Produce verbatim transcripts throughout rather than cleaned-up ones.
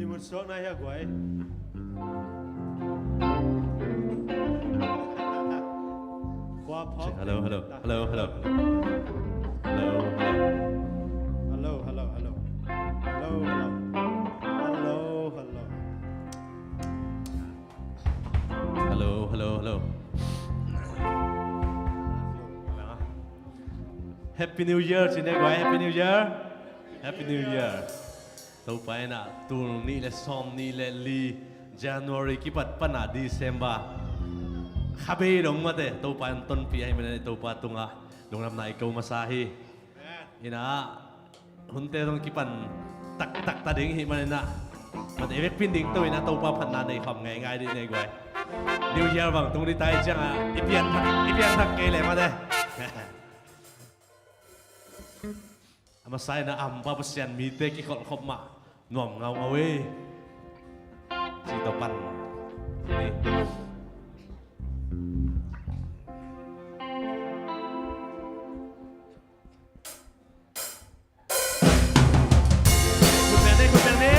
Limut suak na hi a guai. Kua phawk. Hello, hello, hello, hello. Hello, hello. Hello, hello, hello. Hello, hello. Hello, hello, hello. Happy New Year ci ni guai. Happy New Year. Happy New Year. Topa in ah tul nih le sawm nih le li, January kipat pan ah December kha bei dong mate, Topa in tonpih ahih manin Topa tungah lungdamna i ko masa hi. In ah hunte zong kipan taktak ta ding ahih manin ah, mate, i vekpi in dingto in ah Topa phatna nei khawm ngeingai dih ni guai. New Year bang tung dih ta hi ciangah i pianthak, i pianthak kei leh mate. A masa in ah a hampa Pasian mite kikholhkhop mah nuam ngaungau ei. Ci tawh pan ni. Khut beng ni, khut beng ni.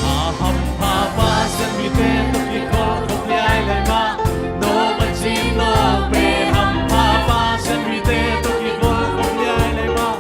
A hampa Pasian mite tawh kikholhkhop liailai mah, no a cin no pe hampa Pasian mite tawh kikholhkhop liailai mah.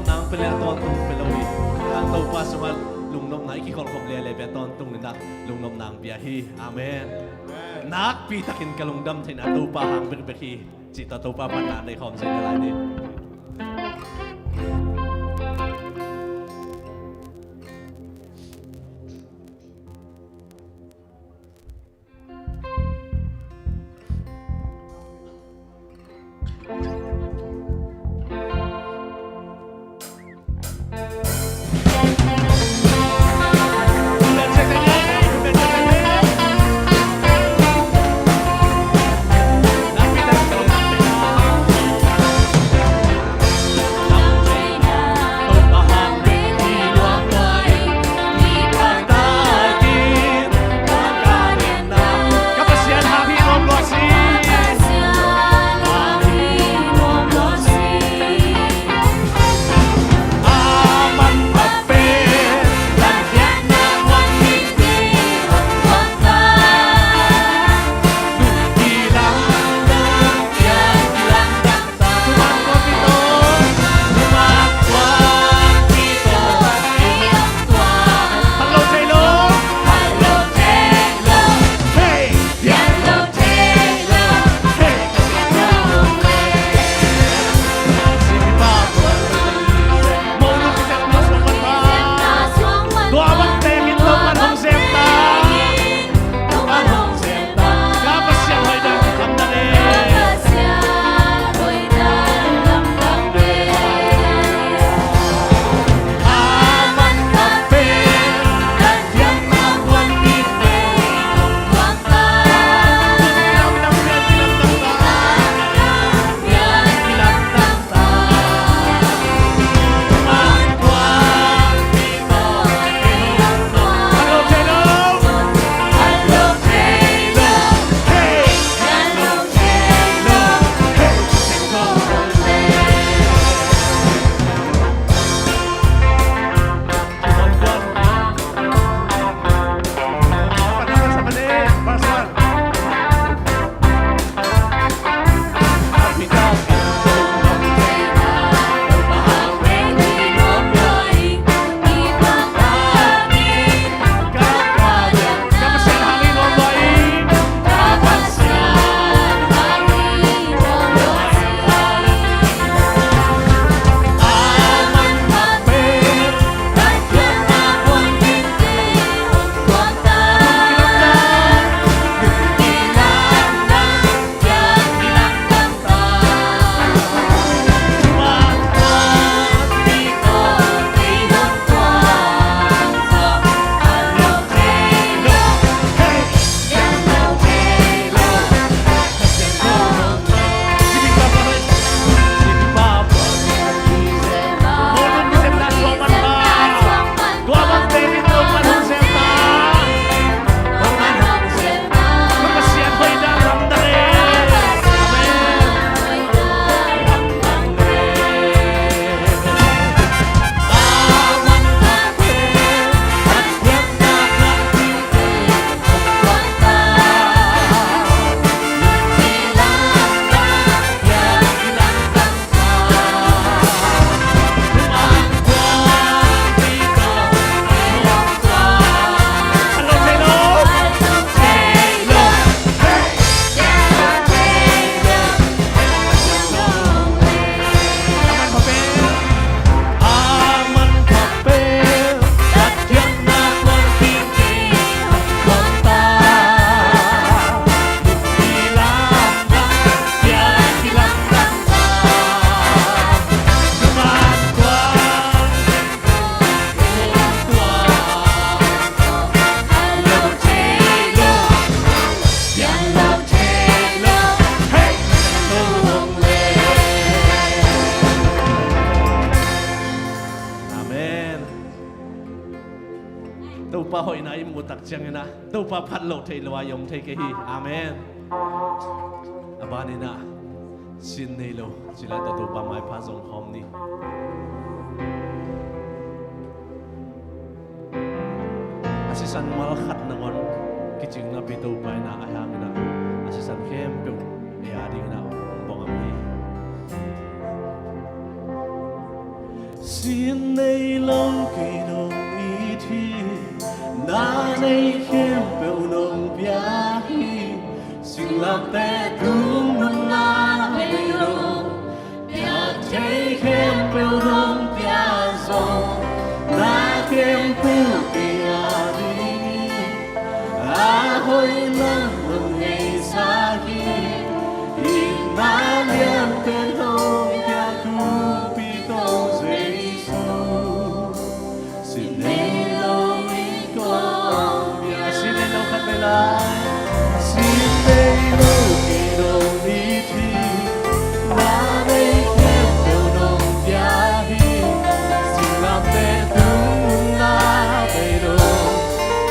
Nang pia le a tawntung pia lo hi. Nang Topa sungah lungnopna i kikholhkhop le le pia tawntung ni na lungnopna ang pia hi. Amen. Nakpi takin ka lungdam theihna Topa hang bekbek hi. Cih tawh Topa phatna nei khawm zel lai ni. Amen. Topa hoihna i muh tak ciangin ah Topa phat loh theih lo a i om thei kei hi. Amen. A banin ah sin nei lo cih leh tawh Topa maipha zong khawm ni. A sisan mal khat nangawn kicing napi Topa in ah a hangin ah a sisan khempeuh ei a dingin ah hong bawng a om hi. Sin nei lo kei nong it hi, na nei khempeuh nong pia hi. Singlamteh tung nunna nei lo, piak thei khempeuh nong pia zong, na khempeuh kei a ding hi. A hoih lam nong neisa hi, itna lianpen hong piak Kumpi Topa Jesu. Sin nei lo in kong pia. Sin nei lo khat vei lai. Sin nei lo kei nong it hi, na nei khempeuh nong pia hi. Singlamteh tung nunna nei lo,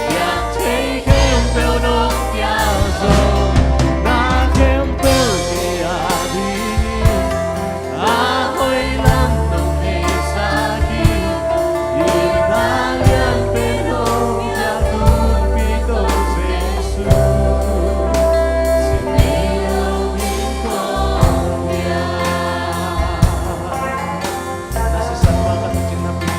piak thei khempeuh nong pia zong, na khempeuh kei a ding hi. A hoih lam nong neisa hi, itna lianpen hong piak Kumpi Topa Jesu. Sin nei lo in kong pia. Na sisan mah khat kicing napi,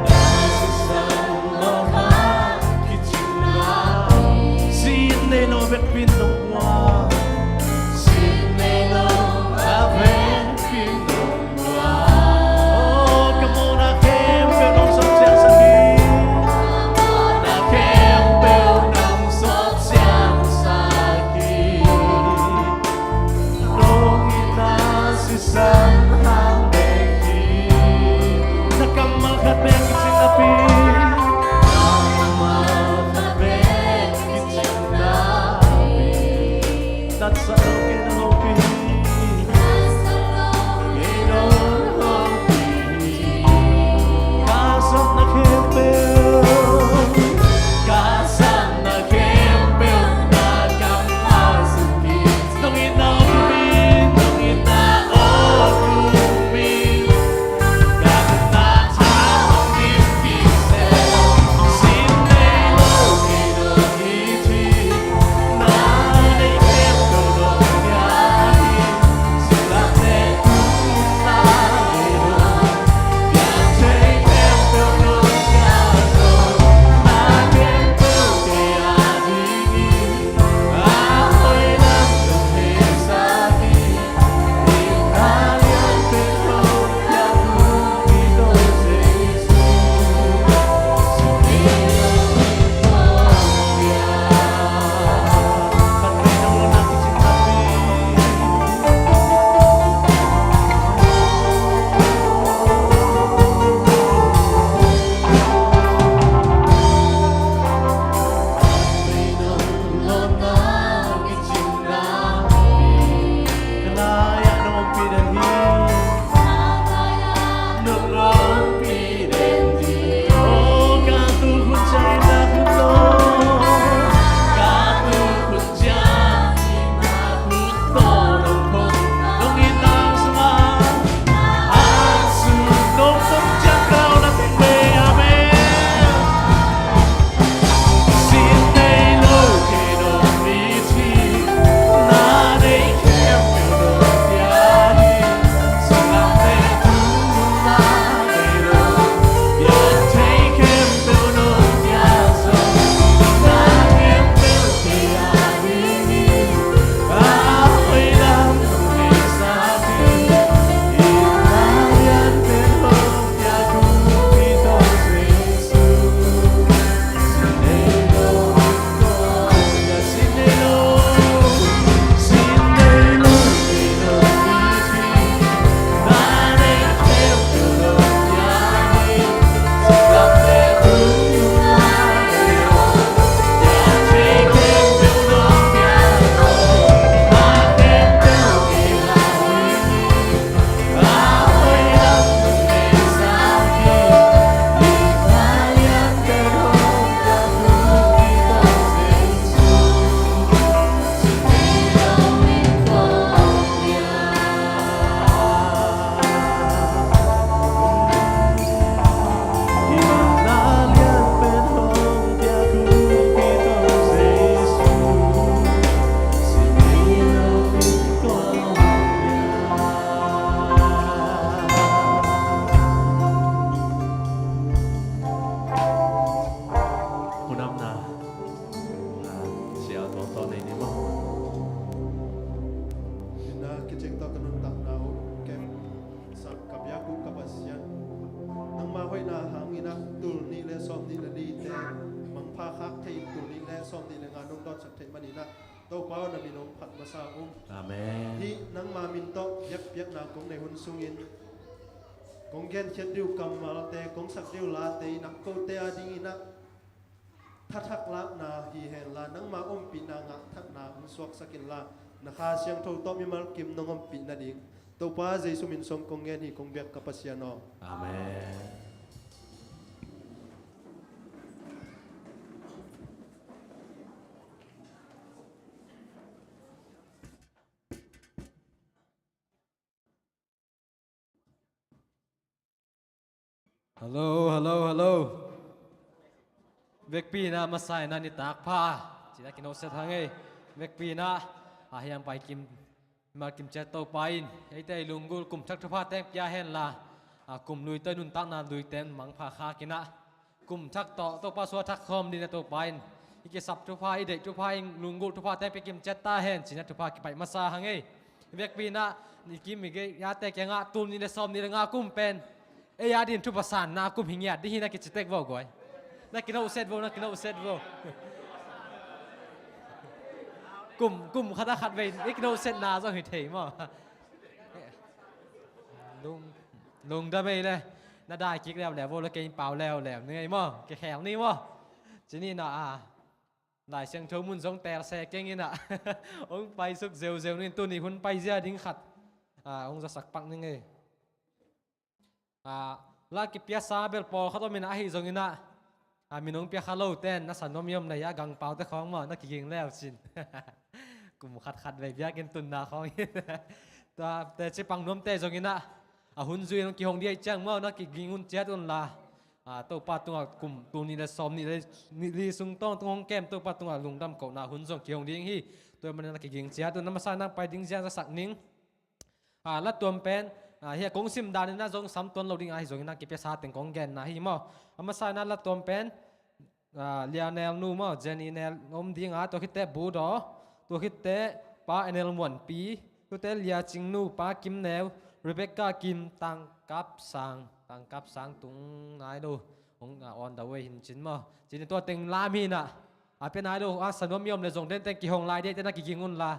na sisan mah khat kicing napi, sin nei lo a vekpi in nong guan. Sin nei lo a vekpi in nong guan. Oh, ka mawhna khempeuh nong sawt siangsak hi. Ka mawhna khempeuh nong sawt siangsak hi. Nong itna sisan hang bek hi. Na kammal khat bek kicing napi, na kammal khat bek kicing napi, tatsa lo kei nong hopih hi. Kei nong hopih hi. Ka sapna khempeuh, ka sapna khempeuh na kammal sung hi. Nong itna aw Kumi, nong itna aw Kumi, ka itna tha hong dim kik seh. Sin nei lo kei nong it hi, na nei khempeuh nong Biak uh ka Pasian, nangma hoihna hangin ah tul nih le sawm nih le lite mangpha khak thei in tul nih le sawm nih le nga nong dawnsak theih manin ah Topa aw, na min hong phat masa ung. Amen. Hih nangma min tawh biakpiakna kong nei hun sungin kong genkhiat dih uh kammalte, kong sak dih uh late in ah kote a dingin ah thathak lakna hi henla, nangma ompihna ngah thatna hong suaksak inla, na Kha Siangtho tawh mimal kim nong ompih nading Topa Jesu min suang kong ngen hi, kong biak ka Pasian aw. Amen. Hello, hello, hello. Vekpi in ah masa in ah nitak pha cih na kinohset hang ei. Vekpi in ah a hiang pai kim, mimal kim ciat Topa in eite lunggulh kum thak thupha teng pia henla, a kum lui tawh i nuntakna lui teng mangpha khak in ah kum thak tawh Topa suah thak khawm ding a Topa in i kisap thupha, i deih thupha, i lunggulh thupha teng pia kim ciat ta hen cih na thupha kipaih masa hang ei. Vekpi in ah i kim i gei yate kiangah tul nih le sawm nih le nga kum pen ei a dingin thupha sanna kum hi ngiat ding hi na kici tek vo guai. Na kinohset vo, na kinohset vo. Kum, kum khat a khat vei i kinohsetna zong hi thei maw. Lung, lungdam ei le. Na dai kik leuleu vo le, kei pau leuleu ni ei maw. Kikhel ni maw. Cih ni na a Lai Siangtho mun zong teel se keng in ah hong paisuk zeuzeu ning, tuni hun paizia ding khat, ah, hong zasak pak ning ei. Ah, la kipiasa bel pawlkhat om in ah, ahi zongin ah, ah, min hong pia kha lote in a sa nuam i om leh a gangpaute khawng maw, na kiging leu cin. Kum khat khat vei biakinn tunna khawng in. Tua teci pang nuamte zongin ah, a hun zui in hong kihong dih ahih ciang maw, na kiging un ciat unla, ah, Topa tungah kum tul nih le sawm nih le nih li sung tawntung hong kem Topa tungah lungdam kohna hun zong kihong ding hi. Tua ahih manin na kiging ciat un, na masa in na pai ding zia zasak ning. Ah, la tuam pen, ah, hia kong sim dan in ah zong sam tuan lo ding ahi zongin ah kipiasa teng kong genna hi maw. A masa in ah la tuam pen, ah, Lia Nel nu maw, Jenny Nel om ding a, tua khitteh Bu Daw, tua khitteh Pa Enel Muanpi, tuate Lia Cing nu, Pa Kim Neu, Rebecca Kim, Tang Kap Sang, Tang Kap Sang tung nai lo, hong, ah, on the way hin cin maw. Cin tua teng lam hi in ah, a pia nai lo, a sa nuam i om leh zong den teng kihong lai dih te na kiging unla,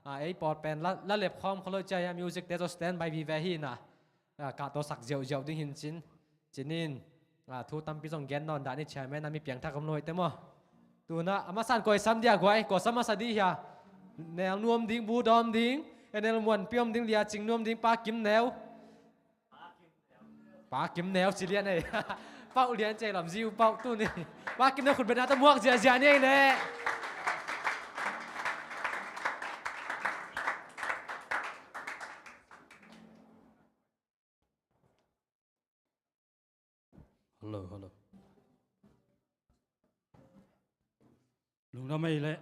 ah, ei pawl pen la, la lep khawm kha lo i ci a, music te tawh standby vive hi in ah, ah, kah tawh sak ziauziau ding hin cin. Cin in, ah, thu tampi zong gen nawn dah ni, chairman a mi piangthak om lo hi te maw. Tu in ah a masa in koi sam dia guai, koi sam masa dih hia. Nel nu om ding, Bu Daw om ding, Enel Muanpi om ding, Lia Cing nu om ding, Pa Kim Neu. Pa Kim Neu ci lian ei. Pauh lian cei lam zi uh pauh tuni. Pa Kim Neu khut beng na ta muak ziazia ni ei leh. Hello, hello. Lungdam ei leh,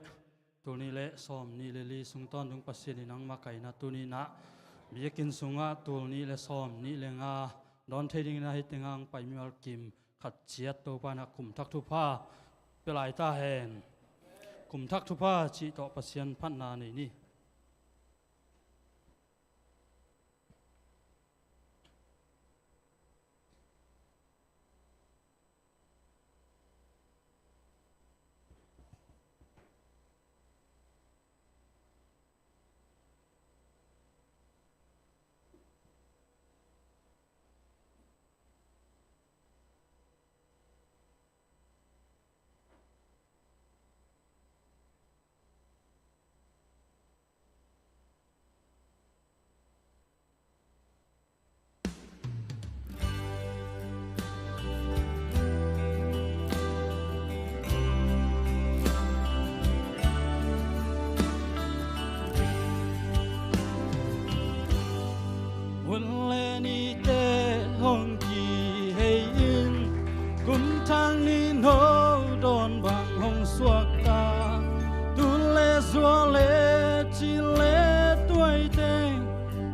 tul nih le sawm nih le li sung tawntung Pasian in nang makaihna tuni in ah biakinn sungah tul nih le sawm nih le nga dawn thei dingin ah hih tengah hong pai mimal kim khat ciat Topa in ah kum thak thupha pia lai ta hen. Kum thak thupha cih tawh Pasian phatna nei ni. Hun le nite hong kihei in, kum thak nih no dawn bang hong suak ta. Tul le zua le ci le tuai teng,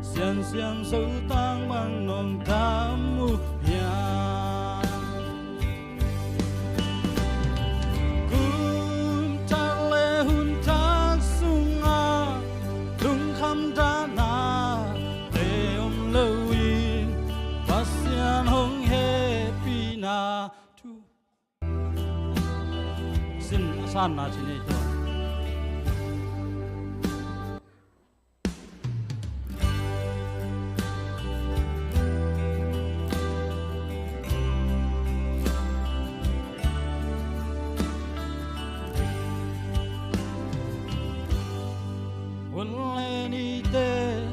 siansian sotang bang nong tam uh hiam? Kum thak le hun thak sungah lungkham dahna te om loin, Sanna ci ni tua. Hun le nite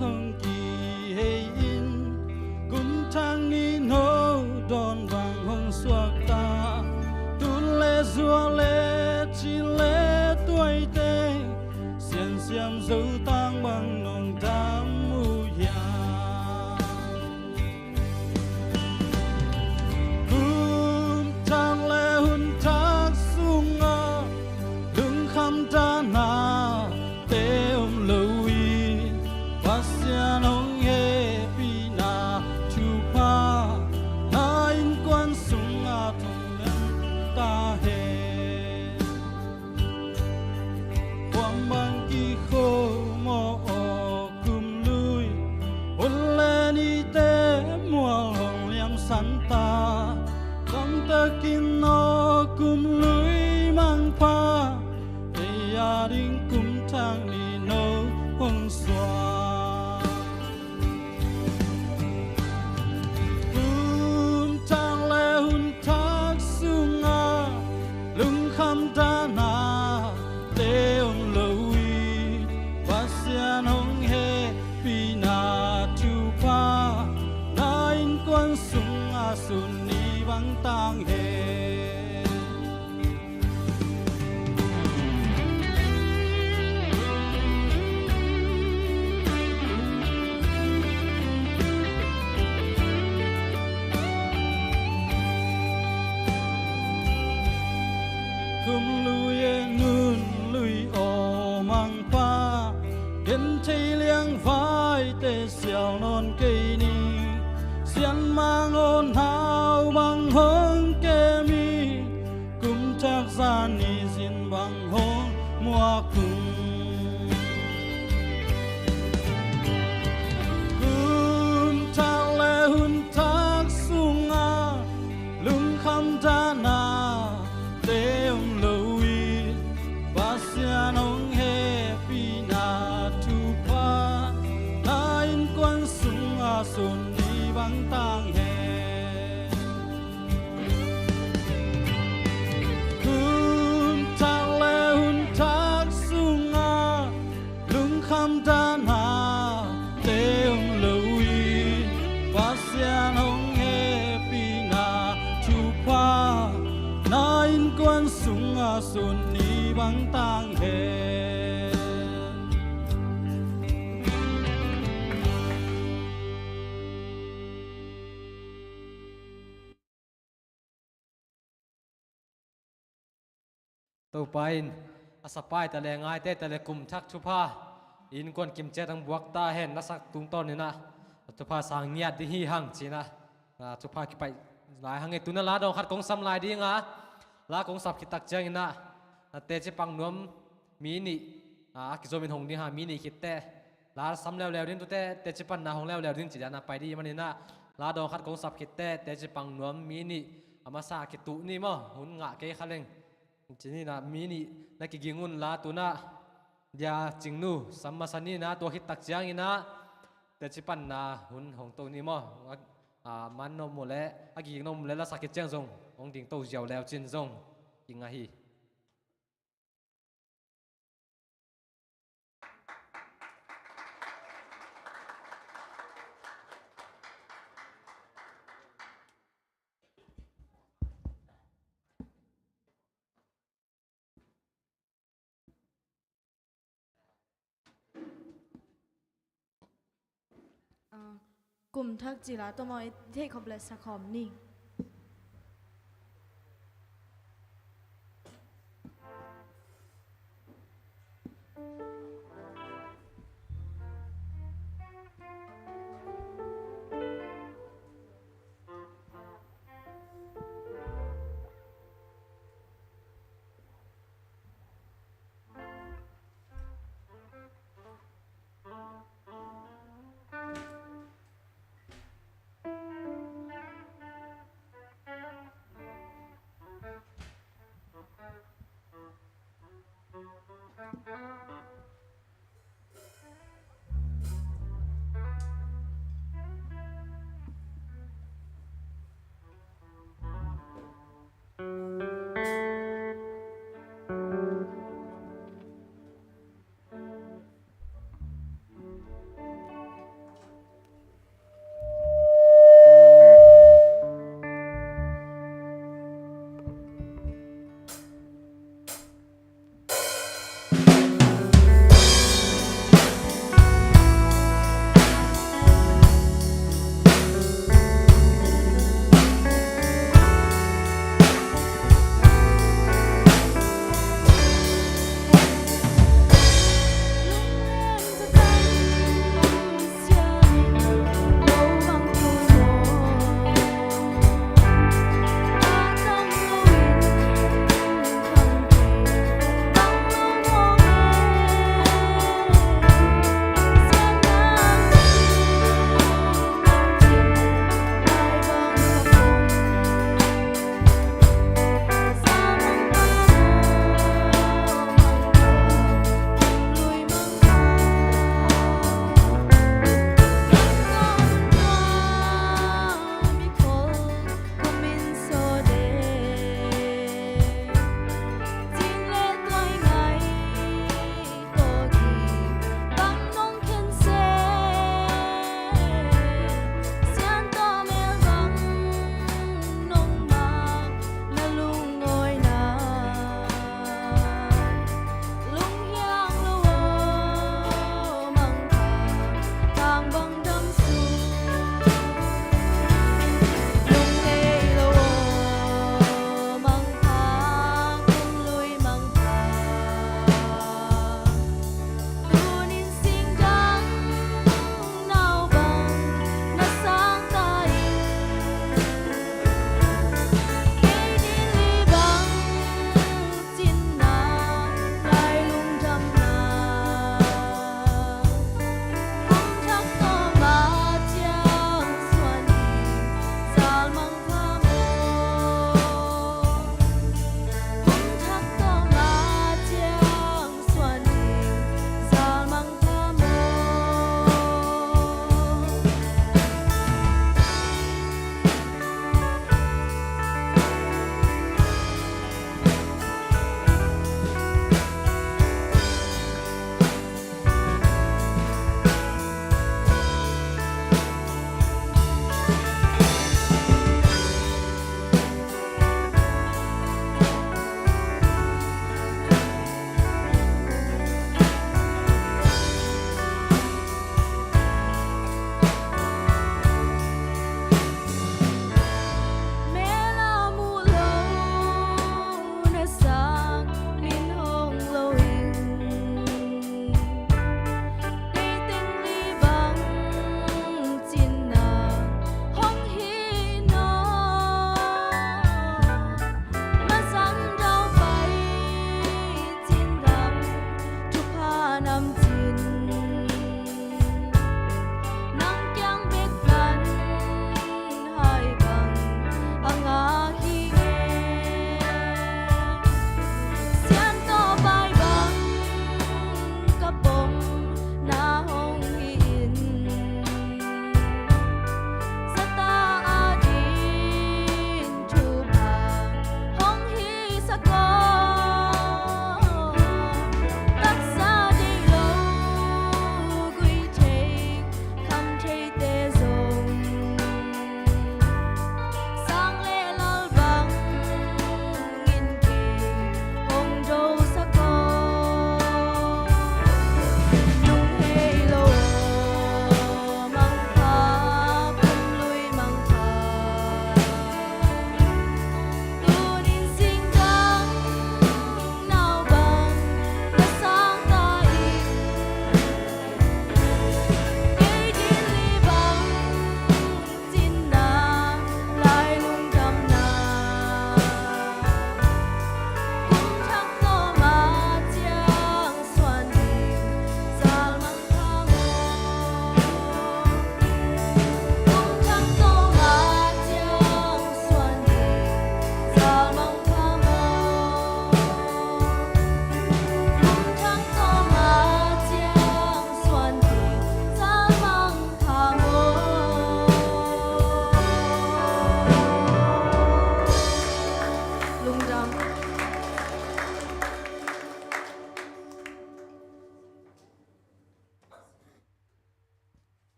hong kihei in, kum thak ni no dawn bang hong suakta. Tut le zua le ci le tuaite, siansiam zo tang bang nong dam uh hiam? Kum thak le hun thak sungah lungkham dahna te om lo in, Pasian hong hehpihna thupha na innkuan sungah thong lem ta hen. Kuam bang kikhawm aw kum lui, hun le nite mual hong liamsan ta. Kamtakin aw kum lui mangpha, ei a ding kum thak ni no hong suak. Kum thak le hun thak sungah lungkham dahna te om lo in, Pasian hong hehpihna thupha na innkuan sungah sun ni bang tang hen. Kum lui e nun lui aw mangpha, genthei liangvaite sial nawn kei ni. Sianmang aw nau bang hong kem hi, kum thak zan ni zin bang hong muak ung. Kum thak le hun thak sungah lungkham dahna te om lo in, Pasian hong hehpihna thupha na innkuan sungah sun ni bang tang hen. Kum thak le hun thak sungah lungkham dahna te om lo in, Pasian hong hehpihna thupha na innkuan sungah sun ni bang tang hen. Topa in a sapai ta le ngaite ta le kum thak thupha innkuan kimciat hong buak ta hen. Na sak tungtawn in ah thupha sang ngiat ding hi hang ci-in ah, ah, thupha kipaih lai hang e. Tu-in ah la dawng khat kong sam lai ding a, la kong sap khit tak ciangin ah, ah, teci pang nuam mi nih, ah, a kizom in hong ding hang, mi nih khit teh la sam leuleu ding, tu teh teci panna hong leuleu ding ci dan a pai ding ahih manin ah, la dawng khat kong sap khit teh teci pang nuam mi nih a masa kituh ni maw, hun ngah kei kha leng. Ci ni in ah mi nih na kiging un la. Tu-in ah Dia Cingnu sam masa ni in ah, tua khit tak ciangin ah teci panna hun hong to ni maw. A, a man nuam uh leh, a kiging nuam uh leh, la sak khit ciang zong hong ding to ziau leu cin zong kingah hi. Kum thak ci la tawh maw, i theih khop leh sa khawm ni.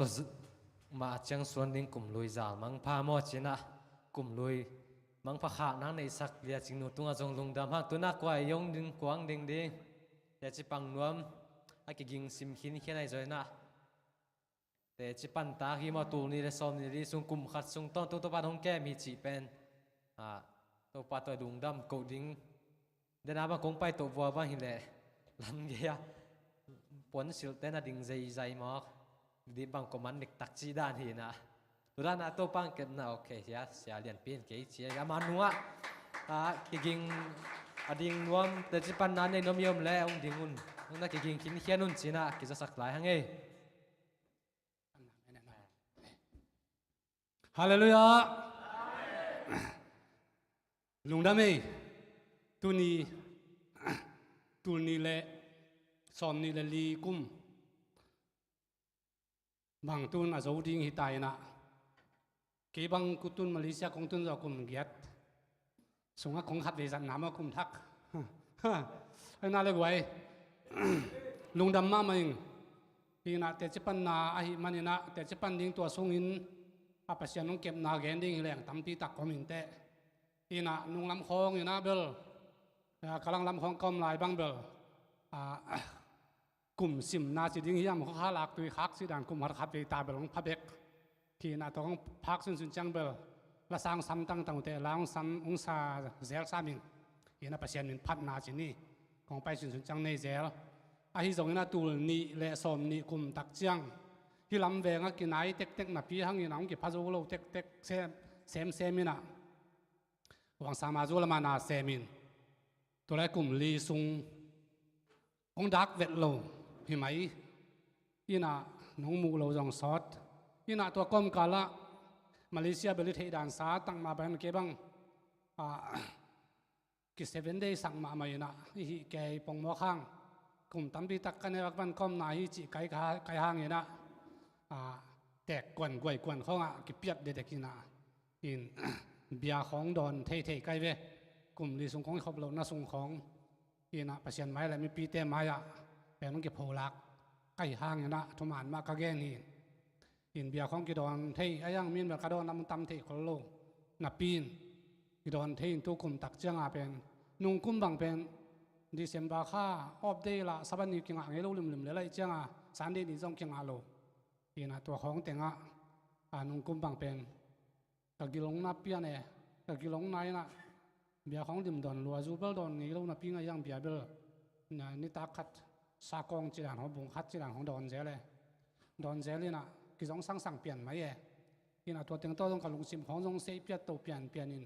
Tua mah ciang suan ding kum lui zal mangpha maw cinah, kum lui mangpha khak nang neihsak Lia Cing Nu tungah zong lungdam hang. Tunah kua i hong ding, kua hong ding ding? Lia Ci Pang Nuam a kiging sim khinkhian ahi zaw inah, teci pan tak hi maw, tul nih le sawm nih le li sung kum khat sung tawntung Topa'n hong kem hi cih pen, ah, Topa tawh lungdam koh ding. Dena bang kong pai toh vua bang hileh, lan gei-ah puan silhte na ding zeizai mawk, dip bang kong man diktak cih dan hi inah. Tua dan ah Topa hong kepna, ok, sia, sia lianpi in kei ci a, ama nungah, ah, kiging a ding nuam, teci panna nei nuam i om leh hong ding un, hong na kiging khinkhian un cinah kizasak lai hang ei. Halleluiah. Lungdam ei. Tuni, tul nih le sawm nih le li kum bang tun a zo ding hi ta inah, kei bang kutun Malaysia kong tun zawh kum giat sungah kong khatvei zatna maw, kum thak. Ai na le guai, lungdam mahmah ing. Hi inah teci panna ahih man inah, teci pan ding tua sungin a Pasian hong kepna gen ding hi leng tampi tak om inteh. Hi inah nunglam khawng inah bel, a, ka langlam khawng ka om lai bang bel, a, kum simna ci ding hiam, khuakha lak tui khak cih dan kum khat khatvei ta bel hong pha bek. Hi inah tua kong phak sunsun ciang bel la sang sam tangtang uh teh, la hong sam, hong sa zel sam ing. Hi inah Pasian min phatna ci ni. Kong pai sunsun ciang nei zel. Ahi zong inah tul nih le sawm nih kum tak ciang hih lam vengah kinai tektek napi hang inah hong kipha zo lo tektek sem, semsem inah Wangsa Mazu lamah na sem in, tua lai kum li sung hong dak vet lo hi mai. Inah nong muh lo zong sawt. Inah tua kawmkal ah Malaysia bel i theih dan sa tak mah bang kei bang, ah, ki seven day sak mahmah inah i hih kei pongmawk hang. Kum tampi tak ka neu a ka van kawmna hi cih kai, kai hang inah, ah, teek kuan guai kuan khawngah kipiat dedek inah, in bia khawng dawn theithei kai ve. Kum li sung kong i khop lohna sung khawng inah Pasian mai le mipite mai-ah pen hong kipholak ka hih hang inah thuman mah ka gen hi. In bia khawng kidawn thei a, iang min bel ka dawn lam tam thei khol lo napi in kidawn thei in tu kum tak cianga pen, nung kum bang pen December kha off day lah Sabbath ni kingah ngei lo limlim le laih cianga Sunday ni zong kingah lo. Inah tua khawng tengah, a, nung kum bang pen ka gil hong na pian e, ka gil hong na inah bia khawng lim dawn lua, zu bel dawn ngei lo napi inah iang bia bel nitak khat sakawng cidan khawng, bung khat cidan khawng dawn zel e. Dawn zel inah kizong sangsang pian mai e. Inah tua teng tawh zong ka lungsim khawng zong sei piat to pianpian in,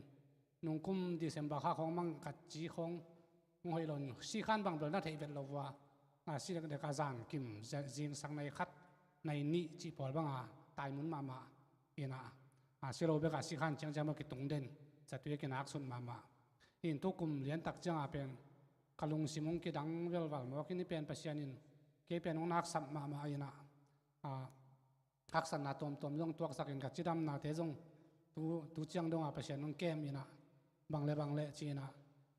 nung kum December kha khawng mang ka ci khawng hong hoih lo in, sikhan bang bel na theih vet lo vua. A, si dekdek a zan kim, zingsang nai khat nai nih cih pawl banga taimun mahmah inah, a, si lo bek a sikhan ciangciang bang kitung den, zatui a kinak sut mahmah. In tu kum liantak cianga pen ka lungsim hong kidang velval mawk in, i pen Pasian in kei pen hong naksap mahmah inah, a, haksatna tuamtuam zong tuaksakin ka cidamnate zong tu, tu ciang donga Pasian hong kem inah, bang le bang le ci inah,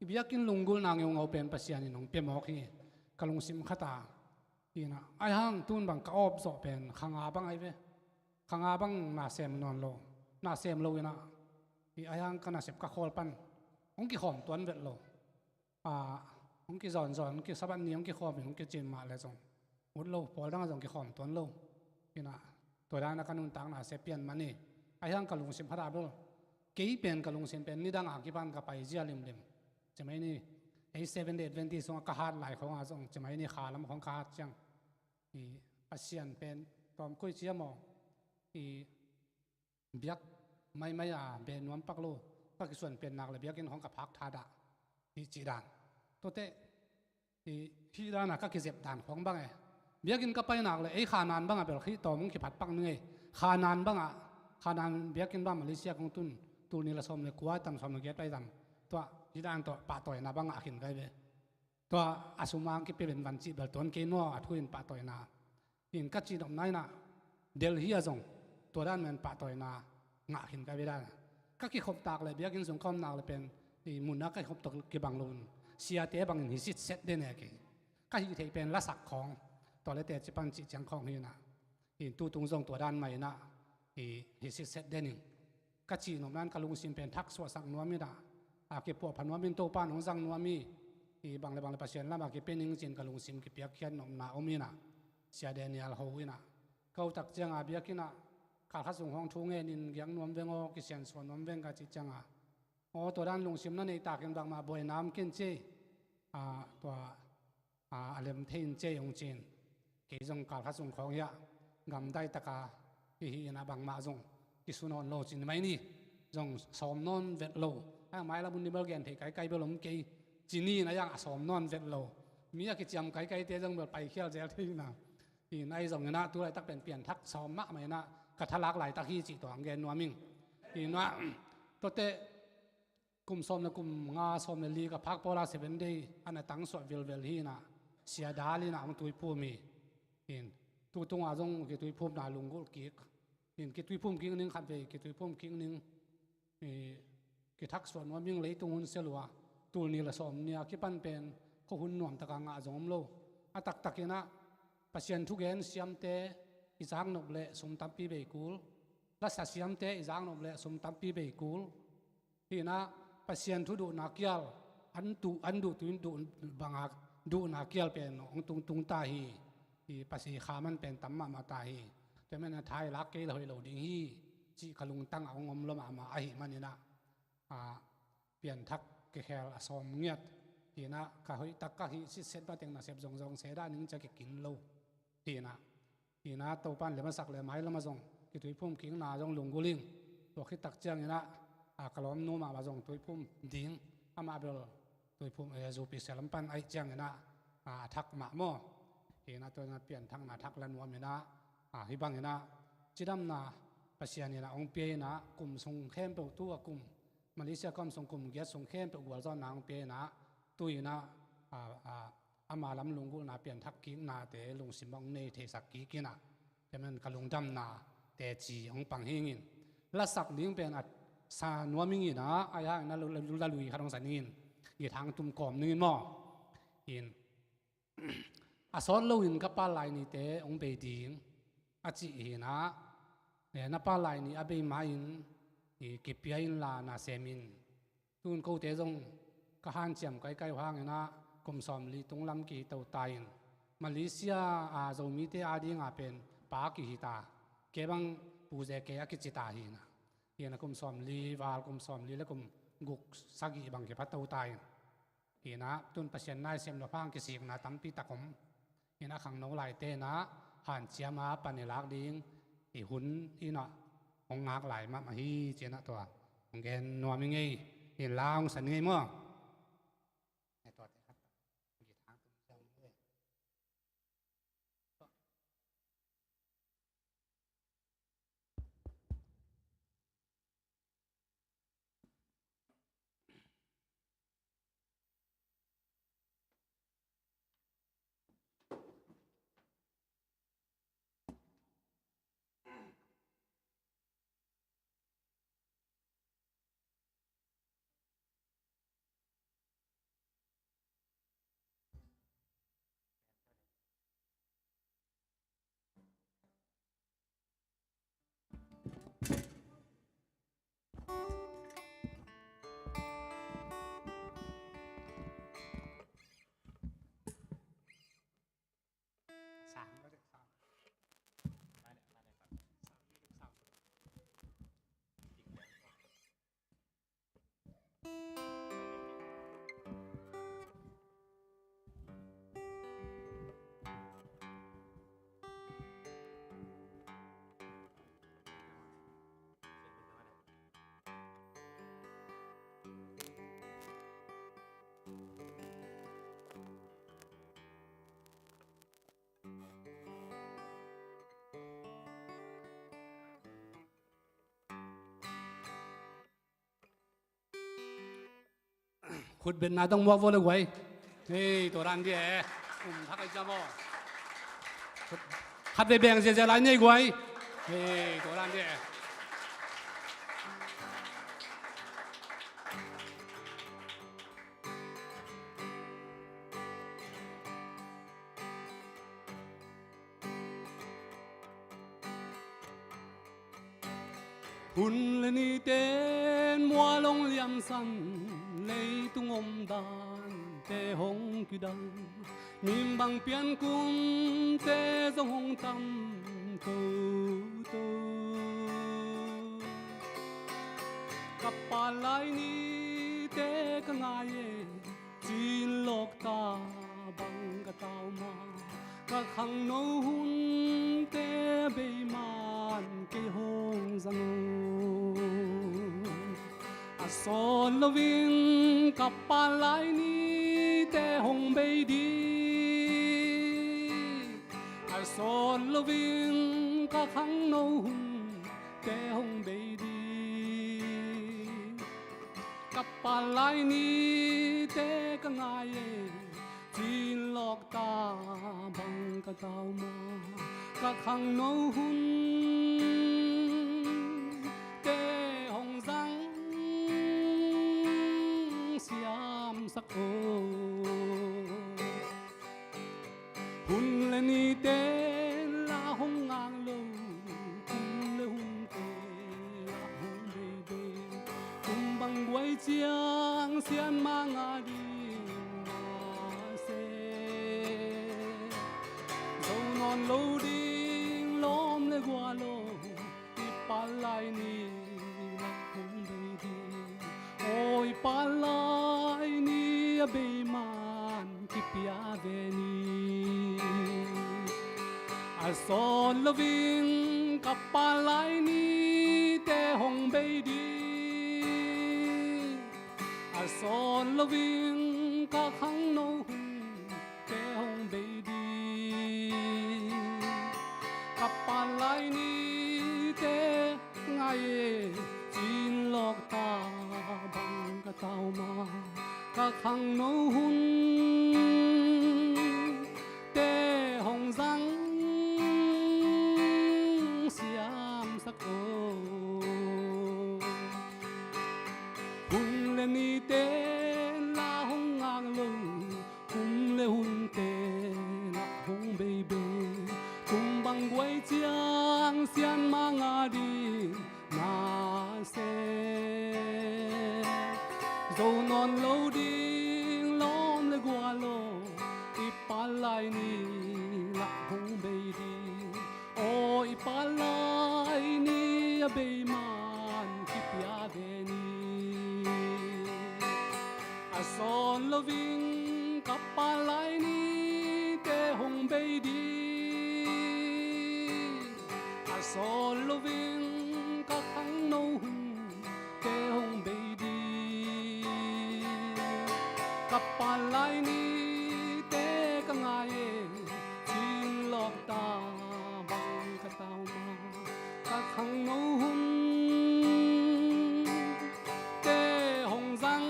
i biakinn lunggulhna ngeungau pen Pasian in hong pia mawk hi. Ka lungsim khata inah, ai hang tun bang ka awp zawh pen kha nga bang ai ve. Kha nga bang na sem nawn lo, na sem lo inah, i ai hang ka nasep ka khawl pan hong kikhawm tuan vet lo. A, hong kizawnzawn, hong ki Sabbath ni hong kikhawm in hong kicin mah le zong ut lo, pawl dangah zong kikhawm tuan lo. Inah tua dana ka nuntakna sia pian man hi. Ahi hang ka lungsim khat ah bel, kei pen ka lungsim pen nidang a kipan ka paizia limlim. Cimai ni, ei Seventh Day Adventist sungah ka hat lai khawngah zong cimai ni kha lam khawng ka hat ciang, i Pasian pen tawmkui cia maw, i biak maimai a beh nuam pak lo, ka kisuan pen nak le biakinn khawng ka phak tha dah, i cih dan. Tuate, i hih dana ka kizep dan khawng bang e. Biakinn ka pai nak le ei kha nan banga bel khih tawm hong kiphat pak ning ei. Kha nan banga, kha nan biakinn bang Malaysia kong tun, tul nih le sawm le kua tam, sawm le giat pai tam. Tua hih dan tawh pahtawina banga a khin kai ve. Tua a sum a hong kipia venvan cih bel tuan kei nuam a thu in pahtawina. In ka cihnopna inah Delhi ah zong tua dan men pahtawina ngah khin ka ve dan. Ka kikhop tak le biakinn sung ka om nak le pen, i mun a ka kikhop tawh kibang lo in siate bangin hi sitset den e kei. Ka hih theih pen lasak khawng, tua le teci pan cih ciang khawng hi inah. Hi, tutung zong tua dan mah in ah, hi, hi sitset den ing. Ka cih nopna in ka lungsim pen thak suahsak nuam in ah, a kipuahpha nuam in Topa in hong zang nuam hi. Hi, bang le bang le Pasian lamah kipia ning ci-in ka lungsim kipiakkhiat nopna om in ah, Sia Daniel ho in ah, ko tak ciang a biakinn ah, kal khat sung hong thu ngen in, giak nuam veng aw, kisiansuah nuam veng ka cih ciang a, aw, tua dan lungsim na neih takin bangmah buaina om kei in ci, a, tua, a, a lem thei in ci hong ci-in. Kei zong kal khat sung khawng hiah gamdai taka hi hi in ah bangmah zong kisu nawn lo ci ni mai ni. Zong sawm nawn vet lo. A mailam un ni bel gen thei kaikai bel om kei ci ni in ah hiah a sawm nawn vet lo. Mi a kiciam kaikaite zong bel paikhial zel thei in ah. Hi in ah, ahi zongin ah tu laitak pen pianthak sawm mahmah in ah ka thalak laitak hi cih tua hong gen nuam ing. Hi in ah, tuate kum sawm le kum nga, sawm le li ka phak pawl a Seven Day a na tangsuah vilvel hi in ah, Sia Dal in ah hong tuiphum hi. Hi in, tutung a zong kituiphumna lunggulh kik. Hi in, kituiphum kik ning, khatvei kituiphum kik ning. Hi, kithaksuah nuam ing, leitung hun sia lua. Tul nih le sawm nih a kipan pen khuahun nuam taka ngah zong om lo. A taktak in ah Pasian thugen siamte i zaknop leh sum tampi bei kul. Lasa siamte i zaknop leh sum tampi bei kul. Hi in ah Pasian thu duhna kial, an duh, an duh tuin duh banga duhna kial pen hong tungtung ta hi. Hi, Pasian kha man pen tam mahmah ta hi. Tua man a thai lak kei le hoih lo ding hi cih ka lungtang a hong om lo mahmah ahih manin ah, a, pianthak kikhel a sawm ngiat. Hi in ah ka hoih tak ka hih sitset ba teng nasep zongzong se dah ning ci a kikin lo. Hi in ah, hi in ah Topa in lem a sak le mailam ah zong kituiphum kikna zong lunggulh ing. Tua khit tak ciangin ah, a, ka lawmnu mahmah zong tuiphum ding. Amah bel tuiphum, eh, zupi sel lam pan ahih ciangin ah, a, a thak mah maw. Hi in ah tua in ah pianthakna thak la nuam in ah, a, hih bangin ah cidamna Pasian in ah hong pia in ah kum sung khempeuh tu a kum Malaysia kam sung kum giat sung khempeuh gualzawhna hong pia in ah, tu in ah, a, a, ama lam lunggulhna pianthak kiknate lungsim hong nei theisak kik in ah, tua man ka lungdamna teci hong pang hi ing in. Lasak ding pen a sa nuam ing in ah, ahi hangin ah la, la, la lui khat hong sa ning in. Githang tum kawm ning in maw. In, a sawt loin ka pal lai nite hong bei ding a cih hi in ah, eh, na pal lai ni a bei ma-in, i, kipia inla na sem in. Tun kote zong ka hanciam kaikai uh hangin ah kum sawmli tung lam kihi to ta in, Malaysia a Zomite ading a pen pa kihi ta, kei bang Pu Ze kei a kici ta hi in ah. Hi in ah kum sawmli val, kum sawmli le kum guk sagih bang kipha to ta in. Hi in ah tun Pasian nai sem lo hang kisikna tampi tak om. Hi in ah khangno laite in ah hanciam a pan i lak ding i hun in ah hong ngak lai mahmah hi ci in ah tua hong gen nuam ing ei. Hi in la hong sa ning ei maw. Khutbetna dong muak vo le guai. Hei, tua dan di e. Um, thak ai jam o. Khat ve beng zia zia lai nei guai. Hei, tua dan di e. Hun le nite'n mual hong liamsan, leitung omdante hong kidang, mim bang pian kumte zong hong tam toto. Ka palai nite ka ngai e, cin lawkta bang ka tau ma. Ka khangno hunte a bei man kei hong zang o. A sawt loin ka palai nite hong bei ding, a sawt loin ka khangno hunte hong bei ding. Ka palai nite ka ngai e, cin lawkta bang ka tau ma. Ka khangno hunte hong zang siamsak o. Hun le nite la hong ngak lo, kum le hunte la hong beibei. Kum bang guai ciang Sian mang a ding na se. Zo nawn lo ding lawm le gual aw, i palai ni lak hong bei ding. Aw, i palai ni a bei man kipia ve ni. A sawt loin ka palai nite hong bei ding, a sawt loin ka khangno hunte hong bei ding. Ka palai nite ngai e, cin lawkta bang ka tau ma. Ka khangno hunte hong zang siamsak o. Hun le nite la hong ngak lo, kum le hunte la hong beibei. Kum bang guai ciang Sian mang a ding na se. Zo nawn lo ding lawm le gual aw, i palai ni lak hong bei ding. Aw, i palai ni a bei man kipia ve ni. A sawt loin ka palai nite hong bei ding, a sawt loin ka khangno hunte hong bei ding. Ka palai nite ka ngai e, cin lawkta bang ka tau ma. Ka khangno hunte hong zang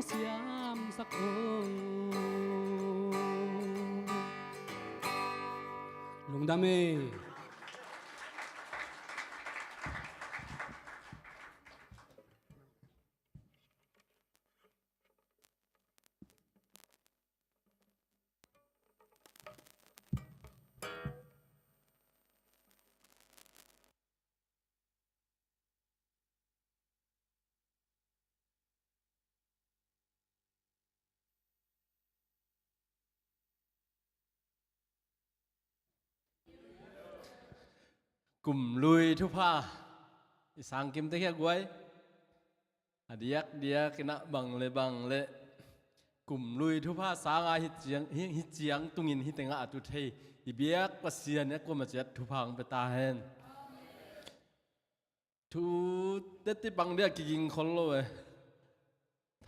siamsak o. Lungdam e. Kumlui thupha. I sangkim te khia guai. A diakdiak in ah bang le bang le kumlui thupha sanga hi ciang, hi, hi ciang tungin hi tengah a tu thei i biak Pasian in a kuama ciat thupha hong pia ta hen. Thu teti pang dia kiging khol lo e.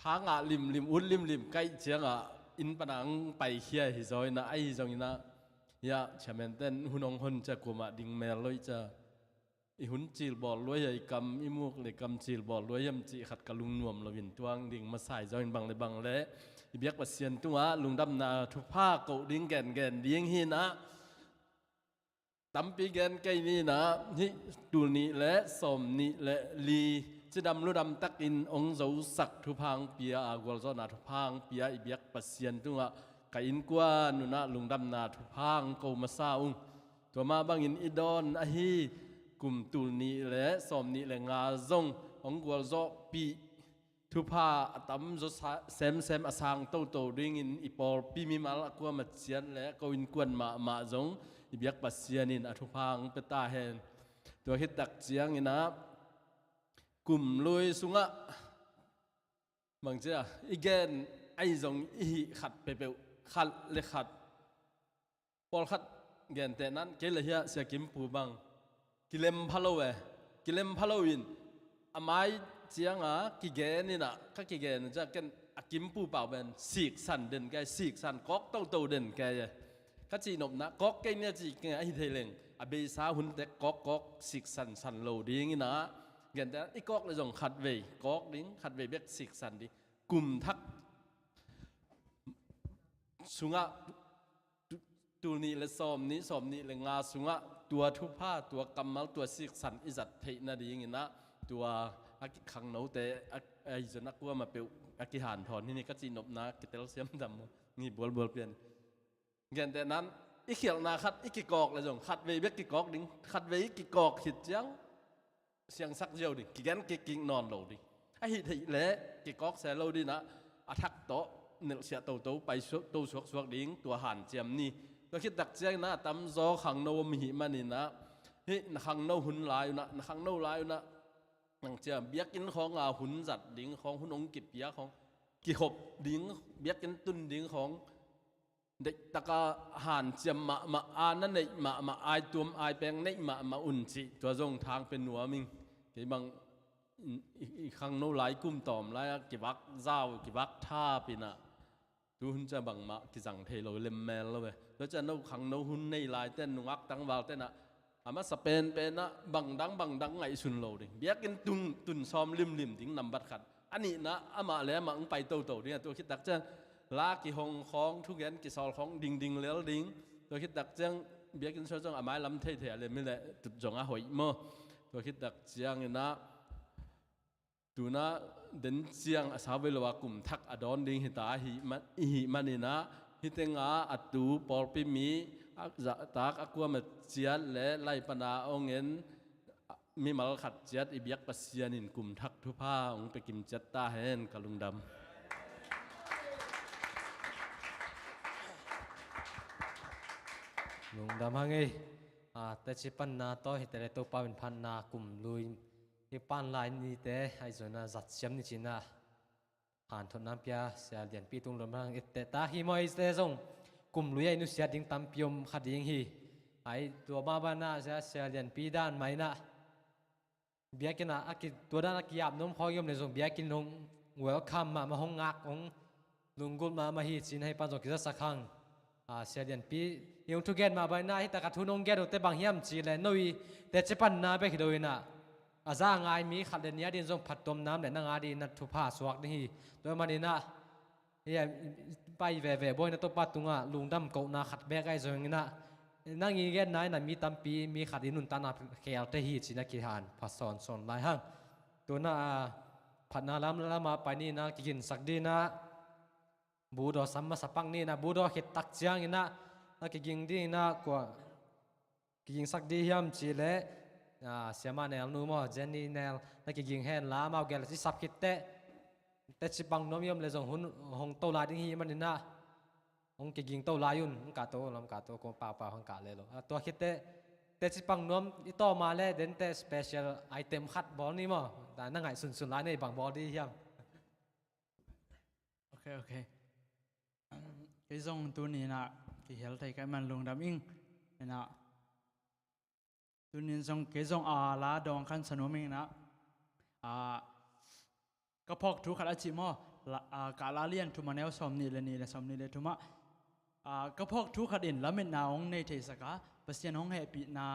Thangah limlim, ut limlim kaih ciangah inn panang paikhia hi zaw inah, ahi zong inah, hiah chairman ten hun hong hon cia kuamah ding mel lo i cia. I hun cilbawl luai hiam, i kam i muk le kam cilbawl luai hiam cih khat ka lungnuam loin tuang ding masa hi zaw in bang le bang le i biak Pasian tungah lungdamna thupha koh ding gengen ding hi inah. Tampi gen kei ni inah, hih tul nih le sawm nih le li cidam ludam takin hong zosak thupha hong pia a, gualzawhna thupha hong pia i biak Pasian tungah ka innkuan un ah lungdamna thupha hong ko masa ung. Tua mah bangin i dawn ahi kum tul nih le sawm nih le nga zong hong gualzawhpih thupha a tamzaw sa-, semsem a sang toto dingin i pawlpi mimal a kuama ciat le ko innkuan mahmah zong i biak Pasian in a thupha hong pia ta hen. Tua khit tak ciangin ah kum lui sungah bangci a i gen ahi zong i hih khat peuhpeuh, khat le khat. Pawlkhat gentehna in kei le hiah Sia Kimpu bang kilem pha lo e. Kilem pha lo in a mai cianga kigen in ah ka kigen ciang ken a Kimpu pau pen siksan den kei, siksan kawk toto den kei e. Ka cihnopna kawk kei nia cih kei a hi thei leng a beisa hun tek kawk kawk siksan san lo ding in ah, gentehna i kawk le zong khatvei kawk ding, khatvei bek siksan ding. Kum thak sungah tu-, tul nih le sawm nih, sawm nih le nga sungah tua thupha, tua kammal, tua siksan i zat theih nadingin ah tua a kikhangnote a, a hi zong a kuama peuh a kihanthawn hi ni. Ka cihnopna kitel siam tam maw? Ngi bualbual pian. Gentehna in i khialhna khat i kikawk le zong khatvei bek kikawk ding, khatvei i kikawk khit ciang siangsak ziau ding, kigen kikkik nawn lo ding. A hih theih leh kikawk se lo ding ah a thak tawh nelhsiah toto pai suak, to suaksuak ding, tua hanciam ni. Tua khit tak ciangin ah a tamzaw khangno om i hih manin ah hih na khangno hun lai un ah, na khangno lai un ah nang ciang biakinn khawng a hun zat ding khawng, hun hong kipia khawng, kihop ding, biakinn tun ding khawng deihtaka hanciam mahmah, a na neih mahmah, aituam aipeng neih mahmah un cih tua zong thang pe nuam ing. Kei bang i, i, i khangno lai kum tawm lai-ah kivak zau, kivak thap in ah tu hun ciang bangmah kizang thei lo, lemmel lo e. Tua ciang no khangno hun nei laite, nungak tangvalte in ah a masa penpen ah bangdang bangdang ngaihsun lo ding. Biakinn tun, tun sawm limlim ding nambat khat. A nihna amah le amah hong pai toto ding a, tua khit tak ciang la kihong khawng, thugen kisawl khawng dingding lel ding. Tua khit tak ciang biakinn sung zong a mailam theithei a lem hi leh tut zong a hoih maw? Tua khit tak ciangin ah tuna den ciang a sau vei lo a kum thak a dawn ding hi ta, ahi man, i hih manin ah hih tengah a tu pawlpi mi a zahtak a kuama ciat le lai pana hong en mimal khat ciat i biak Pasian in kum thak thupha hong pia kim ciat ta hen. Ka lungdam. Lungdam hang ei. A, teci panna tawh hi te le Topa min phatna kum lui hi pan lai nite ahi zong a zat siam ni cih na hanthotna pia Sia Lianpi tung lom hang i teh ta hi maw? Eite zong kum lui a i nusiat ding tampi om kha ding hi. Ai tua mah banah Sia, Sia Lianpi dan mah in ah biakinn ah a ki, tua dan a ki-ap nuam khawng i om le zong biakinn hong welcome mahmah, hong ngak, hong lunggulh mahmah hi cih na hih pan zong kizasak hang. A, Sia Lianpi i hong thugen mah bang in ah hih tak a thu nong gen uh teh bang hiam cih leh no i teci panna bek hi lo in ah a za a ngai mi khat le nih a ding zong phattuamna om le na ngah ding in ah thupha suak ding hi. Tua manin ah hih a pai veve bawi in ah Topa tungah lungdam kohna khat bek ahi zongin ah nang i genna in ah mi tampi, mi khat i nuntakna khelte hi cih na kihan pha sawnsawn lai hang. Tuna a phatna lam, lam a pai ni in ah kiginsak ding in ah Budaw sam masa pak ni in ah, Budaw khit tak ciangin ah na kiging ding in ah kua kigingsak ding hiam cih leh, a, Siamah Nel nu maw, Jenny Nel na kiging hen la, amau gel i sap khit teh teci pang nuam i om le zong hun hong to lai ding hi manin ah hong kiging to lai un. Hong kah to, lam kah to, kong pau pau hong kah le lo. A, tua khit teh teci pang nuam i tawm a le den teh special item khat bawl ni maw? Na ngaihsunsun lai ni, bang bawl ding hiam? Ok, ok. Kei zong tuni in ah kihel thei ka hih man lungdam ing. In ah tuni in zong kei zong a la dawng khan sa nuam ing in ah, a, ka phawk thu khat a cih maw? La, a, Kah La lian thum a neu sawm nih le nih le sawm nih le thum ah, a, ka phawk thu khat in lametna hong nei theisak a, Pasian hong hehpihna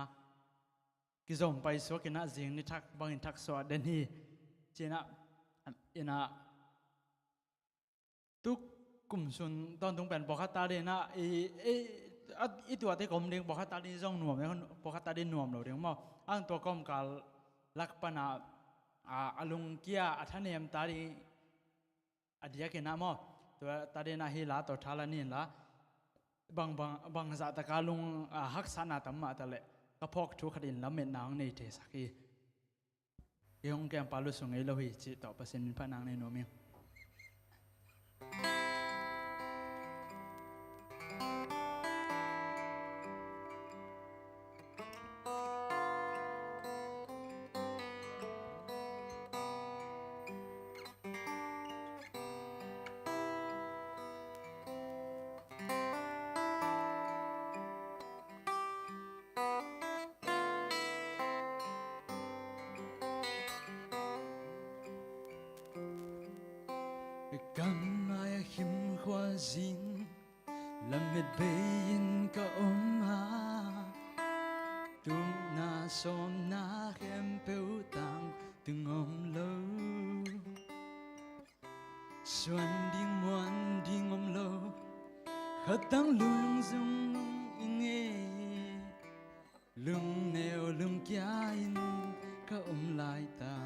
kizom paisuak in ah zing ni thak bangin thak suah den hi. Ci in ah, in ah tu kum sun tawntung pen pawlkhat ta ding in ah i, i, a, i tuate kawm ding pawlkhat ta ding zong nuam, pawlkhat ta ding nuam lo ding maw? Ang tua kawmkal lak pan ah, a, a lungkia a thanem ta ding a diak in ah maw? Tua ta ding in ah hih la tawh tha la ni in la bang, bang, bangzah taka lung, a, haksatna tam mah ta leh ka phawk thu khat in lametna hong nei theisak hi. Kei hong kempa lusu ngei lo hi cih tawh Pasian min phatna hong nei nuam ing. Ka mai a khim khua zing, lamet bei-in ka om a, tupna sawmna khempeuh tangtung om lo. Suan ding muan ding om lo, khatang lungzung i ngei, lungneu lungkia in ka om lai ta.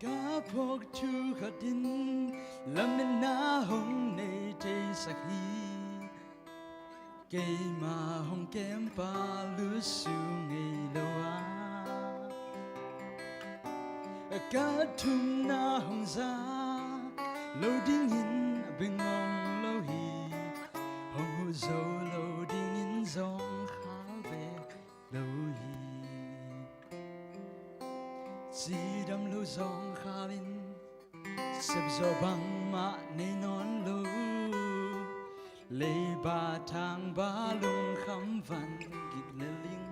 Ka phawk thu khat in lametna hong nei theisak hi. Keima hong kempa lusu ngei lo a, ka thumna hong za lo dingin a beng om lo hi. Hong huh zo lo dingin zong khal bek lo hi. Cidam lo zong khal in, sepzawh bangmah nei nawn lo. Leiba thangba lungkham van gik le ling,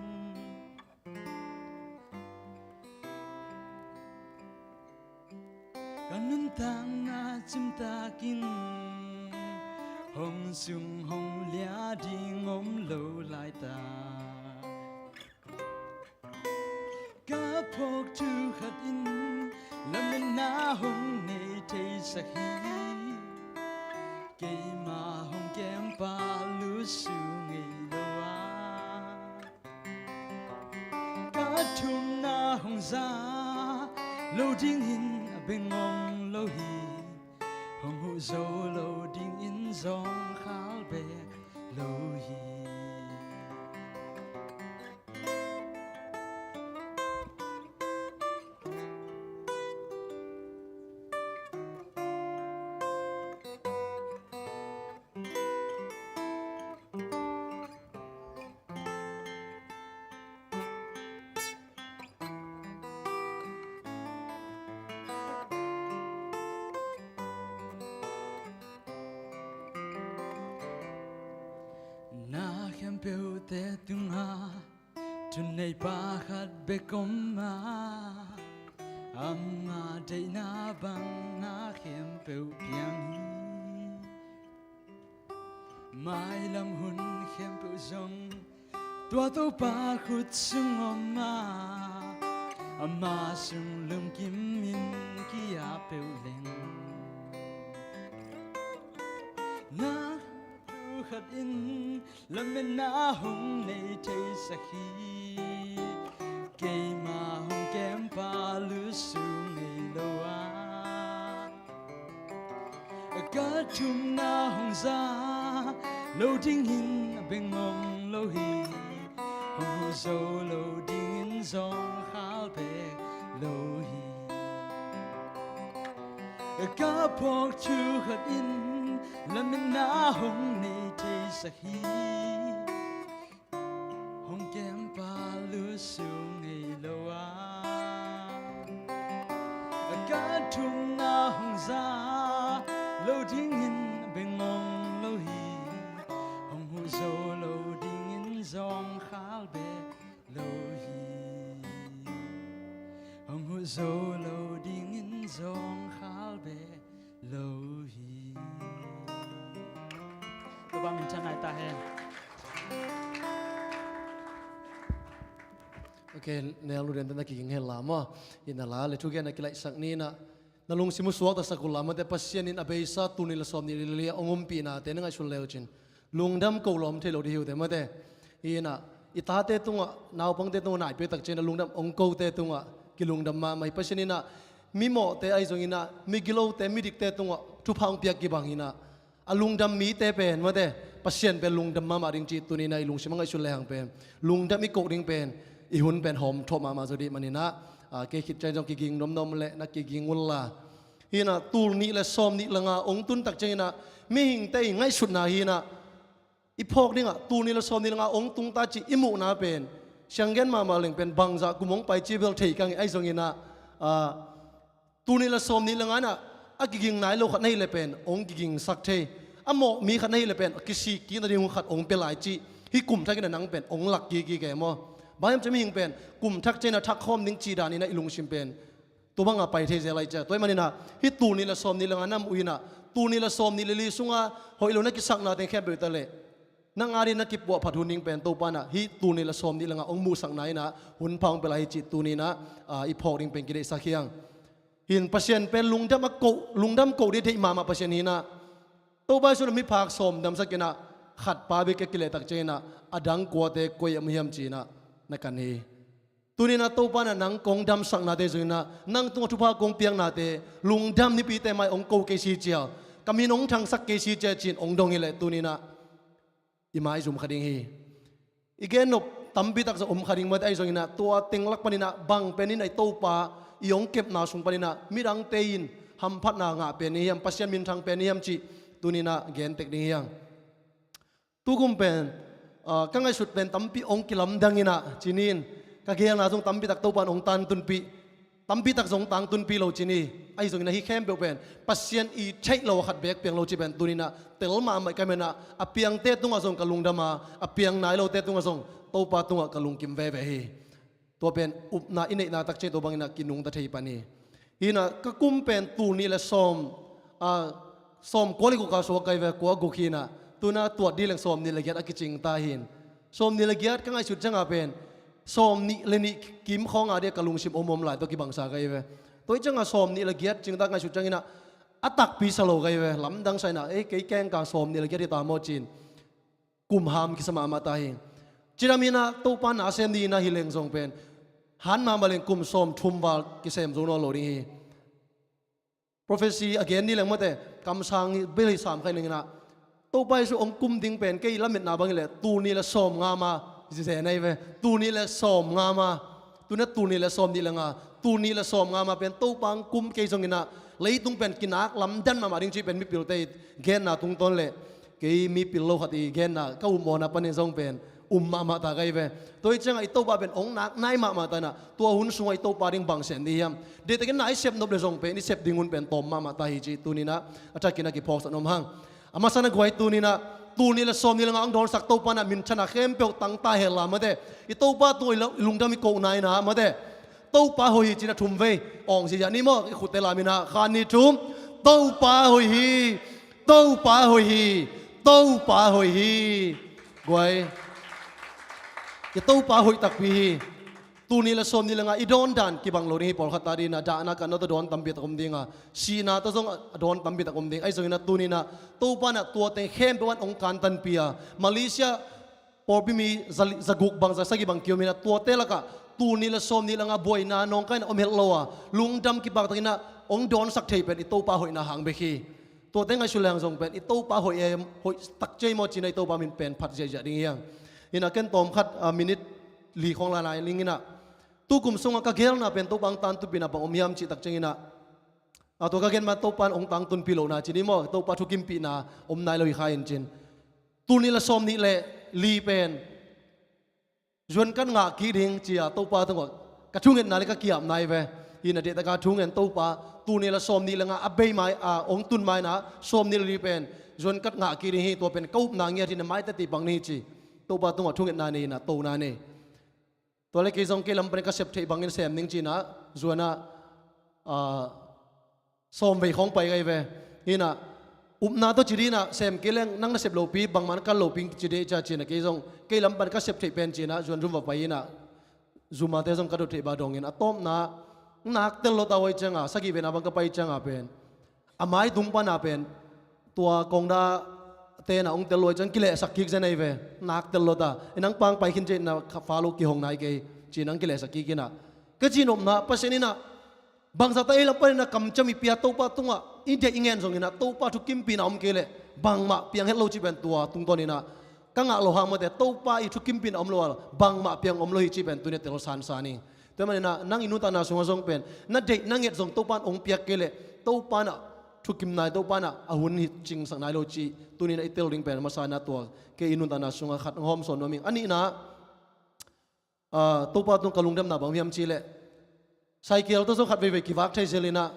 ka nuntakna cimtakin hong sung hong lia ding om lo lai ta. Ka phawk thu khat in lametna hong nei theisak hi. Keima hong kempa lusu ngei lo a, ka thumna hong za lo dingin a beng om lo hi. Hong huh zo lo dingin zong khal bek lo hi. Na khempeuhte tungah thuneipa khat bek om a, ama deihna bang na khempeuh piang hi. Mailam hun khempeuh zong tua Topa khut sung om a, ama sung lungkim in ki-ap peuh leng, na thu khat in lametna hong nei theisak hi. Keima hong kempa lusu ngei lo a, ka thumna hong za lo dingin a beng om lo hi. Hong huh zo lo dingin zong khal bek lo hi. Ka phawk thu khat in lametna hong nei theisak hi. Hong kempa lusu ngei lo a, ka thumna hong za lo dingin a beng om lo hi. Hong huh zo lo dingin zong khal bek lo hi. Hong huh zo lo dingin zong khal bek lo hi. Topa min thang nai ta hen. Ok, nel lu den na kiging hen la maw. Ina la le thugen a kilaihsak ni na. Na lungsim uh suaktasak uh la mate, Pasian in a beisa tul nih le sawm nih le li a hong umpihna te na ngaihsun leu cin lungdam ko lawm thei lo ding hi uh te mate. Ina i tate tungah, naupangte tungah naipi tak ciang a lungdam hong kote tungah kilungdam mahmah hi. Pasian ina mimawhte ahi zong ina migilote midikte tungah thupha hong piak kibang ina a lungdam mite pen mate Pasian pen lungdam mahmah ding cih tuni-in ah i lungsim a ngaihsut lehang pen lungdam i koh ding pen i hun pen hawm thawh mahmah zaw dih manin ah, a, kei khit ciang zong kiging nuamnuam leh na kiging unla. Hi-in ah tul nih le sawm nih le nga hong tun tak ciangin ah mihingte i ngaihsutna hi-in ah i phawk dingah tul nih le sawm nih le nga hong tung ta cih i muhna pen siang gen mahmah leng pen bangzah kum hong pai cih bel thei kang hi. Ahi zongin ah, a, tul nih le sawm nih le nga-in ah a kiging nai lo khat na hih leh pen hong kigingsak thei. A mawh mi khat na hih leh pen kisik kik nading hun khat hong pia lai cih hih kum thakin ah nang pen hong lak kik kik e maw? Bang hiam cih leh mihing pen kum thak ciangin ah thak khawm ding cih danin ah i lungsim pen tua bangah pai thei zel lai ciah. Tua ahih manin ah hih tul nih le sawm nih le nga na muh in ah tul nih le sawm nih le li sungah hoih lo na kisakna teng khempeuh ta leh nang adingin na kipuahphat hun ding pen Topa in ah hih tul nih le sawm nih le nga hong muhsakna in ah hun pha hong pia lai hi cih tuni-in ah, a, i phawk ding pen kideihsak hi hang. Hi-in Pasian pen lungdam a koh, lungdam koh ding a deih mahmah Pasian hi-in ah Topa Jesu in ah miphak sawm damsak in ah khat pa bek a kileh tak ciangin ah a dang kuate koi ah om hiam ci-in ah na kan hi. Tuni-in ah Topa in ah nang kong damsaknate zongin ah nang tungah thupha kong piaknate lungdam nipite mai hong ko kei si cia, ka min hong thangsak kei si cia ci-in hong dong hi leh tuni-in ah i maizum kha ding hi. I gen nop tampi tak zong om kha ding mate, ahi zongin ah tua teng lak panin ah bang pen in ah i Topa i hong kepna sung panin ah midangte in hamphatna ngah pen i hiam, Pasian minthang pen i hiam cih tuni-in ah gen tek ding hi hang. Tukum pen, a, ka ngaihsut pen tampi hong kilamdang in ah ci ni in, ka geelna zong tampi tak Topa in hong tantunpih, tampi tak zong tangtunpih lo ci ni. Ahi zongin ah hih khempeuh pen Pasian i theih lo a khat bek piang lo cih pen tuni-in ah tel mahmah ka hih manin ah a piangte tungah zong ka lungdam a, a piang nai lote tungah zong Topa tungah ka lungkim veve hi. Tua pen upna i neihna tak ciang tua bangin ah kinungta thei pan hi. Hi-in ah ka kum pen tul nih le sawm, a, sawm kua le guk a suak ka hi ve, kua guk hi-in ah tu-in ah tuat dih leng sawm nih le giat a kicing ta hi-in. Sawm nih le giat ka ngaihsut ciangah pen sawm nih le nih kim khawng a dih a ka lungsim om om lai tawh kibangsa ka hi ve. Tua hi ciangah sawm nih le giat cingtak ngaihsut ciangin ah a takpi sa lo ka hi ve. Lamdang sa in ah, ei, kei keng ka sawm nih le giat hi ta maw ci-in kum ham kisa mahmah ta hi. Cidam in ah Topa nasem dih in ah hi leng zong pen han mahmah leng kum sawm thum val kisem zo nawn lo ding hi. Prophecy a gen ni leng mate, kamsang bel hi sam kha hi leng in ah Topa Jesu hong kum ding pen kei lametna bang hi leh tul nih le sawm nga ma, zi zen ahi ve, tul nih le sawm nga ma. Tu-in ah tul nih le sawm nih le nga, tul nih le sawm nga ma pen Topa hong kum kei zongin ah leitung pen kinak lamdang mahmah ding cih pen mipilte i genna tungtawn leh kei mipil lo khat i genna ka um mawkna panin zong pen um mahmah ta ka hi ve. Tua hi ciangah i Topa pen hong nak nai mahmah ta in ah tua hun sungah i Topa ding bang sem ding hiam? Deihtakin na i sep nop leh zong pen i sep ding hun pen tawm mahmah ta hi cih tuni-in ah a thakin ah kiphawksak nuam hang. A masa-in ah guai tuni-in ah tul nih le sawm nih le nga hong dawnsak Topa in ah minthanna khempeuh tangtak hen la mate. I Topa tungah i lo-, i lungdam i kohna in ah mate. Topa hoih hi ci-in ah thum vei awng ziahziah ni maw, i khutte lam in ah khat nih thum. Topa hoih hi. Topa hoih hi. Topa hoih hi. Guai. I Topa hoih takpi hi. Tul nih le sawm nih le nga i dawn dan kibang lo ding hi. Pawlkhat adingin ah dahna kanna tawh dawn tampi tak om ding a, sihna tawh zong a dawn tampi tak om ding. Ahi zongin ah tuni-in ah Topa in ah tua teng khempeuh ah hong kantanpih a, Malaysia pawlpi mi za li-, za guk bang, za sagih bang kiom in ah tuate lakah tul nih le sawm nih le nga buaina nawngkaina om het lo a, lungdam kipaktakin ah hong dawnsak thei pen i Topa hoihna hang bek hi. Tuate ngaihsun lehang zong pen i Topa hoih e, hoih tak ci ei maw ci-in ah i Topa min pen phat ziahziah ding hi hang. Hi-in ah ken tawmkhat, a, minute li khawng la nai ning in ah, tukum sungah ka geelna pen Topa hong tantunpihna bang om hiam cih tak ciangin ah, a, tua ka gen ma Topa in hong tantunpih lohna ci ni maw, Topa thukimpihna om nai lo hi kha in cin. Tul nih le sawm nih le li pen zuan khat ngah kik ding ci-a Topa tungah ka thungetna le ka ki-apna hi ve. Hi-in ah deihtakin thungen Topa, tul nih le sawm nih le nga a bei mai, a, hong tun mai-in ah sawm nih le li pen zuan khat ngah kik ding hi, tua pen ka upna ngiat hi-in ah mai tawh tei pang ni ci. Topa tungah thungetna nei-in ah tona nei. Tua leh kei zong kei lam panin ka sep theih bangin sem ning ci-in ah zuan ah, a, sawm vei khawng pai ka hi ve. Hi-in ah upna tawh ci dih in ah sem kei leng nang na sep lopi, bangmah na kan lopi ci dih cia ci-in ah kei zong kei lam pan ka sep theih pen ci-in ah zuan zum va pai in ah zumate zong ka dot theih bang dongin, a tawpna nak tel lo ta, huai ciangah sagih veina bang ka pai ciangah pen a mai tung pana pen tua kongda tena hong tel lo ciang kilehsak kik zen ahi ve. Nak tel lo ta, i nang pang pai khin ciah na kha fa lo kihong nai kei ci-in nang kilehsak kik in ah ka ci nopna Pasian in ah bangzah ta ei lam panin ah kamciam i pia Topa tungah i deih i ngen zongin ah Topa thukimpihna om kei leh bangmah piang het lo cih pen tua tungtawn inah ka ngah loh hang mate, Topa i thukimpihna om lo a bangmah piang om lo hi cih pen tuni a tel sansan ing. Tua maninah nang i nuntakna sungah zong pen na deih na nget zong Topa in hong piak kei leh Topa inah thukim nai, Topa inah a hun hi cingsak nai lo cih tuni inah i tel ding pen a masa inah tua kei i nuntakna sungah khat hong hawmsawn nuam ing. A nihna, ah, Topa tung ka lungdamna bang hiam cih leh cycle tawh zong khat veivei kivak thei zel inah,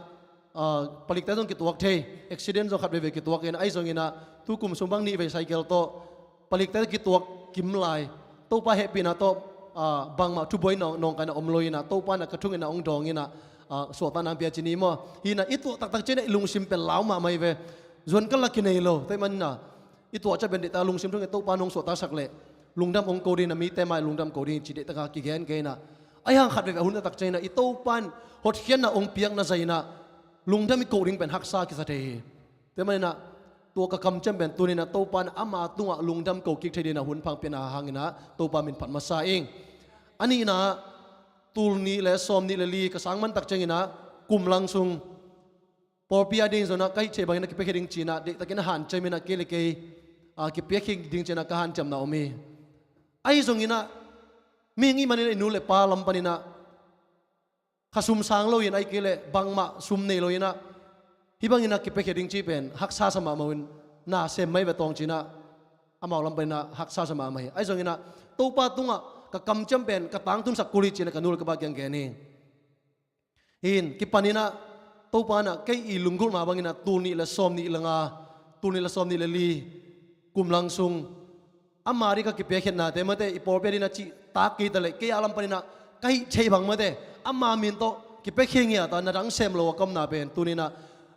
ah, palikte zong kituak thei, accident zong khat veivei kituak inah, ahi zong inah tukum sung bang nih vei cycle tawh palikte kituak kim lai, Topa hehpihna tawh, ah, bangmah thubuai nawng, nawngkaina om lo inah, Topa inah ka thung inah hong dawng inah, ah, suahtakna hong pia ci ni maw. Hi inah i tuah taktak ciang inah i lungsim pen lau mahmah hi ve. Zuan kal a kinei lo, tua ahih maninah i tuah ciang pen deihtak lungsim thung inah Topa in hong suahtaksak leh lungdam hong ko ding inah, mite mai lungdam ko ding ci deihtak a kigen kei inah. Ahi hang khat veivei a hun taktak ciang inah i Topa in hotkhiatna hong piakna zah inah lungdam i ko ding pen haksa kisa thei hi. Tua maninah tua ka kamciam pen tuni inah Topa in ama tungah lungdam ko kik thei ding inah hun pha hong piakna hang inah Topa min phat masa ing. A nihna, tul nih le sawm nih le li ka sang man taktak ciang inah kum lang sung pawlpi a ding zong inah ka hih theih bang inah kipiakhia ding ci inah deihtakin a hanciam inah kei le kei, ah, kipiakhia ding ci inah ka hanciamna om hi. Ahi zong inah mihing i hih manin inah i nu le pa lam pan inah kha sum sang lo in, ahih kei leh bangmah sum nei lo inah hih bang inah kipiakhia ding cih pen haksa sa mahmah uh in, na sem mai ve tawng ci inah amau lam pan inah haksa sa mahmah hi. Ahi zong inah Topa tungah ka kamciam pen ka tangtunsak kul hi ci inah ka nu le ka pa kiang gen hi. Hi in kipan inah Topa inah kei i lunggulhna bang inah tul nih le sawm nih le nga, tul nih le sawm nih le li kum lang sung ama ding ka kipiakhia nate mate, i pawlpi a ding inah cih tak kei ta leh kei a lam pan inah ka hih theih bang mate, ama min tawh kipiakhia ngiat a na dang sem lo a ka omna pen tuni inah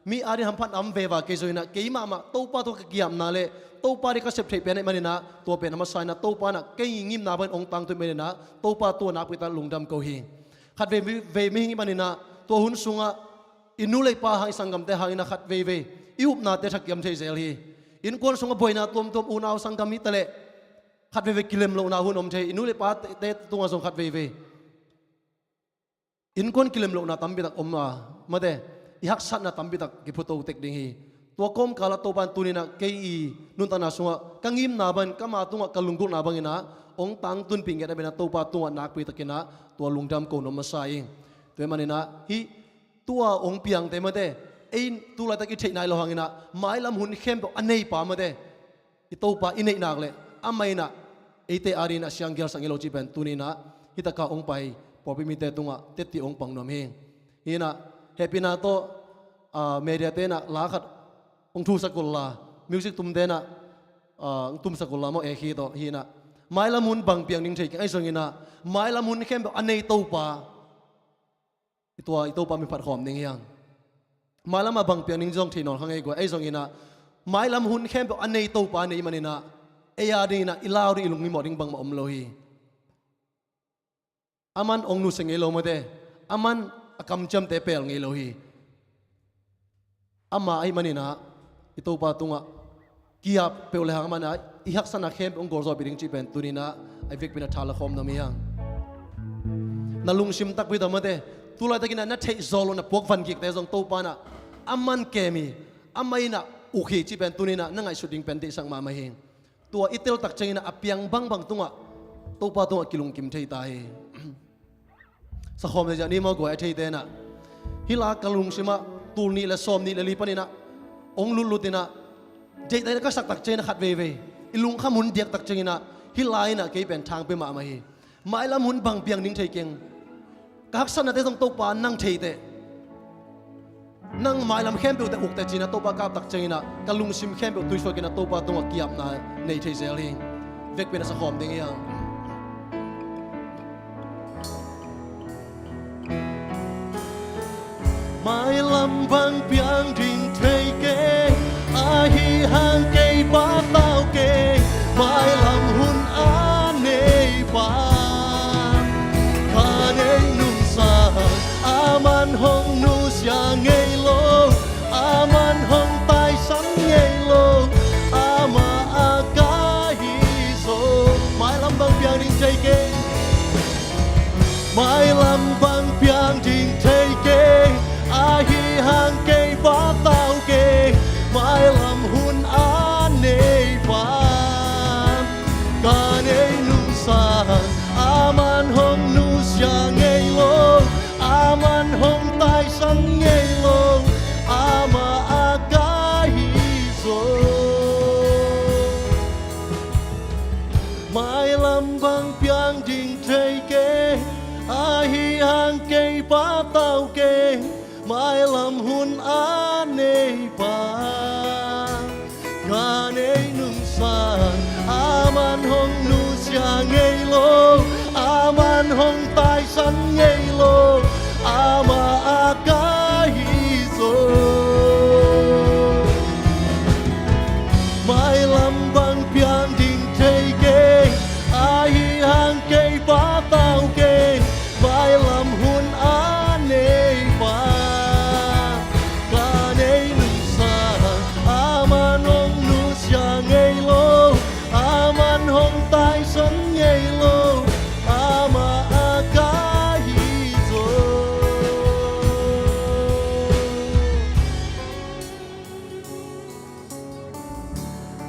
mi a ding hamphatna om veve kei zong inah kei mahmah Topa tawh ka kiapna le Topa ding ka sep theih pen ahih man inah tua pen a masa inah Topa inah kei ngimna bang in hong tangtun man inah Topa tua nakpi tak lungdam ko hi. Khat vei, vei mihing i hih man inah tua hun sungah i nu le i pa hang, i sanggamte hang inah khat veivei i upnate thakiam thei zel hi. Innkuan sungah buaina tuamtuam, unau sanggam hi ta leh khat veivei kilem lohna hun om thei, i nu le i pate tungah zong khat veivei innkuan kilem lohna tampi tak om a, mate, i haksatna tampi tak kiphuto tek ding hi. Tua kawmkal ah Topa in tuni inah kei i nuntakna sungah ka ngimna bang in, ka ama tungah ka lunggulhna bang inah hong tangtunpih ngiat ahih man inah Topa tungah nakpi tak inah tua lungdam ko nuam masa ing. Tua ahih man inah hih tua hong piangte mate, ei tu laitak i theih nai loh hang inah mailam hun khempeuh a neipa mate, i Topa i neih nak leh amah inah eite a ding inah siang gialsak ngei lo cih pen tuni inah hih tak a hong pai pawlpi mite tungah tetti hong pang nuam hi. Hi inah hehpihna tawh, ah, media te inah la khat hong thusak unla, music tumte inah, ah, hong tumsak unla maw, e khi tawh. Hi inah mailam hun bang piang ding thei keng, ahi zong inah mailam hun khempeuh a nei Topa, i tua i Topa min phat khawm ding hi hang. Mailam ah bang piang ding zong thei nawn kha ngei guai, ahi zong inah mailam hun khempeuh a nei Topa nei man inah ei a ding inah i lau ding, i lungngimawh ding bangmah om lo hi. Aman hong nusia ngei lo mate, aman a kamciamte pel ngei lo hi. Amah ahih man inah i Topa tungah kiap peuh le hang amah inah i haksatna khempeuh hong gualzawhpih ding cih pen tuni inah a vekpi inah tha la khawm nuam hi hang. Na lungsim takpi tawh mate, tu laitak inah na theih zawh loh na puak van kikte zong Topa inah aman kem hi, amah inah uk hi cih pen tuni inah na ngaihsut ding pen deihsak mahmah hi. Tua i tel tak ciang inah a piang bangbang tungah Topa tungah kilungkim thei ta hi. Sakhawm le ziah ni maw guai, a theite inah. Hih la ka lungsim ah tul nih le sawm nih le li pan inah hong lutlut inah deihtak inah ka sak tak ciang inah khat veivei i lungkham hun diak tak ciang inah hih la inah kei pen thang pia mahmah hi. Mailam hun bang piang ding thei keng. Ka haksatnate zong Topa nang thei teh. Nang mailam khempeuh teh uk teh ci inah Topa kap tak ciang inah ka lungsim khempeuh tuisuak inah Topa tungah kiapna nei thei zel hi. Vekpi inah sakhawm ding hi hang. Mailam bang piang ding thei keng, ahi hang kei patau keng. Mailam hun a neipa, ka nei nunsa, aman hong nusia ngei lo, aman hong taisan ngei lo, amah a ka hi zo. Mailam bang piang ding thei keng. Mailam bang piang ding thei keng, ahi hang kei patau keng. Mailam hun a Kei patau kei, mailam hun a nei pa. Ka nei nung sa, aman hong nusia ngei lo, aman hong taisan ngei lo, amah a ka hi zo. Mailam bang piang ding thei kei, ahi hang kei patau kei, mailam hun a nei pa. Ka nei nung sa, aman hong nusia ngei lo, aman hong taisan ngei lo, amah a ka hi zo.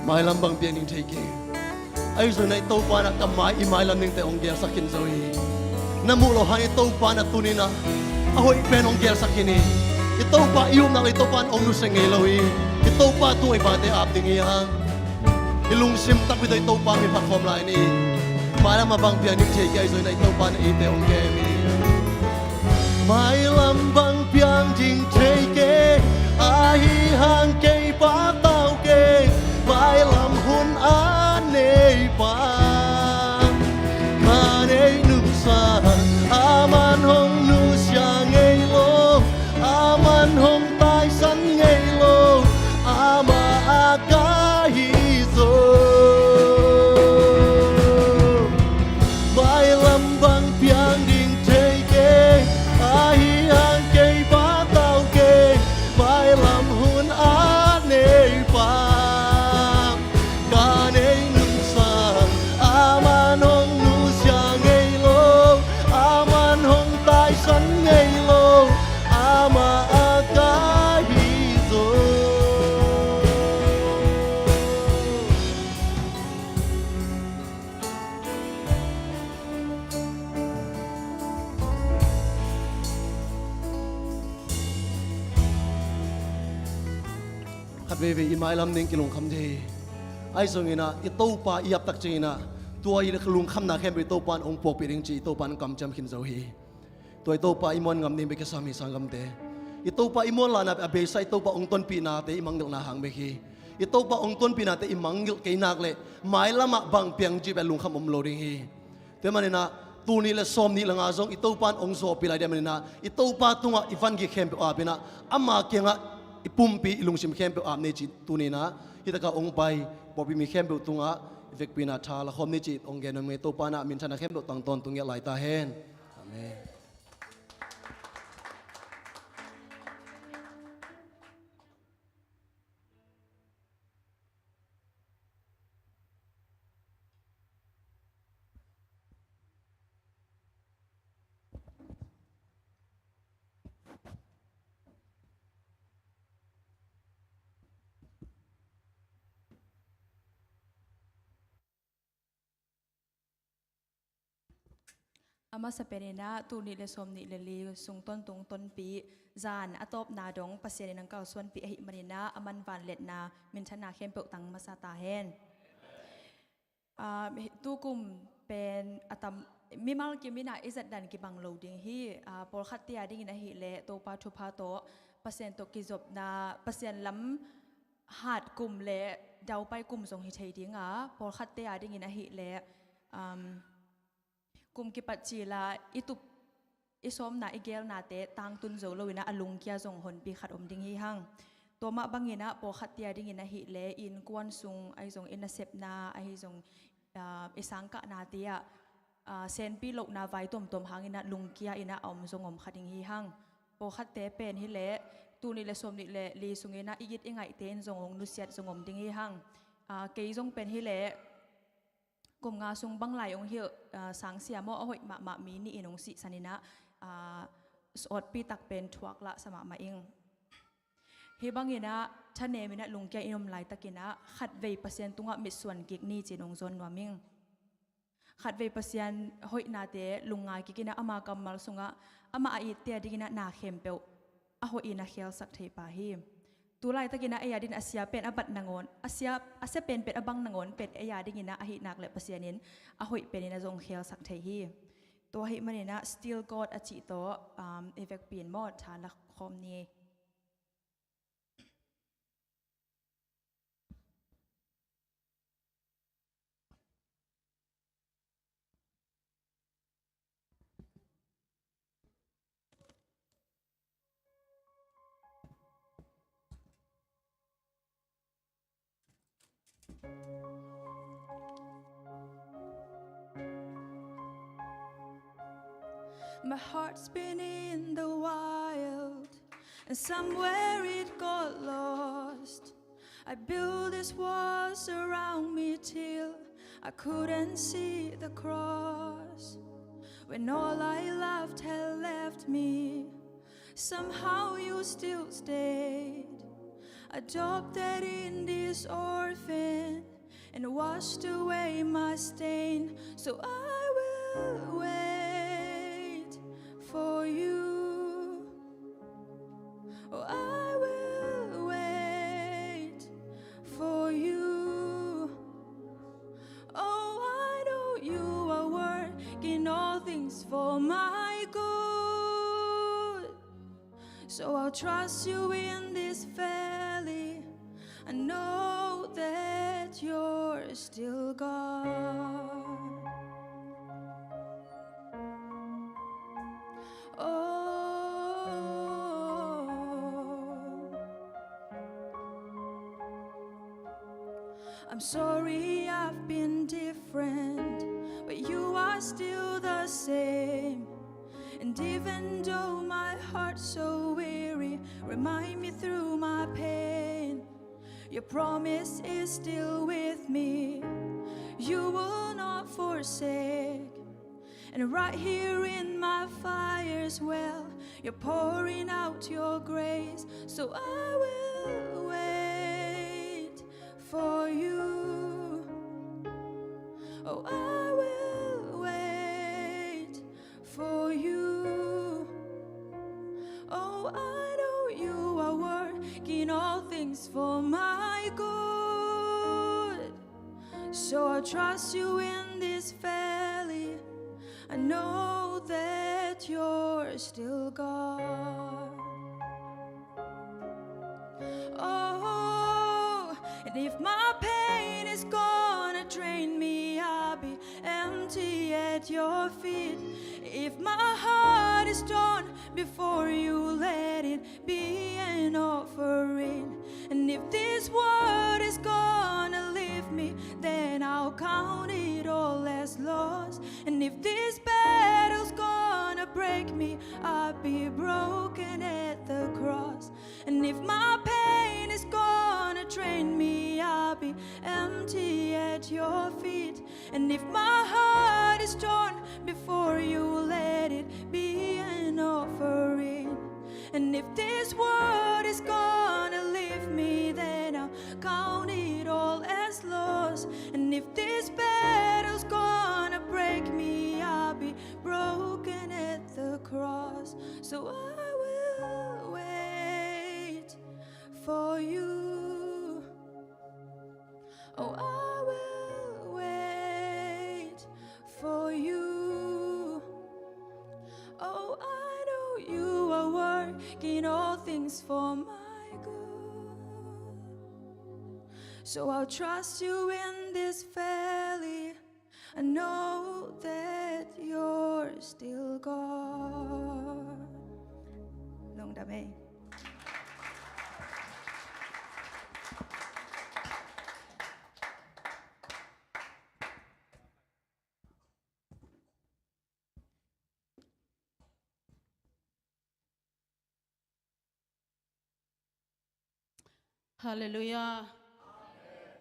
Mailam bang piang ding thei kei. Ahi zongin ah i Topa in ah ka mai, i mailam dingte hong gelsak khin zo hi. Na muh loh hangin i Topa in ah tuni-in ah a hoih pen hong gelsak khin hi. I Topa i upna le i Topa in hong nusia ngei lo hi. I Topa tungah i vate ap ding hi hang. I lungsim takpi tawh i Topa min phat khawm lai ni. Mailam ah bang piang ding thei kei, ahi zongin ah i Topa in ah eite hong kem hi. Mailam bang piang ding thei kei, ahi hang kei patau kei, mailam hun a nei pa. Ka nei nung sa, aman hong nusia ngei lo, aman hong taisan ngei lo, amah a ka hi zo. Mailam bang piang ding thei kei, ahi hang kei patau kei, mailam hun a nei pa. Ka nei nung sa, aman hong nusia ngei lo, aman hong taisan ngei lo, amah a ka hi zo. Khat veivei i mailam ding kilungkham thei hi. Ahi zongin ah i Topa i ap tak ciangin ah tua i lungkhamna khempeuh i Topa in hong puakpih ding ci i Topa in kamciam khin zo hi. Tua i Topa i muan ngam ding bek kisam hi sanggamte. I Topa i muan lahna a beisa i Topa hong tonpihnate i mangngilhna hang bek hi. I Topa hong tonpihnate i mangngilh kei nak leh mailam ah bang piang cih pen lungkham om lo ding hi. Tua ahih manin ah tul nih le sawm nih le nga zong i Topa in hong zawhpih lai ding ahih manin ah i Topa tungah i van gik khempeuh ap in ah ama kiangah i pumpi, i lungsim khempeuh ap ni ci tuni-in ah hih takah hong pai pawlpi mi khempeuh tungah i vekpi-in ah tha la khawm ni ci hong gen nuam ing. I Topa in ah minthanna khempeuh tang tawntung ngiat lai ta hen. Amen. A masa pen in ah tul nih le sawm nih le li sung tawntung tonpih, zan a tawpna dong Pasian in hong kalsuanpih ahih manin ah aman vangliatna, minthanna khempeuh tang masa ta hen. Ah, tukum pen a tam, mimal kim in ah i zat dan kibang lo ding hi. Ah, pawlkhatte a dingin ahih leh Topa thupha tawh, Pasian tawh kizopna, Pasian lam hat kum le daupai kum zong hi thei ding a, pawlkhatte a dingin ahih leh, um, kum kipat cil a i tup, i sawmna, i gelnate tangtun zo lo in ah a lungkia zong honpi khat om ding hi hang. Tua mah bangin ah pawlkhatte a dingin ahih leh i innkuan sung ahi zong, i nasepna ahi zong, ah, i sangkahnate ah, ah, senpi lohna vai tuamtuam hangin ah lungkia in ah a om zong om kha ding hi hang. Pawlkhatte pen hi leh tul nih le sawm nih le li sungin ah i it i ngaihte in zong hong nusiat zong om ding hi hang. Ah, kei zong pen hi leh kum nga sung bang lai hong hilh, ah, sangsia maw, a hoih mahmah mi nih in hong sihsan in ah, ah, sawtpi tak pen thuak lah sa mahmah ing. Hih bangin ah thanem in ah lungkia in om laitakin ah khatvei Pasian tungah mitsuan kik ni ci-in hong zawn nuam ing. Khatvei Pasian hoihnate lungngai kik in ah ama kammal sungah amah a itte a dingin ah na khempeuh a hoih in a khelsak thei pa hi. Tu laitakin ah ei a dingin a sia pen a bat nangawn, a sia, a sia penpen a bang nangawn pen ei a dingin ah ahih nak leh Pasian in a hoih pen in a zong khelsak thei hi. Tua ahih manin ah Still God a cih tawh, um, i vekpi in maw, tha la khawm ni. My heart's been in the wild, and somewhere it got lost. I built these walls around me till I couldn't see the cross. When all I loved had left me, somehow you still stayed. Adopted in this orphan and washed away my stain. So I will wait for you. Oh, I will wait for you. Oh, I know you are working all things for my good. So I'll trust you in this valley. I know that you're still God. Oh, I'm sorry I've been different, but you are still the same. And even though my heart's so weary, remind me through my pain, your promise is still with me. You will not forsake. And right here in my fire's well, you're pouring out your grace. So I will wait for you. Oh, I will wait for you. Oh, I know you are working all things for my good. So I'll trust you in this valley. I know that you're still God. Oh, and if my pain is gonna drain me, I'll be empty at your feet. If my heart is torn before you, let it be an offering. And if this world is gonna leave me, then I'll count it all as loss. And if this battle's gonna break me, I'll be broken at the cross. And if my pain is gonna drain me, I'll be empty at your feet. And if my heart is torn before you, let it be an offering. And if this world is gonna leave me, then I'll count it all as loss. And if this battle's gonna break me, I'll be broken at the cross. So I will wait for you. Oh, I will wait for you. Oh, I know you are working all things for my good. So I'll trust you in this valley. I know that you're still God. Lungdam ei. Halleluiah.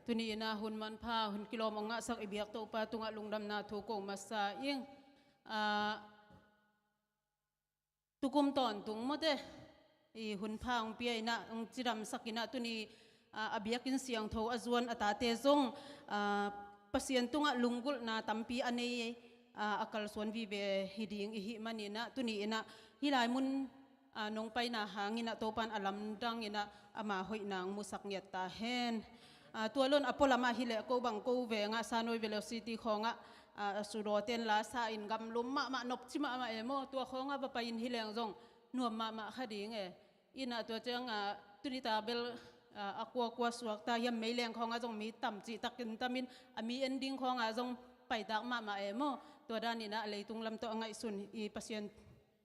Tuni in ah hun manpha, hun kilawm hong ngahsak i biak Topa tungah lungdamna thu ko masa ing. Ah, tukum tawntung mawte i hun pha hong pia in ah, hong cidamsak in ah, tuni, ah, a biakinn siangtho a zuan a tate zong, ah, Pasian tungah lunggulhna tampi a nei, ah, a kalsuan vive hi ding i hih manin ah, tuni in ah hih lai mun, ah, nong paina hangin ah Topan a lamdang in ah ama hoihna hong musak ngiat ta hen. Ah, tua lo-in a pualam ah hi leh ko bang ko veng ah Sanoi Velocity khawng ah, a, a sudaw ten la sa in gamlum mahmah nopci mahmah e maw, tua khawngah va pai in hi leng zong nuam mahmah kha ding e. Inah tua ciangah tuni ta bel, a, a kuakua suakta hiam, meileng khawngah zong mi tam cihtakin tamin a mi en ding khawngah zong paitak mahmah e maw. Tua daninah leitung lam tawh a ngaihsun i Pasian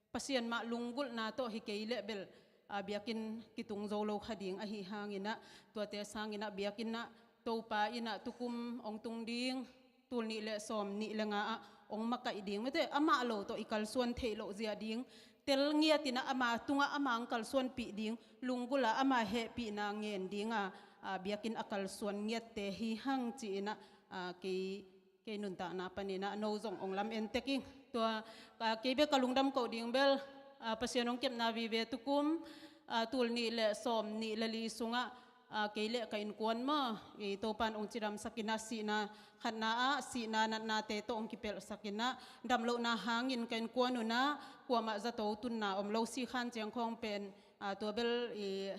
Pasian mah lunggulhna tawh hi kei leh bel, a, biakinn kitung zo lo kha ding ahi hanginah, tuate sanginah biakinnah Topa innah tukum hong tung ding, tul nih le sawm nih le nga ah hong makaih ding, mate amah lo tawh i kalsuan theih loh zia ding, tel ngiatinah ama tungah ama hong kalsuanpih ding, lunggulh ah ama hehpihna ngen dinga, a, biakinn a kalsuan ngiatte hi hang ci-inah, a, kei kei nuntakna paninah no zong hong lam en tek ing. Tua, a, kei bek ka lungdam koh ding bel, a, Pasian hong kepna vive tukum, a, tul nih le sawm nih le li sungah, a, kei le ka innkuan maw, i Topan hong cidamsakinah sihna khatna ah sihna natnate tawh hong kipelhsakinah damlohna hangin ka innkuan unah kuamah zato tunna om lo, sikhan ciang khawng pen, a, tua bel i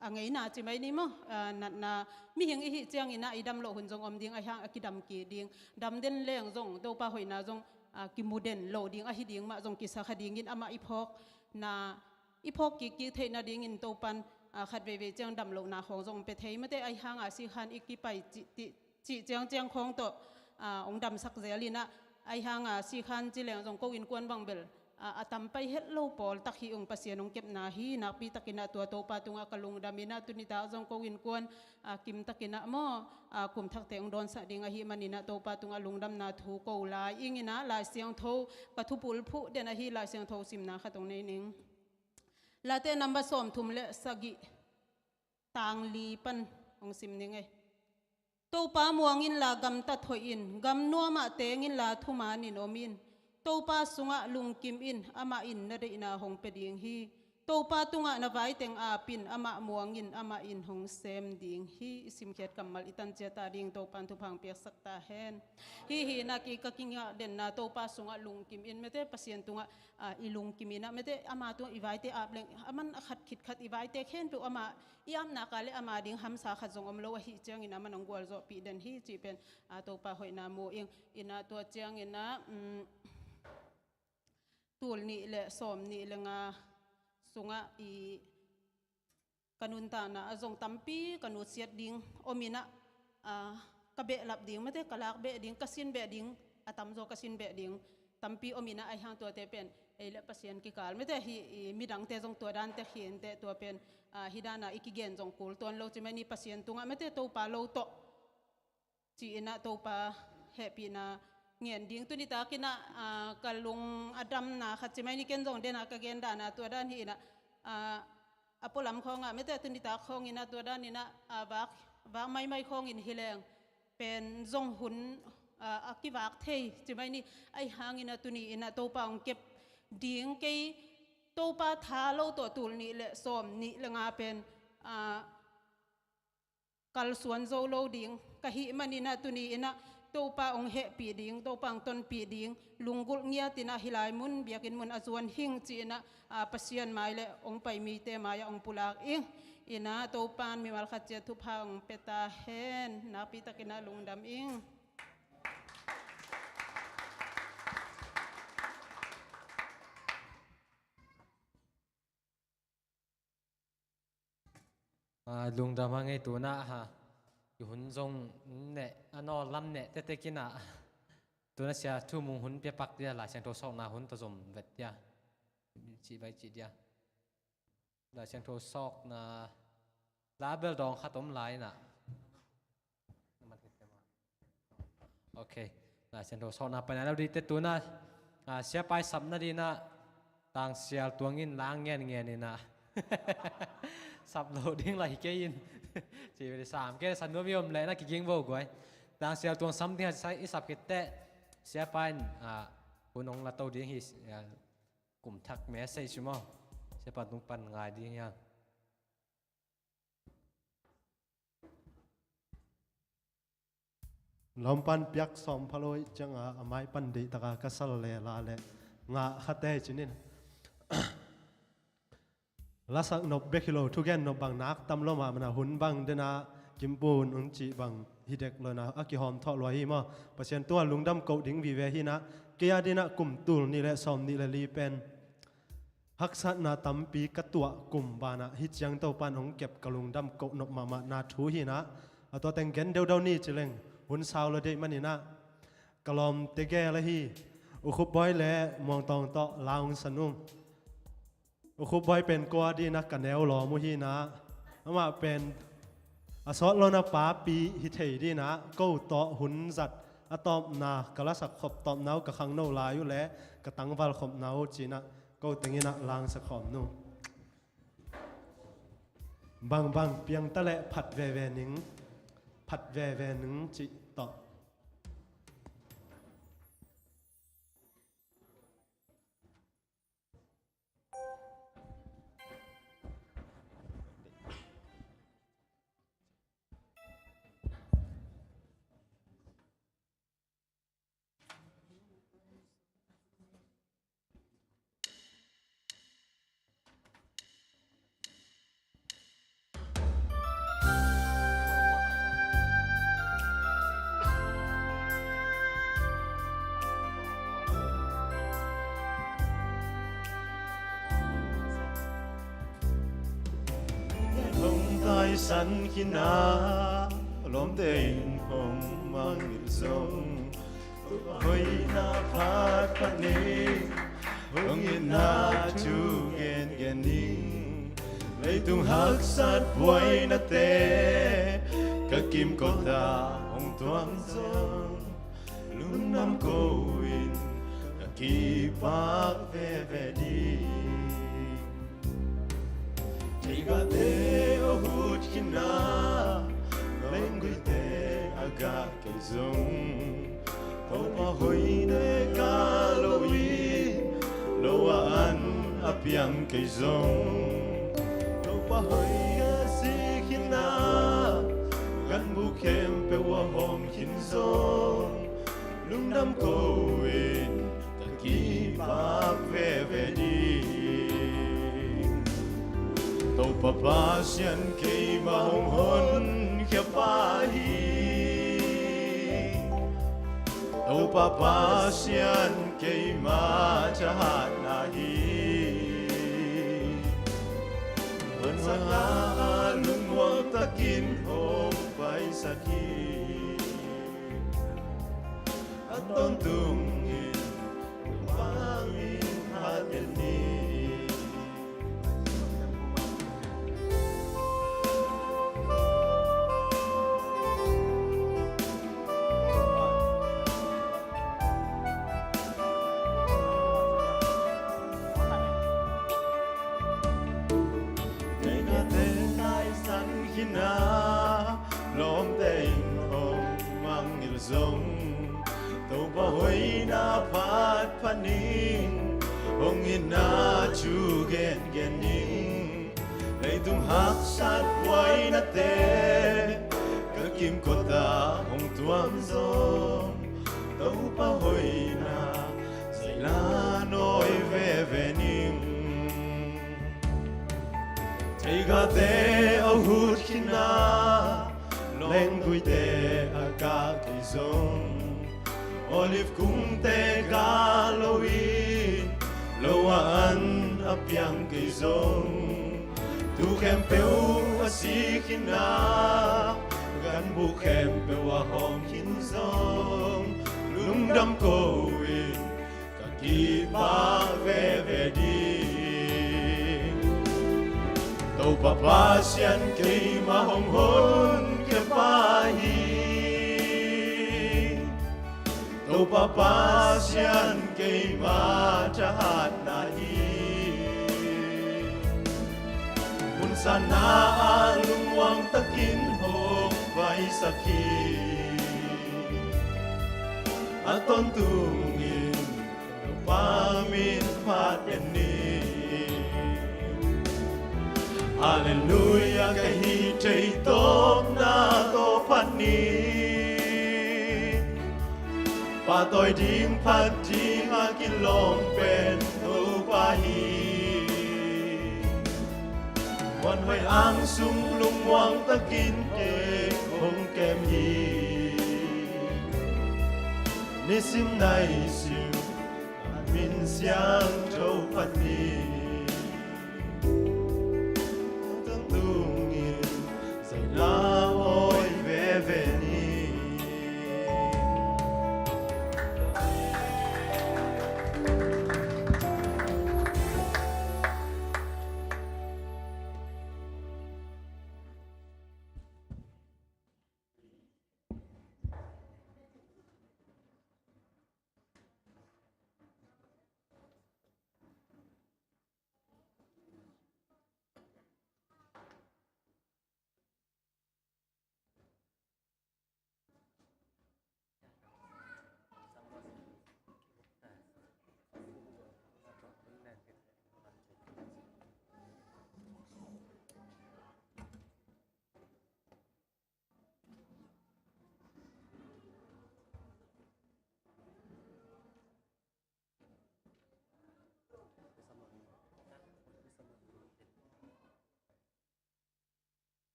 a ngeina ci mai ni maw, a, natna mihing i hih cianginah i dam loh hun zong om ding, ahi hang a kidam kik ding, dam den leng zong Topa hoihna zong, a, kimu den lo ding ahi ding mah zong kisa kha dingin amah i phawkna, i phawk kikkik theih nadingin Topan, a, khat veivei ciang damlohna khawng zong pia thei, mate ahi hanga sikhan i kipai cih, cih, cih ciangciang khawng tawh, a, hong damsak zel inah, ahi hanga sikhan ci leng zong ko innkuan bang bel, a, a tam pai het lo pawl tak hi ung, Pasian hong kepna hi. Nakpi takinah tua Topa tungah ka lungdam inah tunitak zong ko innkuan, a, kim takinah maw, a, kum thakte hong dawnsak ding ahi maninah Topa tungah lungdamna thu ko lai inginah Lai Siangtho ka thupul phuh den ahi, Lai Siangtho simna khat hong nei ning. Late number sawmthum le sagih, tang li pan hong sim ning ei. Topa muang inla gamtat hoih in, gam nuamah teng inla thumanin om in. Topa sungah lungkim in, amah in na deihna hong pia ding hi. Topa tungah na vaiteng ap in, amah muang in, amah in hong sem ding hi. I simkhiat kammal i tanciat a ding Topan thupha hong piaksak ta hen. Hih hi nak i ka kingah denna Topa sungah lungkim in, mate Pasian tungah, a, i lungkim inah, mate ama tungah i vaite ap leng, aman a khat khit khat i vaite khempeuh ama i apna ka le ama ding hamsa khat zong om lo ahi ciangin aman hong gualzawhpih den hi cih pen, a, Topa hoihna mu ing. Inah tua cianginah, um, tul nih le sawm nih le nga sungah i ka nuntakna ah zong tampi ka nutsiat ding om inah, a, ka behlap ding, mate ka lak beh ding, ka sin beh ding, a tamzaw ka sin beh ding tampi om inah, ahi hang tuate pen ei le Pasian kikal, mate hi, i midangte zong tua dante hi inteh, tua pen, a, hi dana i kigen zong kul tuan lo ci mai ni, Pasian tungah mate Topa lo tawh ci inah Topa hehpihna ngen ding. Tunitak inah, a, ka lung a damna khat ci mai ni, ken zong dena ka gen dana tua dan hi inah, a, a pualam khawngah mate tunitak khawng inah tua dan inah, a, vak, vak maimai khawngin hi leng pen zong hun, a, a kivak thei ci mai ni. Ahi hang inah tuni inah Topa hong kep ding, kei Topa tha lo tawh tul nih le sawm nih le nga pen, a, kalsuan zo lo ding ka hih man inah tuni inah Topa hong hehpih ding, Topa hong tonpih ding, lunggulh ngiat inah hih lai mun biakinn mun a zuan hing ci inah, a, Pasian mai le hong pai mite mai-ah hong pulak ing. Inah Topan mimal khat ciat thupha hong pia ta hen. Nakpi tak inah lungdam ing. A, lungdam a ngei tunah ha. I hun zong neh, a nawl lam neh tetek inah. Tunah sia thu mung hun pia pak dia, Lai Siangtho sawkna hun tawh zom vet dia. Cih bai cih dia. Lai Siangtho sawkna la bel dawng khat om lai inah. Ok. Lai Siangtho sawkna paina lo dih te tunah, a, siapa i sap nadinah Tangsial Tuang in lang ngen ngen inah sap lo ding lai kei in. Ci beli sam kei san nuam i om leh na kiging vo guai. Tangsial Tuang sam ding a i sap khit teh siapa in, a, hun hong la to ding hi, a, kum thak message maw. Siapa tung pan ngai ding hiang. Lawmpan piak sawm pha lo ih cianga a mai pan deih taka ka sal le la le ngah khate cinin. Lasak nop bek hi lo, thugen nop bang nak tam lo mah mana hun bang dena Kimpun hong cih bang hi dek lo in ah, a kihawm thawh lua hi maw. Pasian tungah lungdam koh ding vive hi in ah, kei a dingin ah kum tul nih le sawmnih le li pen haksatna tampi ka tuah kum banah, hih ciang Topa'n hong kep ka lungdam koh nop mahmahna thu hi in ah, a tua teng gen deuhdeuh ni ci leng hun sau lo deih manin ah, ka lawmte gel ahi U Khup Bawi le Muang Tawng tawh la hong sa ung. U Khup Bawi pen ko a dingin ah ka neu lawm uh hi in ah, amah pen a sawt lo in ah papi hi thei dingin ah, ko tawh hun zat a tawpna, ka lasak khop tawpna uh, ka khangno lai uh le ka tangval khopna uh ci in ah, ko teng in ah la hong sa khawm ung. Bangbang piang ta leh phat veve ning, phat veve ning cih tawh. Hong taisan khin a, lawmte in hong mangngilh zong, hoihna phat phat ning, hong itna thu gengen ning. Leitung haksat buainate ka kimkot ah hong tuam zong, lungdam ko in ka kipak veve ding. Theigahte a hut khin a, lengguite a gah kei zong, Topa hoihna gah lo in, lo a an a piang kei zong, Topa hoih a sik khin a, ganbuk khempeuh a hawm khin zong, lungdam ko in ka kipak veve ding. Topa Pasian keima hong honkhia pa hi. Topa Pasian keima thahatna hi. Huan sana a lungmuang takin hong paisak hi. A tawntung in Topa min phat en ni. Theigahte taisan khin a, lawmte in hong mangngilh zong, Topa hoihna phat phat ning, hong itna thu gengen ning. Leitung haksat buainate ka kimkot ah hong tuam zong, Topa hoihna zai la nawi veve ning. Theigahte a hut khin a, lengguite a gah kei zong, Olive kungte gah lo in, lo a an a piang kei zong, tu khempeuh a sik khin a, ganbuk khempeuh a hawm khin zong, lungdam ko in ka kipak veve ding. Topa Pasian keima hong honkhia pa hi. Topa Pasian keima thahatna hi. Hun sana a lungmuang takin hong paisak hi. A tawntung in Topa min phat en ni. Halleluiah, ka hih thei tawpna tawh phat ni. Pahtawi ding phat ding a kilawm pen Topa hi. Huan hoih ang sung lungmuang takin kei hong kem hi. Nisim naisim a min siangtho pan ni. Tangtungin zaina awi veve ni.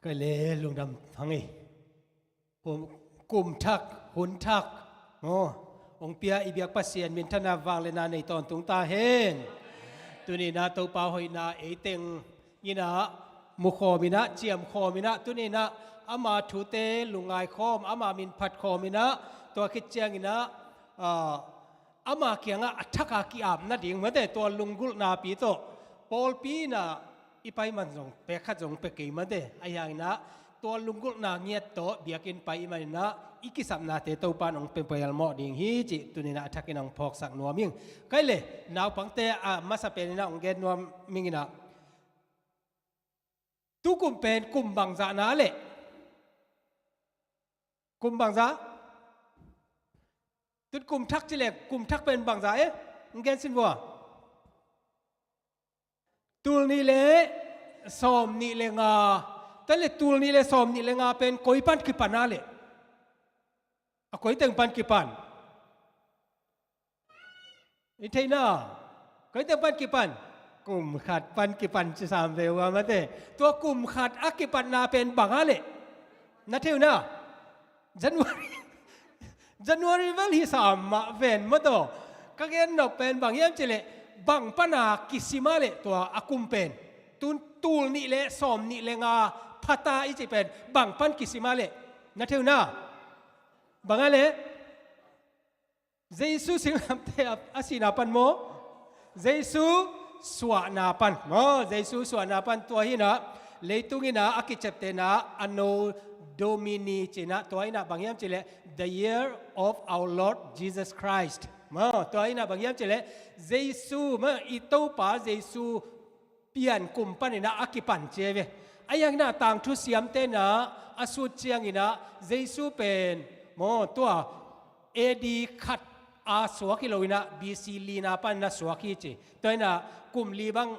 Kei le lungdam hang ei. Kum, kum thak, hun thak. Maw, hong pia i biak Pasian minthanna vangliatna nei tawntung ta hen. Tuni-in ah Topa hoihna ei teng in ah mu khawm in ah, ciam khawm in ah, tuni-in ah ama thute lungngai khawm, ama min phat khawm in ah, tua khit ciangin ah, ah, ama kiangah a thak a ki-ap nading mate, tua lunggulhnapi tawh pawlpi in ah i pai man zong pek khat zong pia kei mate. Ahi hangin ah tua lunggulhna ngiat tawh biakinn pai i hih manin ah i kisapnate Topa in hong pia pelmawh ding hi cih tuni-in ah a thakin ah hong phawksak nuam ing. Kei le naupangte a masa penin ah hong gen nuam ing in ah, tu kum pen kum bangzah na leh? Kum bangzah? Tun kum thak ci leh, kum thak pen bangzah e? Hong gen sin vua. Tul nih le sawm nih le nga. Tua leh tul nih le sawm nih le nga pen koi pan kipan a leh? A koi teng pan kipan? I theihna, koi teng pan kipan? Kum khat pan kipan ci sam ve ua mate. Tua kum khat a kipatna pen bang a leh? Na thei uh na? January. January vel hi sam mah ven maw taw. Ka gen nop pen bang hiam cih leh, bang pan a kisim a leh tua a kum pen? Tun tul nih le sawm nih le nga pha ta i cih pen bang pan kisim a leh? Na thei uh na? Bang a leh? Jesu singlamteh a, a sihna pan maw? Jesu suahna pan maw? Jesu suahna pan. Tua hi in ah, leitung in ah a kiceptehna Anno Domini ci in ah, tua hi in ah bang hiam cih leh, the year of our Lord Jesus Christ maw? Tua hi in ah bang hiam cih leh, Jesu maw, i Topa Jesu pian kum panin ah a kipan ci hi ve. Ahi hangin ah tangthu siamte in ah a sut ciangin ah Jesu pen maw, tua A D khat a suak hi lo in ah B C lina panin ah suak hi ci. Tua hi in ah kum li bang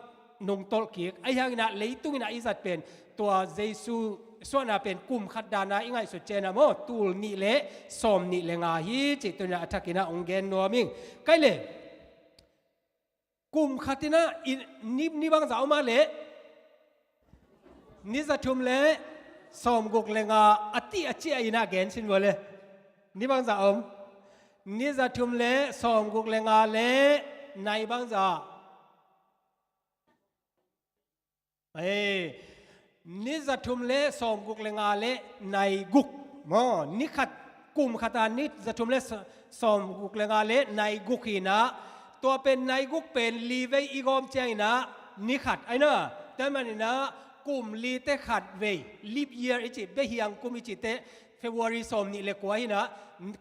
nungtolh kik. Ahi hangin ah leitung in ah i zat pen tua Jesu suahna pen kum khat dan a i ngaihsut ciangin ah maw, tul nih le sawm nih le nga hi ci. Tua hi in ah a thakin ah hong gen nuam ing. Kei le kum khat in ah i, ni, ni bangzah om a leh? Ni za thum le sawmguk le nga. A tih a ciah in ah gen sin vua le. Ni bangzah om? Ni za thum le sawmguk le nga le nai bangzah? Ei, ni za thum le sawmguk le nga le nai guk maw? Ni khat, kum khat a ni za thum le sa-, sawmguk le nga le nai guk hi in ah, tua pen nai guk pen li vei i gawm ciangin ah ni khat ahi na. Tua hi manin ah kum lite khat vei, leap year i cih, behiang kum i cihte, February sawm nih le kua hi in ah,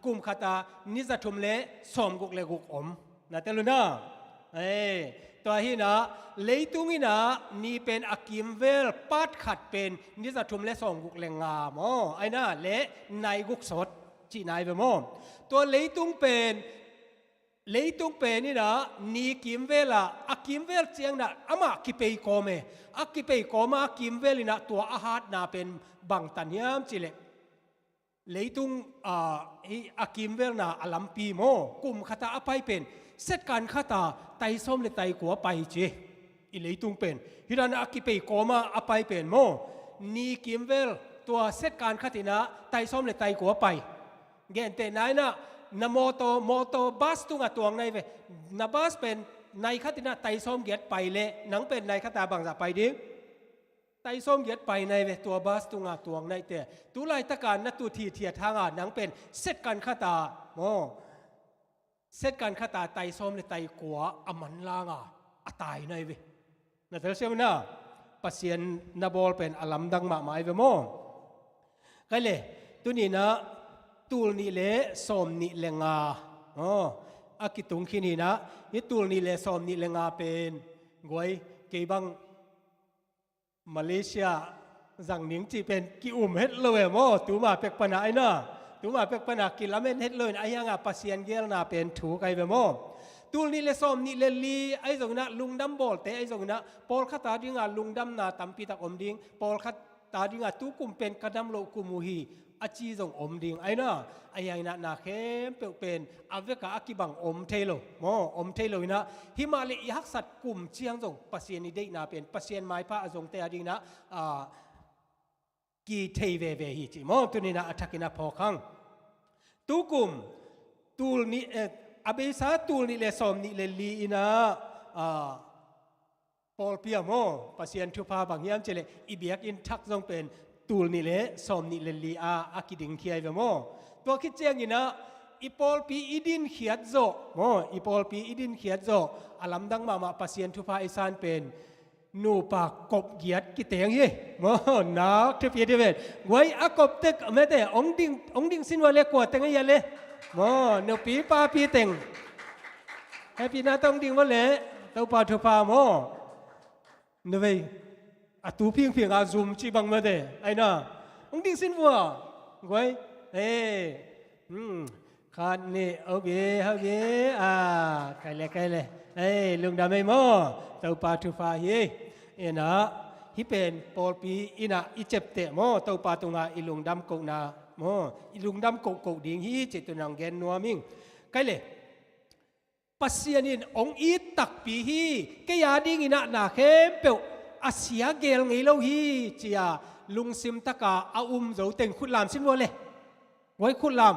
kum khat a ni za thum le sawmguk le guk om. Na tel uh na? Ei, tua hi in ah, leitung in ah ni pen a kimvel part khat pen ni za thum le sawmguk le nga maw? Ahi na, le nai guk sawt cihna hi ve maw? Tua leitung pen Leitung pen inah ni kimvel ah, a kimvel ciang inah amah kipei kawm e. A kipei kawm a, a kimvel inah tua a hatna pen bangtan hiam cileh, leitung, ah, i a kimvelna a lampi maw, kum khat a a pai pen, second khat a tai sawm le tai kua pai ci. I leitung pen hi dan a kipei kawm a a pai pen maw, ni kimvel tua second khat inah tai sawm le tai kua pai. Gentehna inah na mawtaw, mawtaw bus tungah tuang nai ve. Na bus pen nai khat inah tai sawm giat pai leh, nang pen nai khat a bangzah pai ding? Tai sawm giat pai nai ve, tua bus tungah tuang naite. Tu laitaka na tut hithiat hanga nang pen second khat a maw, second khat a tai sawm le tai kua a manlang a, a tai nai ve. Na telsiam inah, Pasian na bawl pen a lamdang mahmah ai ve maw? Kai le, tuni inah tul nih le sawm nih le nga, aw, a kitung khin hi inah, hi tul nih le sawm nih le nga pen, guai, kei bang Malaysia zang ning cih pen ki-um het lo e maw, tuma pek pana ai na. Tuma pek pana kilamen het lo in, ahi hanga Pasian geelna pen thu kai ve maw. Tul nih le sawm nih le li ai zong inah, lungdam bawlte ai zong inah, pawlkhat a dinga lungdamna tampitak om ding, pawlkhat a dinga tu kum pen ka dam loh kum uh hi, a ci zong om ding ai na. Ahi hang inah na khempeuh pen a veka a kibang om thei lo maw, om thei lo inah, himah le i haksat kum ciang zong Pasian i deihna pen, Pasian maipha a zongte a ding inah, ah, kithei veve hi ci maw. Tuni inah a thakin a phawk hang. Tu kum tul nih, eh, a beisa tul nih le sawm nih le li inah, ah, pawlpi ah maw, Pasian thupha bang hiam cileh, i biakinn thak zong pen tul nih le sawm nih le li a, a kidingkhia ai ve maw. Tua khit ciang inah i pawlpi i dinkhiat zawh maw, i pawlpi i dinkhiat zawh a lamdang mahmah Pasian thupha i san pen nupa kop giat kiteng hi maw, nak thupi ti ven. Guai, a kop tek mete, ong ding, ong ding sin ua le kua teng a ia le maw, nupi papi teng. Happy na tong ding maw le, Topa thupha maw. Nuvei a tu phingphing a zum ci bang mate ai na. Ong ding sin vua. Guai. Hey. Hmm. Khat nih, okay, okay. Ah, kai le, kai le. Hey, lungdam ei maw. Topa thupha hi. Inah, hi pen pawlpi inah i ciapteh maw, Topa tungah i lungdam kohna maw, i lungdam kohkoh ding hi ci-in tu nang gen nuam ing. Kai le. Pasian in ong it takpi hi. Kei a ding inah na khempeuh a sia gel ngei lo hi, ci-a lungsim taka a um zo teng khutlam sin vua le. Guai, khutlam.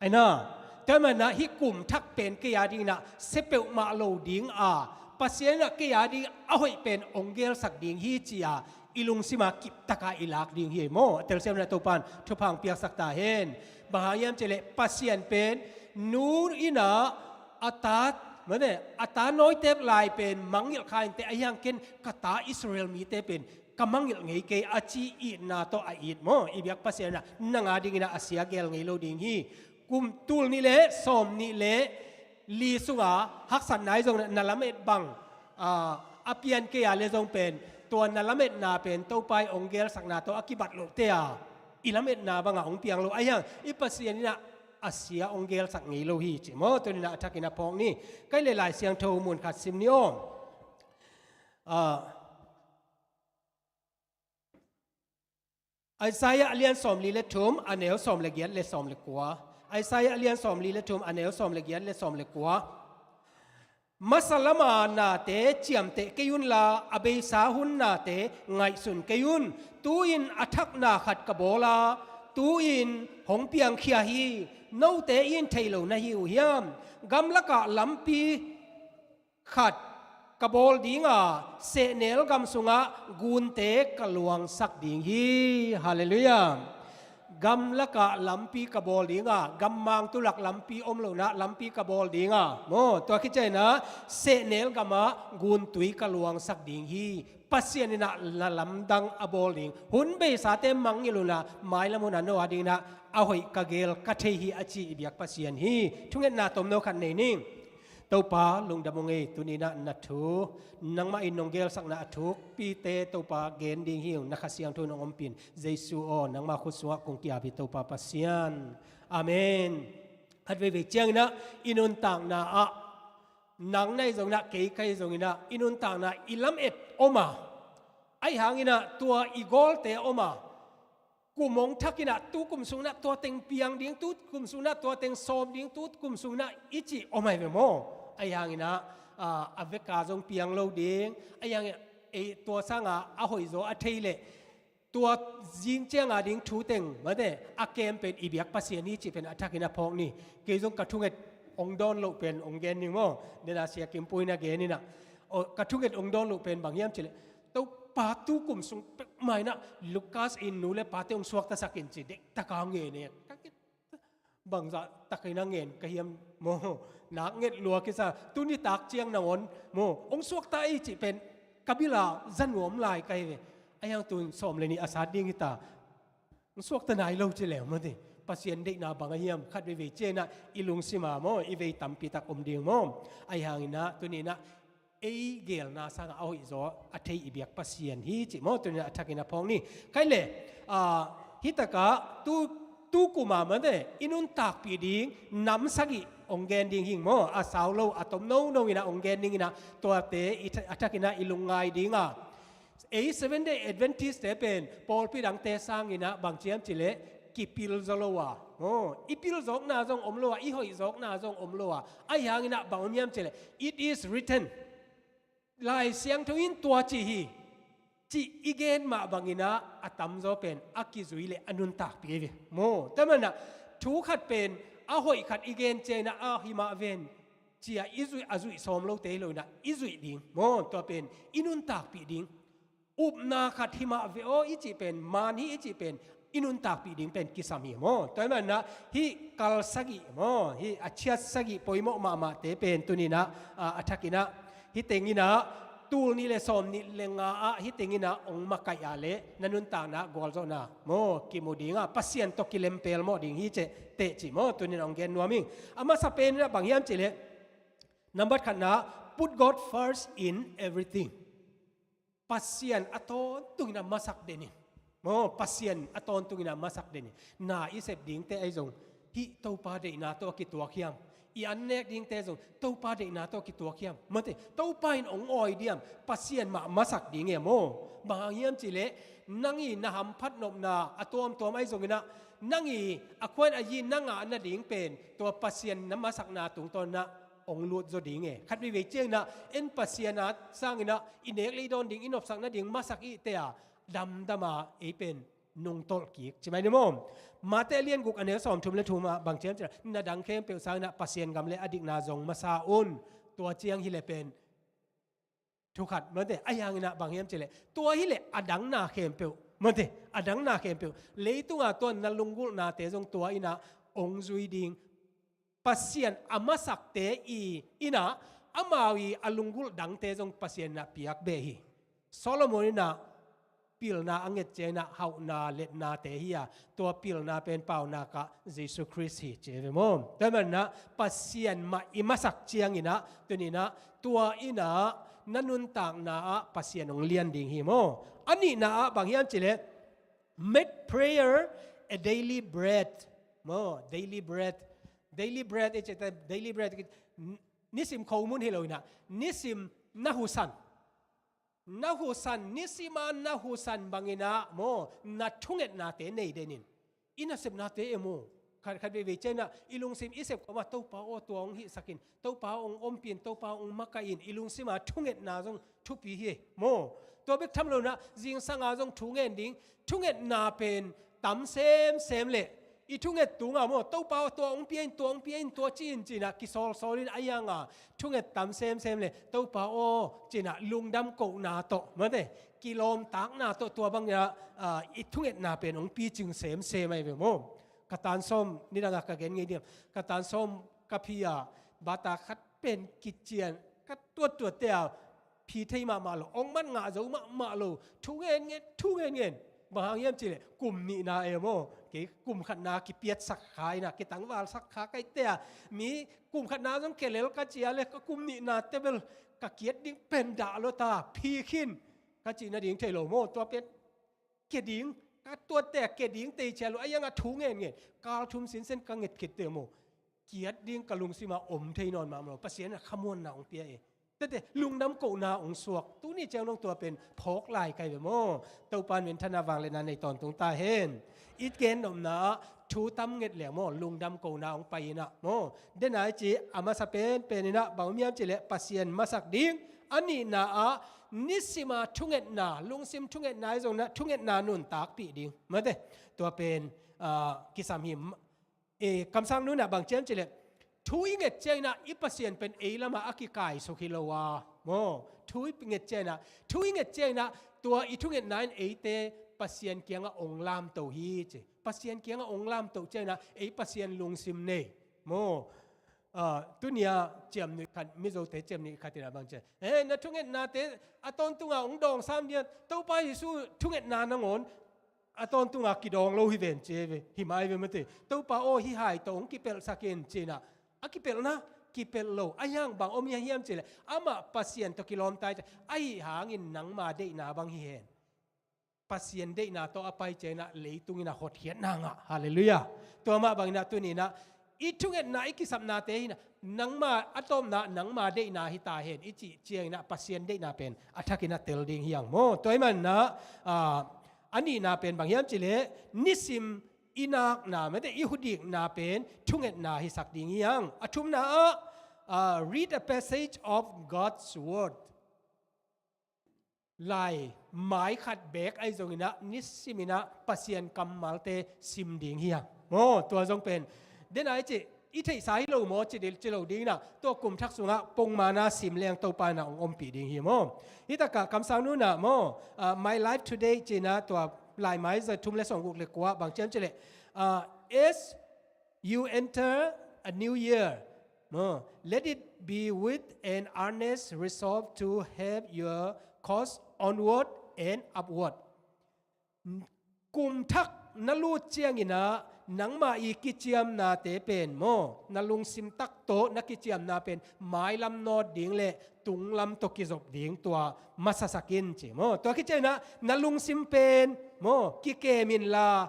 Ai na, tua manah hih kum thak pen kei a ding inah sia peuhmah lo ding a, Pasian inah kei a ding a hoih pen ong gelsak ding hi, ci-a i lungsim a kiptaka i lak ding hi maw. A telsiam inah Topan thupha ong piaksak ta hen. Bang hang hiam cileh, Pasian pen nu inah a ta, mane, a ta nawitep lai pen mangngilh kha inteh, ahi hang ken ka ta Israel mite pen ka mangngilh ngei kei, a ci itna tawh a it maw. I biak Pasian inah nang a ding inah a sia gel ngei lo ding hi. Kum tul nih le sawm nih le li sunga haksatna i zong na lamet bang, ah, a pian kei a le zong pen, tua na lametna pen Topa i ong gelsakna tawh a kibat lohte a i lametna banga ong piang lo. Ahi hang i Pasian inah a sia ong gelsak ngei lo hi ci maw. Tuni inah a thakin a phawk ni. Kai le Lai Siangtho mun khat sim ni aw. Ah, Isaiah a lian sawmli le thum, a neu sawm le giat le sawm le kua. Isaiah a lian sawmli le thum, a neu sawm le giat le sawm le kua. Masa lama nate ciamteh kei unla, a beisa hun nate ngaihsun kei un. Tu-in a thakna khat ka bawl a, tu-in hong piangkhia hi. Note in thei lo na hi uh hiam? Gamlakah lampi khat ka bawl dinga, sehnel gam sungah gunte ka luangsak ding hi. Halleluiah. Gamlakah lampi ka bawl dinga, gammang tulak lampi om lohna lampi ka bawl dinga maw, tua khit ciangin ah sehnel gamah guntui ka luangsak ding hi. Pasian in ah na lamdang a bawl ding, hun beisate mangngilh unla, mailam hun a no a dingin ah a hoih ka gel ka thei hi, a ci i biak Pasian hi. Thungetna tomno khat nei ning. Topa, lungdam ung ei, tuni-in ah na thu, nangmah in nong gelsakna a thukpite Topa gen ding hi ung, na Kha Siangtho nong ompih in. Jesu aw, nangmah khut sungah kong ki-ap hi Topa Pasian. Amen. Khat veivei cianginah i nuntakna ah, nang na hi zonginah, kei ka hi zonginah, i nuntakna i lamet om a, ahi hanginah tua i gawlte om a, kum hong thakinah tu kum sunginah tua teng piang ding, tu kum sunginah tua teng sawm ding, tu kum sunginah i cih om ahi ve maw? Ahi hanginah a, a veka zong piang lo ding, ahi hanginah ei tua sanga a hoihzaw a thei leh tua zing cianga ding thu teng mate a kem pen i biak Pasian hi cih pen a thakin a phawk ni. Kei zong ka thunget hong dawn loh pen hong gen ning maw? Nena Sia Kim Puai na gen inah, ka thunget hong dawn loh pen bang hiam cihleh, Topa tu kum sung pek mainah Lukas in nu le pate hong suaktasak in ci, deih taka ngen e. Ka nget, bangzah takin a ngen ka hiam maw? Nak nget lua kisa, tuni tak ciang nangawn maw, hong suakta ei cih pen ka bila za nuam lai ka hi ve. Ahi hang tun sawm le nih a sat ding hita. Hong suakta nai lo ci leu mate, Pasian deihna bang a hiam? Khat veivei cianginah i lungsima maw, i vei tampi tak om ding maw? Ahi hanginah tuninah ei geelna sangah a hoihzaw a thei i biak Pasian hi cih maw? Tuninah a thakin a phawk ni. Khaile, a, hitakah tu, tu kuma mate i nuntakpih ding nam sagih hong gen ding hing maw? A sau lo a tom nono inah hong gen dinginah tuate i tha-, a thakinah i lungngai dinga, ei Seven Day Adventist te pen pawlpi dangte sanginah bang ciam cihleh kipil zaw lo a, maw, i pilzawkna zong om lo a, i hoihzawkna zong om lo a, ahi hanginah bang om hiam cihleh, "It is written." Lai Siangtho in tua ci hi, cih i gen mah banginah a tamzaw pen a kizui le a nuntakpih hi ve maw? Tua manah thu khat pen a hoih khat i gen cianginah a hi mah ven cia i zuih, a zuih sawm lote hi loinah i zuih ding maw? Tua pen i nuntakpih ding. Upna khat hi mah ve aw i cih pen, man hi i cih pen, i nuntakpih ding pen kisam hi maw? Tua hi manah hih kal sagih maw, hih a ciat sagih poimawh mahmahte pen tuninah, a, a thakinah hih tenginah tul nih le sawm nih le nga ah hih tenginah hong makaih ah le na nuntakna gualzawhna maw, kimu dinga Pasian tawh kilempel mawh ding hi ceh teh cih maw? Tuninah hong gen nuam ing. A masa peninah bang hiam cihleh, nambat khatna, put God first in everything. Pasian a tawntunginah masak den in. Maw, Pasian a tawntunginah masak den in. Na i sep dingte ahi zong hih Topa deihna tawh a kituak hiam? I annek dingte zong Topa deihna tawh a kituak hiam? Mate, Topa in hong awi diam? Pasian mah masak ding e maw? Bang hang hiam cihleh, nang i na hamphat nopna a tuamtuam ahi zonginah, nang i a khuan a yi na ngah nading pen tua Pasian na masakna tungtawnah hong lut zaw ding e. Khat veivei cianginah en Pasian a sanginah i nek le i dawn ding, i nopsak nading masak ihte a, damdama ei pen nungtolh kik ci mai ni maw? Mate a lian guk a neu sawm thum le thum ah bang ciam cihleh, na dang khempeuh sanginah Pasian gam le a dikna zong masa un. Tua ciang hileh pen thu khat mate, ahi hanginah bang hiam cihleh, tua hileh a dangna khempeuh mate, a dangna khempeuh, leitunga tua na lunggulhnate zong tua inah hong zui ding. Pasian a masakte i inah amau i a lunggulh dangte zong Pasian inah piak beh hi. Solomon inah pilna a nget cianginah hauhna letnate hi a, tua pilna pen paunak ah Jesu Khrist hi ci ve maw? Tua manah Pasian mah i masak cianginah tuninah tua inah na nuntakna ah Pasian hong lian ding hi maw? A nihna ah bang hiam cihleh, make prayer a daily bread. Maw, daily bread. Daily bread i cihte, daily bread, nisim khomun hi loinah nisim na husan, na husan, nisima na husan banginah maw, na thungetnate nei den in. I nasepnate e maw, khat, khat veivei cianginah i lungsim i sep khawmah Topa aw tua hong hihsak in, Topa hong ompih in, Topa hong makaih in, i lungsima thungetna zong thupi hi e maw? Tua bek tham loinah zingsanga zong thu ngen ding, thungetna pen tam semsem leh i thunget tunga maw, Topa aw tua hong pia in, tua hong pia in, tua ci in cinah kisawlsawl in, a ianga thunget tam semsem le Topa aw cinah lungdam kohna tawh mate, kilawmtakna tawh tua bangah, ah, i thungetna pen hong picing semsem ahi ve maw? Ka tan sawm, nidangah ka gen ngei diam, ka tan sawm ka phi a, bata khat pen kician ka tuattuatte a, phi thei mahmah lo, ong mat ngah zo mahmah lo, thu ngen ngen, thu ngen ngen. Bang hang hiam cihleh kum nihna e maw, kei kum khatna kipiatsak kha inah, kitangvalsak kha kaite a, mi kum khatna zong kelel ka cia le ka kum nihna tebel ka kiat ding pen dah lo ta, phi khin ka cih nading thei lo maw? Tua pen ke ding, ka tuatte a ke ding tei cia lo, a iangah thu ngen ngen, kal thum sinsen ka nget khitte maw? kiat ding ka lungsim ah om thei nawn mah lo. Pasian in a khamuanna hong pia e. Tete, lungdam kohna hong suak. Tuni ciang dong tua pen phawk lai ka hi ve maw. Topa in minthanna vangliatna nei tawntung ta hen. I gen nopna ah thu tam nget leng maw, lungdam kohna hong pai in ah maw. Dena i ci a masa penpen in ah bang om hiam cih leh Pasian masak ding. A nihna ah nisim a thungetna, lungsim thungetna ahi zongin ah thungetna nuntakpih ding. Mate, tua pen, ah, kisam hi. E, kamsang nu in ah bang ci hiam cih leh thu i nget ciangin ah i Pasian pen ei lamah a kikaisuk hi lo a maw. Thu i nget ciangin ah, thu i nget ciangin ah tua i thungetna in eite Pasian kiangah hong lamto hi ci. Pasian kiangah hong lamto ciangin ah ei Pasian lungsim nei maw. Ah, tuni a ciamnuih khat, Mizote ciamnuih khat in ah bang ci, "Eh, na thungetnate a tawntung a hong dawngsam ding a, Topa Jesu thungetna nangawn a tawntung a kidawng lo hi ven," ci hi ve. Hi mai ve mate. "Topa aw, hih hai tawh hong kipelhsak in," ci in ah a kipelhna, kipelh lo. Ahi hang bang om hiam cih leh amah Pasian tawh kilawm ta hi ci. Ahi hangin nangma deihna bang hi hen. Pasian deihna tawh a pai ciangin ah leitung in ah hotkhiatna ngah. Halleluiah. Tua mah bangin ah tuni in ah i thungetna, i kisapnate hi in ah nangma, a tawpna nangma deihna hi ta hen i cih ciangin ah Pasian deihna pen a thakin ah tel ding hi hang maw. Tua ahih manin ah, ah, a nihna pen bang hiam cih leh nisim i nakna, mate, i hudikna pen thungetna hisak ding hi hang. A thumna ah, ah, read a passage of God's word. Lai mai khat beek ahi zongin ah nisimin ah Pasian kammalte sim ding hi hang maw. Tua zong pen, dena i ci, i theihsa hi lo maw ci dil, ci lo ding in ah, tua kum thak sungah pongmana sim leng Topa in ah hong ompih ding hi maw. Hih takah kamsang nu in ah maw, ah, My Life Today ci in ah tua lai mai za thum le sawmguk le kua bang ci hiam cih leh, ah, as you enter a new year, no, let it be with an earnest resolve to have your course onward and upward. Kum thak na lut ciangin ah nangmah i kiciamnate pen maw, na lungsim tak tawh na kiciamna pen mailam nawt ding le tunglam tawh kizop ding tua masasak in ci maw. Tua khit ciangin ah na lungsim pen maw, kikem inla,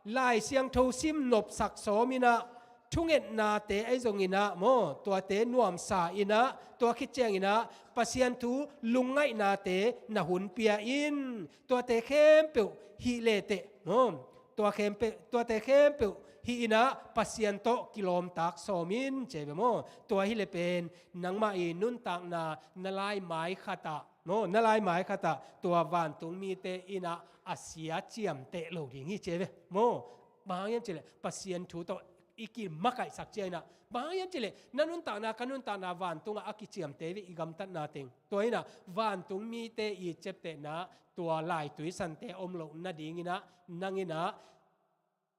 Lai Siangtho sim nopsak sawm in ah, thungetnate ahi zongin ah maw, tuate nuamsa in ah, tua khit ciangin ah Pasian thu lungngaihna te na hun pia in, tuate khempeuh hih leteh maw, tua khempeuh, tuate khempeuh hih in ah Pasian tawh kilawmtak sawm in ci ve maw. Tua hi le pen nangmah i nuntakna na lai mai khat ah maw, na lai mai khat ah tua vantung mite in ah a sia ciamteh lo ding hi ci ve maw. Bang hang hiam cih leh Pasian thu tawh i kimakaihsak ciangin ah, bang hang hiam cih leh na nuntakna, ka nuntakna vantungah a kiciamteh ve, i gamtatna teng. Tua in ah vantung mite i ciaptehna, tua laitui sante om loh nadingin ah nang in ah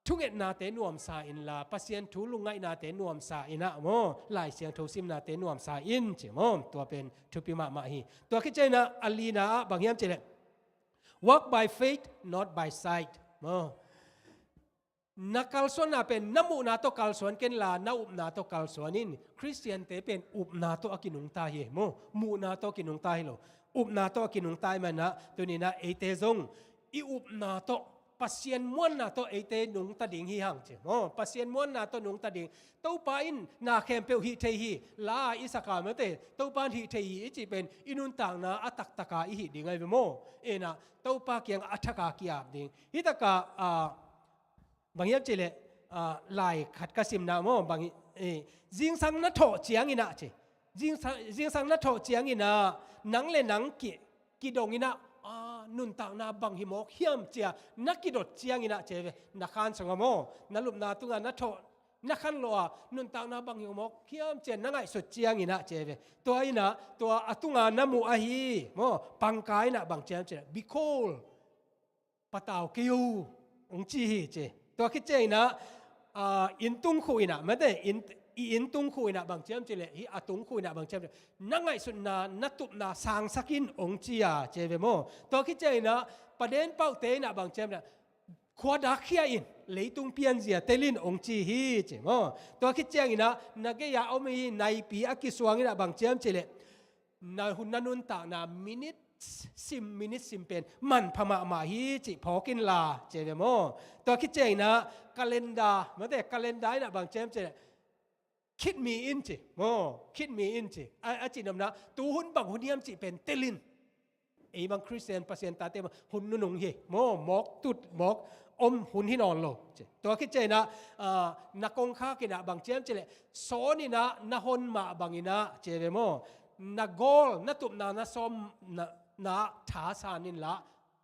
thungetnate nuamsa inla, Pasian thu lungngaihnate nuamsa in ah maw, Lai Siangtho simnate nuamsa in ci maw. Tua pen thupi mahmah hi. Tua khit ciangin ah a lina ah bang hiam cih leh, walk by faith, not by sight maw. Na kalsuanna pen na muhna tawh kalsuan kenla, na upna tawh kalsuan in. Khristiante pen upna tawh a kinungta hi maw, muhna tawh a kinungta hi lo. Upna tawh a kinungta ahih manin ah tuni in ah eite zong i upna tawh, Pasian muanna tawh eite nungta ding hi hang ci maw. Pasian muanna tawh nungta ding. Topa in na khempeuh hih thei hi, la i sak a mate, Topa in hih thei hi i cih pen i nuntakna a taktak a i hih ding ahi ve maw. In ah Topa kiangah a thak a ki-ap ding. Hih takah, ah, bang hiam cih leh, ah, lai khat ka simna maw, bang hi, eh, zingsang na thawh ciangin ah ci. Zingsang, zingsang na thawh ciangin ah nang le nang ki, kidong in ah, ah, nuntakna bang hi mawk hiam ci a na kidot ciangin ah ci ve. Na khan sungah maw, na lupna tungah na thawh, na khan lo a nuntakna bang hi mawk hiam ci a na ngaihsut ciangin ah ci ve. Tua in ah tua a tungah na muh ahi maw, pangka in ah bang ci hiam cih leh, "Behold, patau kei o," hong ci hi ci. Tua khit ciangin ah, ah, inn tung khuh in ah, mate, inn, i inn tung khuh in ah bang ci hiam cih leh, hih a tung khuh in ah bang ci hiam cih leh, "Na ngaihsutna, na tupna sangsak in," hong ci a ci ve maw. Tua khit ciangin ah paden pauhte in ah bang ci hiam cih leh, "Khua dak khia in, leitung pianzia tel in," hong ci hi ci maw. Tua khit ciangin ah na gei a om hi naipi a kisuang in ah bang ci hiam cih leh, na hun, na nuntakna minute sim, minute sim pen manpha mahmah hi cih phawk inla ci ve maw. Tua khit ciangin ah calendar, mate, calendar in ah bang ci hiam cih leh, Khit mi in ci maw, khit mi in ci. A, a cih nopna, tu hun bang hun hiam cih pen tel in. Ei bang Khristian Pasian tate bang hun nunung hi maw, mawk tut mawk om hun hi nawn lo ci. Tua khit ciangin ah, ah, na kongkhak in ah bang ci hiam cih leh, sawn in ah na hon mah bangin ah ci ve maw, na gawl, na tupna, na sawm na, na thasan in la,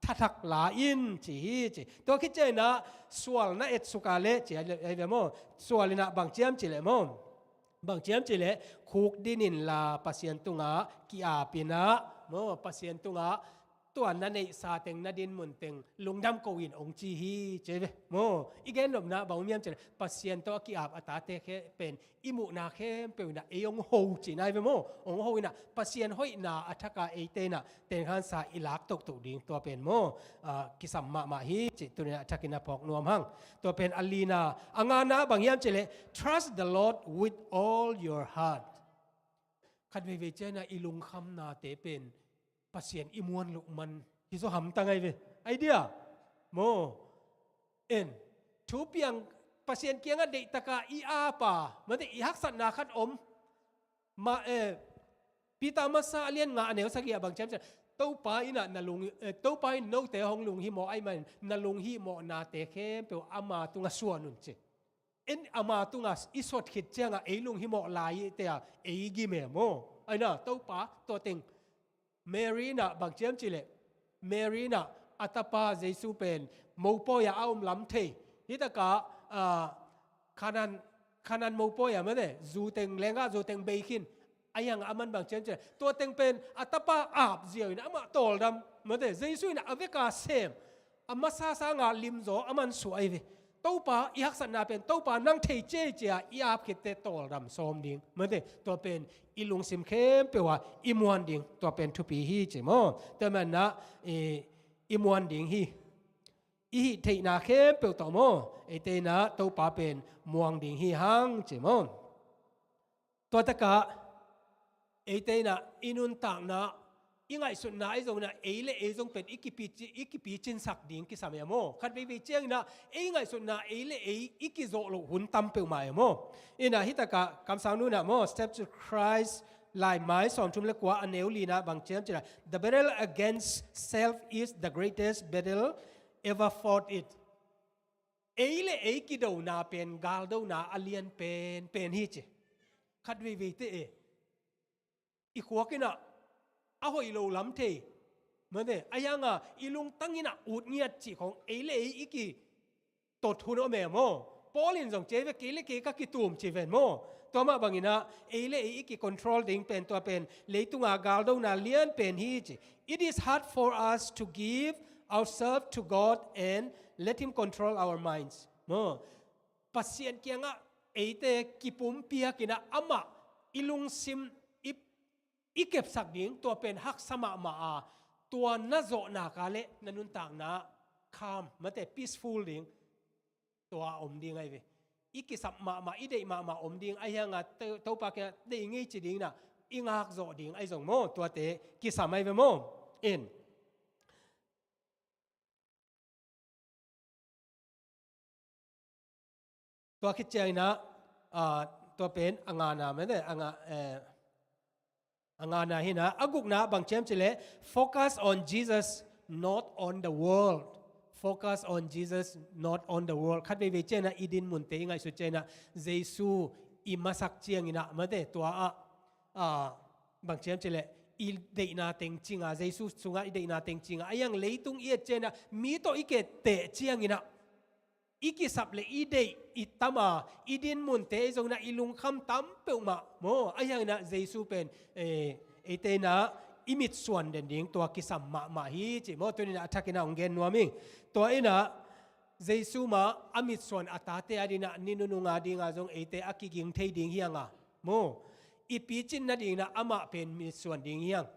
thathak la in ci hi ci. Tua khit ciangin ah sual na etsuk a leh ci ahi ve maw, sual in ah bang ci hiam cih leh maw, bang ci hiam cih leh, khukdin in la Pasian tungah ki-ap in ah maw, Pasian tungah tua na neihsa teng, na dinmun teng lungdam ko in, hong ci hi ci ve maw. I gen nopna bang om hiam cih leh, Pasian tawh a ki-ap a tate khe pen i muhna khempeuh in ah ei hong ho cihna hi ve maw. Hong ho in ah Pasian hoihna a thak a eite in ah tengkhansa i lak tohtoh ding, tua pen maw, ah, kisam mahmah hi cih tuni-in ah a thakin ah phawk nuam hang. Tua pen a lina. A ngana bang hiam cih leh, "Trust the Lord with all your heart." Khat veivei ciangin ah i lungkhamnate pen Pasian i muan loh man hi zaw hamtang ahi ve. Idea maw. En, thupiang, Pasian kiangah deihtak a i ap a, mate, i haksatna khat om. Ma, eh, Peter masa a lian nga a neu sagih ah bang ci hiam cih leh, Topa in ah na lung, eh, Topa in note hong lunghimawh ahih manin na lunghimawhnate khempeuh ama tungah suan un ci. En, ama tungah i sot khit ciangah ei lunghimawh lai i te a, ei gim e maw. Ahi na, Topa, tua teng Mary in ah bang ci hiam cih leh, Mary in ah a tapa Jesu pen mopawi ah a om lam thei. Hi tak ah, ah, Khanaan, Khanaan mopawi ah, mate, zu teng, lenggah zu teng bei khin. Ahi hang aman bang ci hiam cih leh, tua teng pen a tapa ap ziau in ah amah tawldam, mate, Jesu in ah a vek a sem. A masa sangah limzaw aman suah ahi ve. Topa, i haksatna pen Topa nang thei ciai ci a i ap khitte tawldam sawm ding, mate, tua pen i lungsim khempeuh ah i muan ding, tua pen thupi hi ci maw. Tua manin ah, i, i muan ding hi. I hih theihna khempeuh tawh maw, eite in ah Topa pen muang ding hi hang ci maw. Tua tak ah eite in ah i nuntakna, i ngaihsutna ahi zongin ah, ei le ei zong pen i kipici-, i kipicinsak ding kisam e maw. Khat veivei ciangin ah ei ngaihsutna, ei le ei i kizawh loh hun tam peuhmah e maw. In ah hi tak ah kamsangnu in ah maw, Steps to Christ, Laimai sawmthum le kua, a neu lina bang ci hiam cih leh, "The battle against self is the greatest battle ever fought it." Ei le ei kidona pen galdona a lian penpen hi ci. Khat veivei te e, i khuak in ah a hoih lo lam thei, mate, ahi hang a i lungtang in ah ut ngiat cih khong ei le ei i kitot hun om e maw. Paul in zong ci ve, "Kei le kei ka kitum," ci ven maw. Tua mah bangin ah ei le ei i kicontrol ding pen, tua pen leitung a galdona lian pen hi ci. "It is hard for us to give ourselves to God and let Him control our minds." Maw, Pasian kiangah eite kipumpiak in ah amah i lungsim i, i kepsak ding, tua pen haksa mahmah a, tua na zawh nak leh na nuntakna calm, mate, peaceful ding, tua om ding ahi ve. I kisap mahmah, i deih mahmah om ding, ahi hang a To-, Topa kiangah deih ngei ci ding in ah i ngak zawh ding ahi zong maw, tuate kisam ahi ve maw. In. Tua khit ciangin ah, ah, tua pen a ngana, mate, a nga-, eh, a ngana hi in ah, a gukna bang ci hiam cih leh, "Focus on Jesus, not on the world." Focus on Jesus, not on the world. Khat veivei ciangin ah i dinmunte i ngaihsut ciangin ah Jesu i masak ciangin ah, mate, tua ah, ah, bang ci hiam cih leh, i deihna teng cing a, Jesu sungah i deihna teng cing a, ahi hang leitung i et ciangin ah, mi tawh i ki-etteh ciangin ah, i kisap le i deih i tam a, i dinmunte ahi zongin ah i lungkham tam peuhmah maw. Ahi hangin ah Jesu pen, eh, eite in ah i mitsuan den ding, tua kisam mahmah hi ci maw. Tuni-in ah a thakin ah hong gen nuam ing. Tua in ah Jesu mah a mitsuan a tate ading in ah, ni nunung ading a zong eite a kiging thei ding hi hang a maw, i picin nading in ah amah pen mitsuan ding hi hang.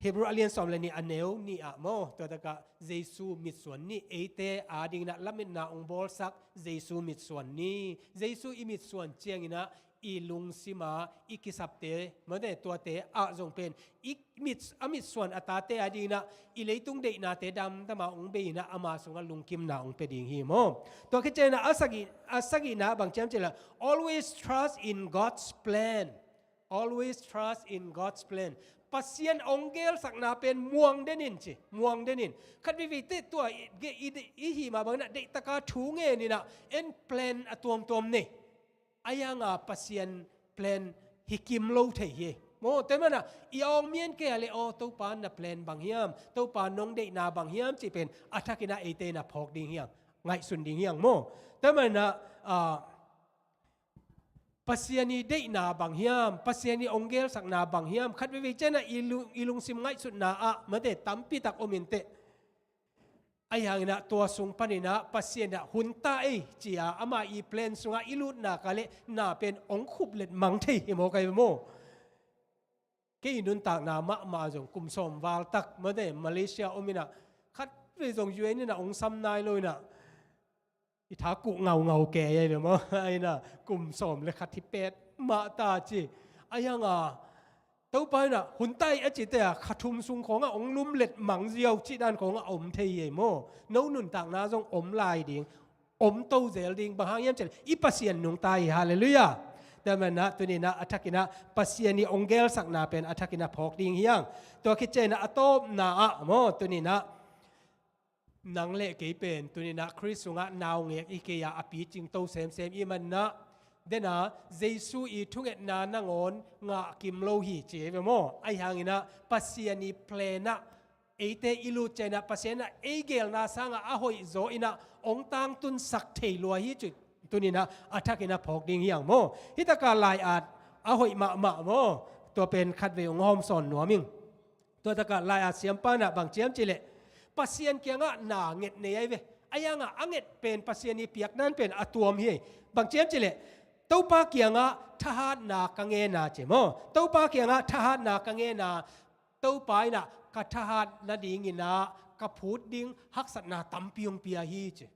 Hebrew a lian sawm le nih, a neu nih ah maw, tua tak ah Jesu mitsuan ni, eite ading in ah lametna hong bawlsak Jesu mitsuan ni. Jesu i mitsuan ciangin ah i lungsima i kisapte, mate, tuate ah zong pen i mit, a mitsuan a tate a dinginah i leitung deihnate damdama hong beinah ama sungah lungkimna hong pia ding hi maw. Tua khit ciangin a sagih, a sagihna bang ci hiam cih leh, always trust in God's plan. Always trust in God's plan. Pasian hong gelsakna pen muang den in ci, muang den in. Khat veivei teh tua i, i, i, i hih mah bangin ah deihtaka thu ngen inah en plan a tuamtuam nei. Ahi hanga Pasian plan hi kim lo thei hi. Maw, tua hi manah i awng mian kei a leh, aw, Topa na plan bang hiam, Topa nong deihna bang hiam cih pen a thakinah eite na phawk ding hi hang, ngaihsun ding hi hang maw. Tua hi manah, ah, Pasian i deihna bang hiam, Pasian i hong gelsakna bang hiam, khat veivei cianah i lu-, i lungsim ngaihsutna ah, mate, tampitak om inteh. Ahi hanginah tua sung paninah Pasian inah hun ta ei ci-a ama i plan sungah i lutna ka leh na pen hong khuplet mang thei hi maw, kai maw. Kei i nuntakna mahmah zong kum sawm val tak, mate, Malaysia om inah khat vei zong U N inah hong sam nai lo inah i tha kuh ngaungau kei ei ve maw. Ahi inah kum sawm le khat hi pet mah ta ci. Ahi hanga Topa inah hun ta ei a cite a kha thum sung khawngah hong lumlet mang ziau cih dan khawngah om thei ei maw. No nuntakna zong om lai ding, om to zel ding, bang hang hiam cih leh i Pasian nungta hi. Halleluiah. Tua hi manah tuninah a thakinah Pasian i hong gelsakna pen a thakinah phawk ding hi hang. Tua khit cianginah a tawpna ah maw, tuninah nang le kei pen tuninah Khrist sungah naungek hi kei a, a picing to semsem i hih manah, dena Jesu i thungetna nangawn ngah kim lo hi ci ei ve maw. Ahi hanginah Pasian i plan ah eite i lut cianginah Pasian inah ei gelna sangah a hoihzaw inah hong tangtunsak thei lua hi ci. Tuninah a thakinah phawk ding hi hang maw. Hitakah lai-at a hoih mahmah maw. Tua pen khat vei hong hawmsawn nuam ing. Tua takah lai-at siampa inah bang ci hiam cih leh, Pasian kiangah na nget nei ahi ve. Ahi hanga a nget pen Pasian i piakna pen a tuam hi. Bang ci hiam cih leh, Topa kiangah thahatna ka ngen a ci maw. Topa kiangah thahatna ka ngen a, Topa inah ka thahat nadinginah ka phut ding haksatna tampi hong pia hi ci.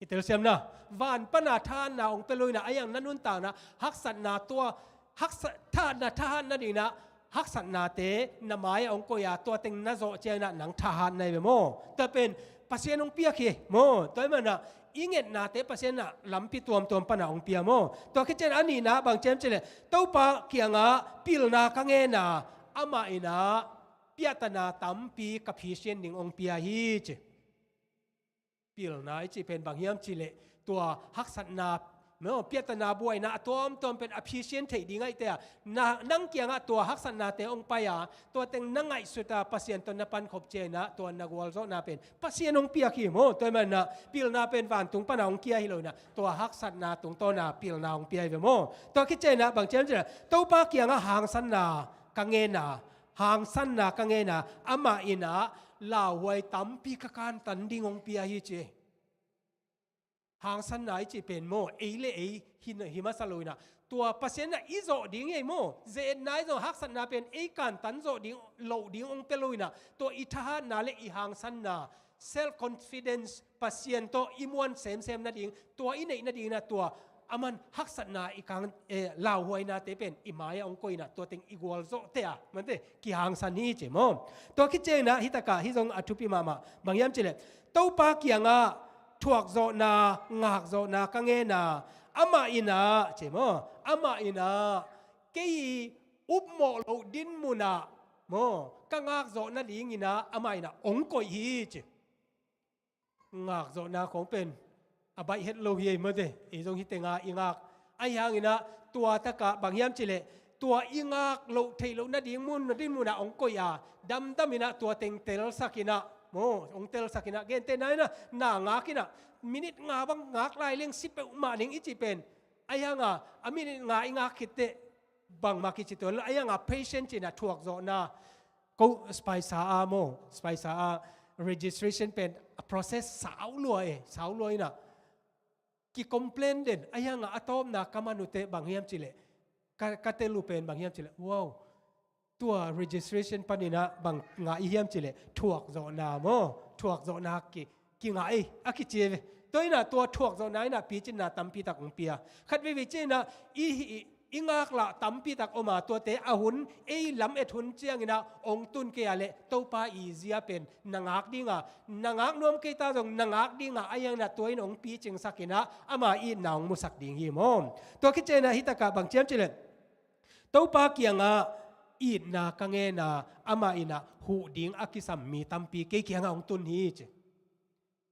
I telsiamna, van pana thahatna hong pia lo inah, ahi hang na nuntakna haksatna tua, haksa-, thahatna, thahat nadinginah haksatnate na mai-ah hong koih a, tua teng na zawh cianginah nang thahat na hi ve maw. Tua pen Pasian hong piak hi maw. Tua hi manah i ngetnate Pasian inah lampi tuamtuam pana hong pia maw. Tua khit ciang a nihna bang ci hiam cih leh, Topa kiangah pilna ka ngen a, amah inah piahtana tampi ka phisian ding hong pia hi ci. Pilna i cih pen bang hiam cih leh, tua haksatna, no, piahtana buaina a tuamtuam pen a phisian theih ding ahih teh a, na, nang kiangah tua haksatnate hong pai a, tua teng na ngaihsut a, Pasian tawh na pankhop cianginah tua na gualzawhna pen Pasian hong piak hi maw. Tua hi manah pilna pen vantung pana hong kia hi lo inah, tua haksatna tungtawna pilna hong pia hi ve maw. Tua khit cianginah bang ci hiam cih leh, Topa kiangah hangsanna ka ngen a, hangsanna ka ngen a, amah inah lauhuai tampi ka kantan ding hong pia hi ci. Hangsanna i cih pen maw, ei le ei hi, hi masa lo inah, tua Pasian inah i zawh ding hi ei maw. Ze-etna i zawh, haksatna pen ei kantan zawh ding, loh ding hong pia lo inah, tua i thahatna le i hangsanna, self confidence, Pasian tawh i muan semsem nading, tua i neih nadinginah tua aman haksatna i kang, eh, lauhuainate pen i mai-ah hong koih inah tua teng i gualzawhte a, mate, kihangsan hi ci maw. Tua khit cianginah hitakah hih zong a thupi mahmah. Bang hiam cih leh, Topa kiangah thuakzawhna, ngakzawhna ka ngen a, amah inah ci maw, amah inah kei i upmawh loh dinmun ah maw, ka ngakzawh nadinginah amah inah hong koih hi ci. Ngakzawhna khawng pen a baih het lo hi ei, mate, ei zong hih tenga i ngak. Ahi hanginah tua takah bang hiam cih leh, tua i ngak loh theih loh nading mun, dinmun ah hong koih a, damdam inah tua teng telsak inah maw, hong telsak inah, gentehna inah na ngak inah minit nga bang ngak lai leng si peuhmah ning i cih pen, ahi hanga a minit nga i ngak khit teh bangmah kici tuan lo. Ahi hanga patient ci inah thuakzawhna, ko spy sa a maw, spy sa a registration pen a process sau lua e, sau lua inah ki-complain den. Ahi hanga a tawpna ka man uh teh bang hiam cih leh, ka, ka tel uh pen bang hiam cih leh, wow, tua registration paninah bang ngah i hiam cih leh, thuakzawhna maw, thuakzawhna ki, kingah ei, a kici e ve. Tua inah tua thuak zawhna inah picinna tampi tak hong pia. Khat veivei cianginah i, i, i ngaklah tampi tak om a, tuate a hun, ei lamet hun cianginah hong tun kei a leh Topa i zia pen na ngak dinga, na ngak nuam kei ta zong na ngak dinga, a hianginah tua in hong picingsak inah ama itna hong musak ding hi maw. Tua khit cianginah hitakah bang ciam cileh, Topa kiangah itna ka ngen a, amah inah huh ding a kisam mi tampi kei kiangah hong tun hi ci.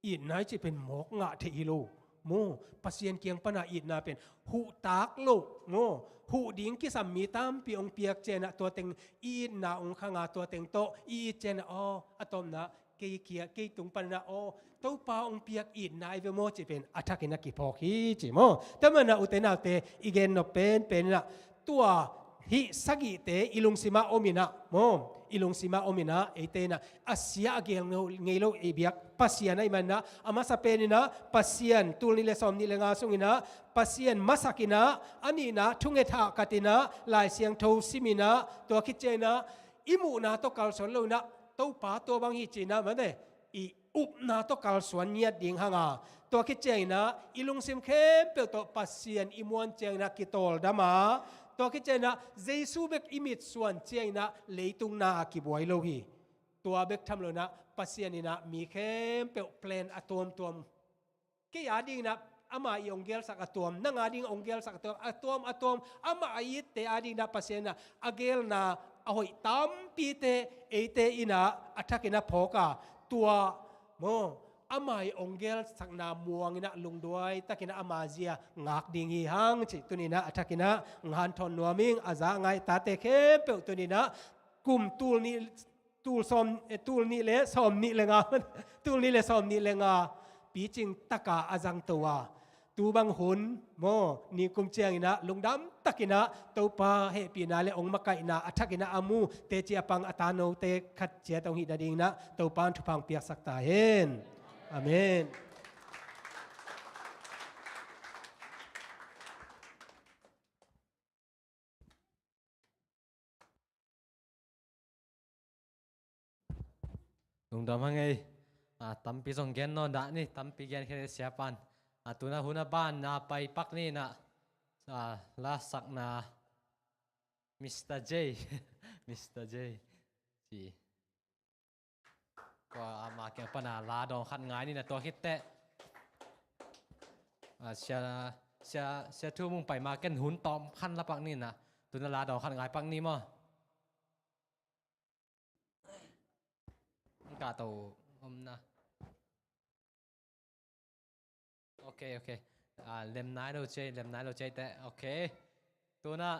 Itna i cih pen mawk ngah theih hi lo maw. Pasian kiang pana itna pen huh tak lo maw. Huh ding kisam mi tampi hong piak cianginah tua teng i itna hong khang a, tua teng tawh i it cianginah aw, a tawpna kei kia, kei tung panah aw, Topa hong piak itna i ve maw cih pen a thakin a kiphawk hi ci maw. Tua manah ute naute, i gen nop penpen inah tua hih sagihte i lungsimah om inah maw, i lungsimah om inah eite inah a sia a gel ngei lo i biak Pasian ahih maninah, a masa pen inah Pasian, tul nih le sawm nih le nga sung inah Pasian masak inah, a nihna thunget hahkat inah, Lai Siangtho sim inah, tua khit cianginah i muhna tawh kalsuan lo inah, Topa tua bang hi ci inah mate, i upna tawh kalsuan ngiat ding hang a, tua khit cianginah i lungsim khempeuh tawh Pasian i muan cianginah kitawldam a, tua khit cianginah Jesu bek i mitsuan cianginah leitung na a kibuai lo hi. Tua bek tham lo inah Pasian inah mi khempeuh plan a tuamtuam, kei a dinginah ama i hong gelsak a tuam, nang a ding hong gelsak a tuam, a tuam, a tuam, amah a itte a dinginah Pasian inah a gelna a hoih tampite eite inah a thakin a phawk a, tua maw, ama i hong gelsakna muang inah lungduai takinah ama zia ngak ding hi hang cih tuni inah a thakin a hanthawn nuam ing. A za a ngai tate khempeuh tuni inah kum tul nih, tul sawm, eh, tul nih le sawm nih le nga, tul nih le sawm nih le nga picing taka a zangto a, tu bang hun maw, nikum cianginah lungdam takinah Topa hehpihna le hong makaihna a thakinah a mu, teci a pang a tanote khat ciat hong hih nadinginah Topa in thupha hong piaksak ta hen. Amen. Lungdam hang ei. Ah, tampi zong gen nawn dah ni, tampi gen khe siapan. Ah, tuna hun a ban na pai pak ni na. Ah, la sakna Mister J. Mister J. Ci. Kua ama kiang pana la dawng khat ngai ni na tua khit teh. Ah, sia, sia, sia thu mung pai ma ken hun tawm khan la pak ni na. Tuna la dawng khat ngai pak ni maw. Ka to om na. Ok, ok. Ah, lem nai lo cei, lem nai lo cei teh. Ok. Tuna.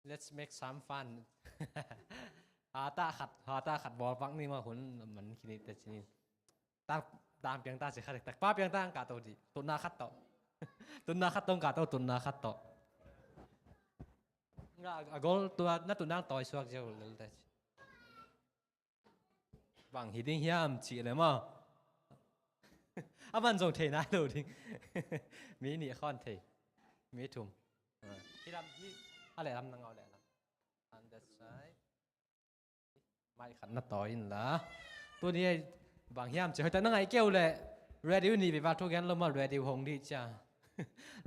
Let's make some fun. Hata khat, hata khat bawl pak ni ma hun man kini te cini. Tang, tang piang ta si khat, tak pa piang ta ang ka to di. Tuna khat to. Tuna khat to ang ka to, tuna khat to. Nga a gol tua na tuna ang toy suak jeu lel te. Bang hi ding hiam cih le maw. A man zong thei nai lo ding. Mi nih khawng thei. Mi thum. Ah, hi lam hi. A leh lam na ngau leh lam. And that side. Mai khat na tawi in la. Tuni bang hiam cih hoih tak na ngaih kei uh leh. Radio nih vei val thu gen lo maw, radio hong dih ciang.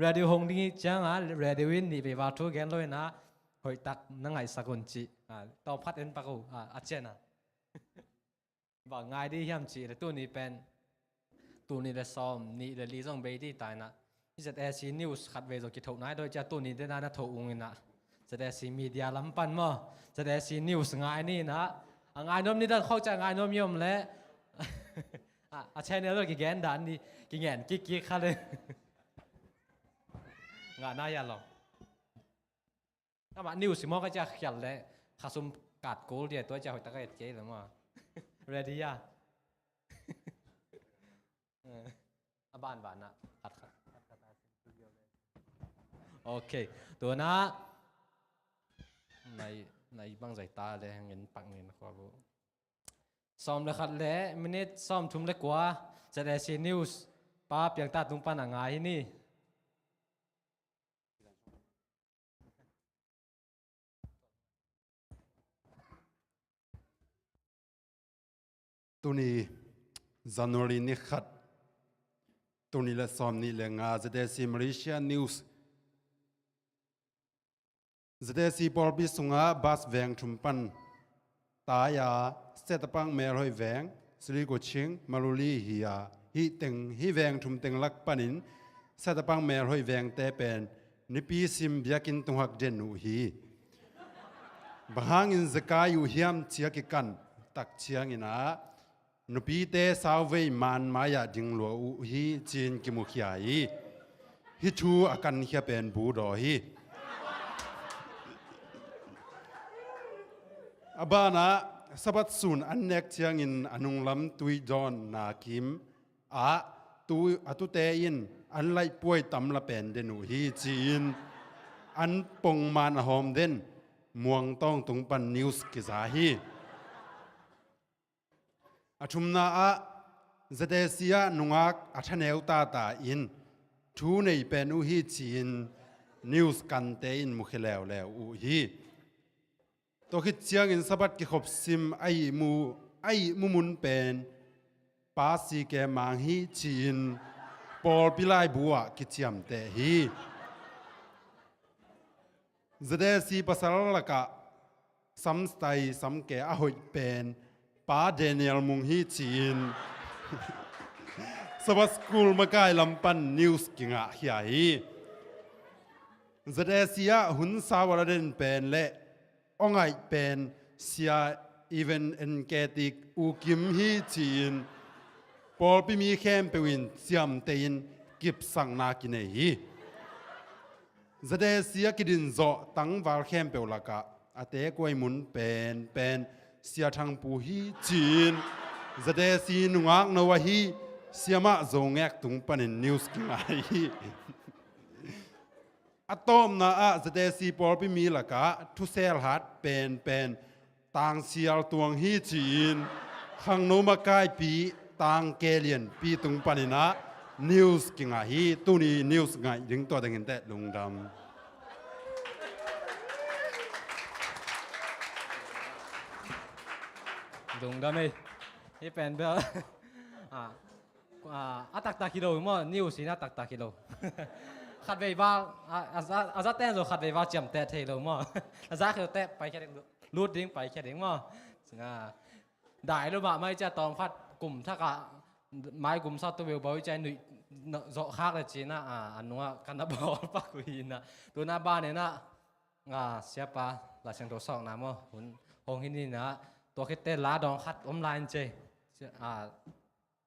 Radio hong dih ciang a, radio in nih vei val thu gen lo in a. Hoih tak na ngaihsak un cih. Ah, tawm khat en pak uh. Ah, a cian a. Bang ngai dih hiam cih leh tuni pen, tuni leh sawm nih leh li zong bei dih ta in a. ZAC News khat vei zong kithoh nai dawi cia tuni te na na thoh ung in a. ZAC Media lam pan maw. ZAC News ngai ni in a. A ngai nuam ni dan khawk cia ngai nuam i om leh. A, a channel lo kigen dan ni, kingen kik kik kha leh. Ngah na hia lo. Amah news i mawk a cia khial leh khasum kat kul dia tua cia hoih tak a et kei leh maw. Ready a? A ban ban a khat khat. Ok. Tuna nai, nai bang zai ta leh ngin pak ngin khua bu. Sawm le khat le minute sawm thum le kua. ZAC News pa piang ta tung pan a ngai hi ni. Tuni January ni khat, tul nih le sawm nih le nga, Z A C Malaysia News. Z A C pawlpi sungah bus veng thum pan tai a, Setapak, Melhoih veng, Sri Kuching, Maluli hi a, hih teng, hih veng thum teng lak panin Setapak, Melhoih vengte pen nipi sim biakinn tungah den uh hi. Bang hangin zekai uh hiam ci-a kikan tak ciangin ah, nupite sauvei man mai-ah ding lua uh hi ci-in kimukhia hi. Hih thu a kankhia pen Bu Daw hi. A banah Sabbath sun an nek ciangin a nunglam Tuidawn Nakim ah tu, a tute in an laihpuai tam la pen den uh hi ci-in an pongman a hawm den Muang Tawng tung pan news kiza hi. A thumna ah Z A C ah nungak a thaneu tata in thu nei pen uh hi ci-in news kante in mukhia leuleu uh hi. Tua khit ciangin Sabbath kikhop sim a ihmu, a ihmu mun pen Pa C K Mang hi ci-in pawlpi laibu ah kiciamteh hi. Z A C pasal lakah samstai samke a hoih pen Pa Daniel Mung hi ci-in Sabbath School makai lam pan news kingahkhia hi. Z A C ah hun sau a la den pen le aw ngaih pen Sia Even Enketik U Kim hi ci-in pawlpi mi khempeuh in ciamteh in kipsakna kinei hi. Z A C a kidin zawh tangval khempeuh lakah a tekuai mun penpen Sia Thang Pu hi ci-in Z A C nungak no ahi Siamah Zo Ngek tung panin news kingai hi. A tawpna ah Z A C pawlpi mi lakah thusel hat penpen Tang Sial Tuang hi ci-in khangno makaipi Tang Ke Lianpi tung panin ah news kingah hi. Tuni news ngaih ding tua dingin teh lungdam. Lungdam ei. Hih pen bel ah, ah, a taktak hi lo maw, news in a taktak hi lo. Khatvei val, ah, a za, a za ten zo khatvei val ciamteh thei lo maw. A za khel teh pai khia ding, lut ding pai khia ding maw. Singa dai lo mah mai cia tawm khat kum thakah mai gum sa tu beu bau i cia nuih zawh khak le cina, ah, a nungah kan a bawl pak uh hi na. Tuna ban ina, ah, siapa la siangtho sawkna maw hun hong hi ni na. Tua khitte la dawng khat om lai in ce. Ah,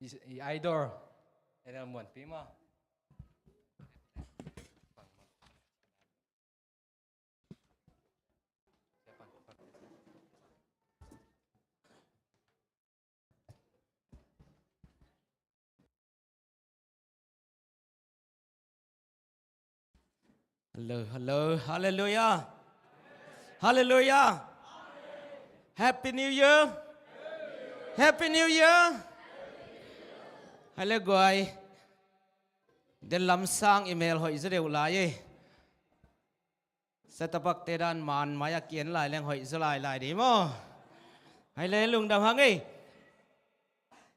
I, i idol. Ena muanpi maw. Hello, hello, hallelujah. Hallelujah. Happy New Year. Happy New Year. Hale guai. Den lamsang i mel hoih zaw deuh lai e. Setapakte dan man mai a kian lai leng hoih zaw lai lai di maw. Hale lungdam hang e.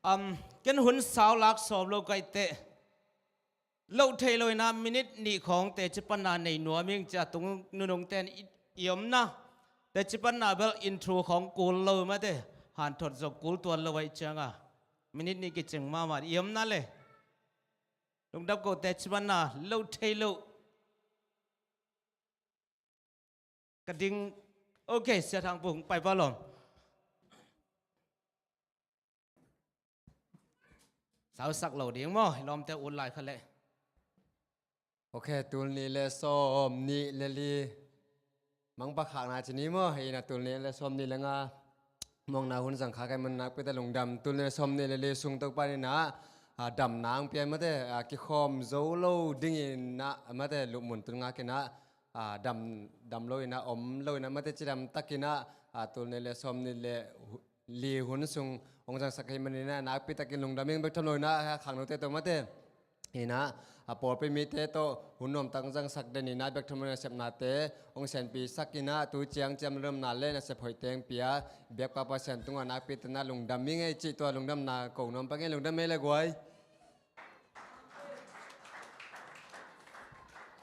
Am, ken hun sau lak sawm lo kaite. Loh thei lo ina minute nih khawng teci panna nei nuam ing cia tung nunung ten i, i omna. Teci panna bel intro khawng kul lo mate. Han thot zong kul tuan lo aih cianga minute nih kicing mahmah i omna le. Lungdam ko teci panna loh thei lo. Ka ding. Ok, Sia Thang Pu hong pai pa lawm. Sausak lo ding maw, i lawmte ut lai kha leh. Ok, tul nih le sawm nih le li. Mangpakhakna ci ni maw, ina tul nih le sawm nih le nga. Muangna hun zang kha kai man nakpi ta lungdam, tul nih le sawm nih le li sung tok pan ina, ah, damna ang pian mate, ah, kikhawm zo lo ding ina, mate lupmun tun ngak ina, ah, dam, dam lo ina, om lo ina, mate cidam tak ina, ah, tul nih le sawm nih le hu-, li hun sung hong zangsak hi man ina, nakpi takin lungdam ing bek tham lo ina, ah, khangnote tawh mate. Ina, A pawlpi mite tawh hun nuamtak hong zangsak den in ah biakthum le nasepnate hong sianpisak in ah tu ciang ciam lungdamna le nasep hoih teng pia biakpa Pasian tungah nakpi takin lungdam ing ei cih tua lungdamna ko nuam pak ing ei. Lungdam ei le guai.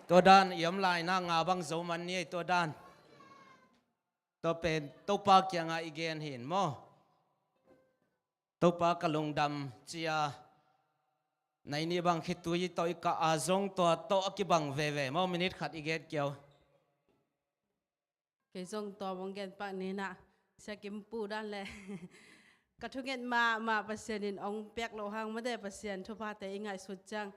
Tua dan i om lai-in ah nga bang zo man ni ei tua dan. Tua pen Topa kiangah i gen hi maw. Topa ka lungdam ci-a na i nih bang khitui tawh i kah a zong tua tawh a kibang veve maw, minit khat i gen kiau. Kei zong tua bang gen pak ni in ah, Sia Kim Pu dan le ka thunget mahmah Pasian in hong piak loh hang mate Pasian thuphate i ngaihsut ciang,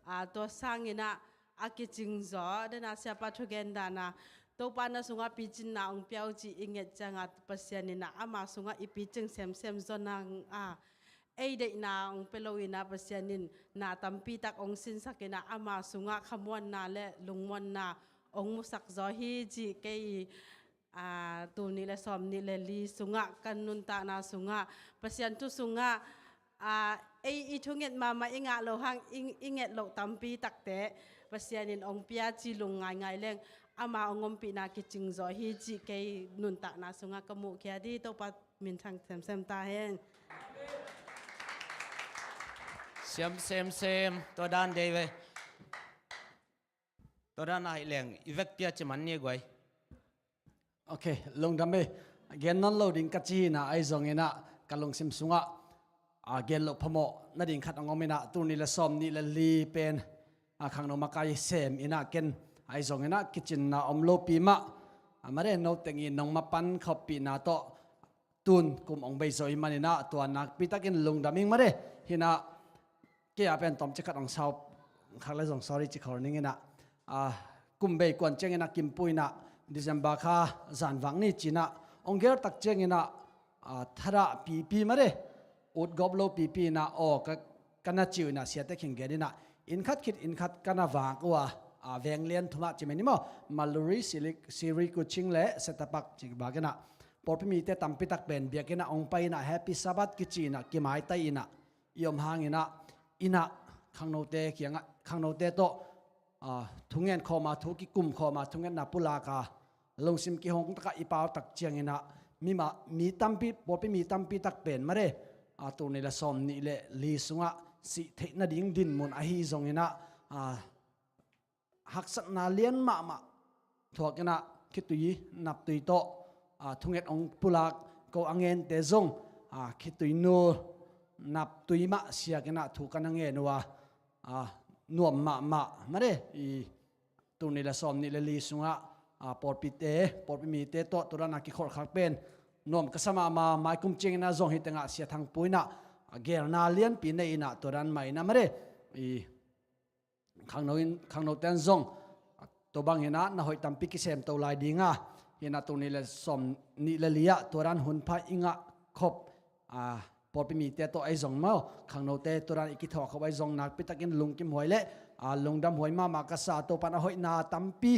a, tua sangin ah a kicing zaw, den a siapa thugen dan a Topa na sungah picinna hong pia uh cih i nget ciang a Pasian in ah ama sungah i picing semsem zaw nang a, ei deihna hong pia lo in ah Pasian in na tampi tak hong sinsak in ah ama sungah khamuanna le lungmuanna hong musak zaw hi cih kei, a, tul nih le sawm nih le li sungah kan nuntakna sungah Pasian thu sungah, a, ei i thunget mahmah i ngah loh hang i, i nget loh tampi takte Pasian in hong pia ci lung ngaingai leng ama hong ompihna kicing zaw hi cih kei nuntakna sungah ka muhkhia hi. Topa minthang semsem ta hen. Siam semsem tua dan dei ve. Tua dan ahih leng i vekpi a ci man ni guai. Ok, lungdam ei. Gen nawn lo ding ka ci hi in ah ahi zongin ah ka lungsim sungah, a, gen loh phamawh nading khat hong om in ah tul nih le sawm nih le li pen, a, khangno makai sem in ah ken ahi zongin ah kicinna om lopi mah, a, mare no teng in nong mapan khoppihna tawh tun kum hong bei zo ahih manin ah tua nakpi takin lungdam ing mare. Hi in ah kei a pen tawmcik khat hong sau khak le zong sorry ci khol ning in ah, a, kum bei kuan ciangin ah Kim Pu in ah December kha zanvak ni ci in ah hong gel tak ciangin ah, a, thadah pipi mare, ut gawp lo pipi in ah aw ka, ka na ci uh in ah siate khing gen in ah inn khat khit inn khat ka na vak uh a, a, veng lian thum ah ci mai ni maw, Maluri, Sili-, Siri Kuching le Setapak ci vak in ah pawlpi mite tampi tak pen biakinn ah hong pai in ah Happy Sabbath kici in ah kimaitai in ah i om hangin ah inn ah khangnote kiangah khangnote tawh, a, thungen khawm a, thu kikum khawm a, thungetna pulak a, lungsim kihong takah i pau tak ciangin ah mi mah, mi tampi, pawlpi mi tampi tak pen mare, a, tul nih le sawm nih le li sungah sih theih nading dinmun ahi zongin ah, a, haksatna lian mahmah thuak in ah khitui naptui tawh, a, thunget hong pulak ko a ngente zong, a, khitui nu naptui mah siak in ah thu ka na ngen uh a, a, nuam mahmah mare i tul nih le sawm nih le li sungah, a, pawlpite, pawlpi mite tawh tua dan a kikholhkhak pen nuam ka sa mahmah. Mai kum ciangin ah zong hi tengah Sia Thang Pu in ah, a, gelna lianpi nei in ah tua dan mah in ah mare i khangno in, khangnote in zong tua bangin ah na hoih tampi kisem to lai ding a, hi in ah tul nih le sawm nih le li ah tua dan hun pha i ngah khop, a, pawlpi mite tawh ahi zong maw, khangnote tua dan i kithawh khop ahi zong nakpi takin lungkim huai le, a, lungdam huai mahmah ka sa. Topa in a hoihna tampi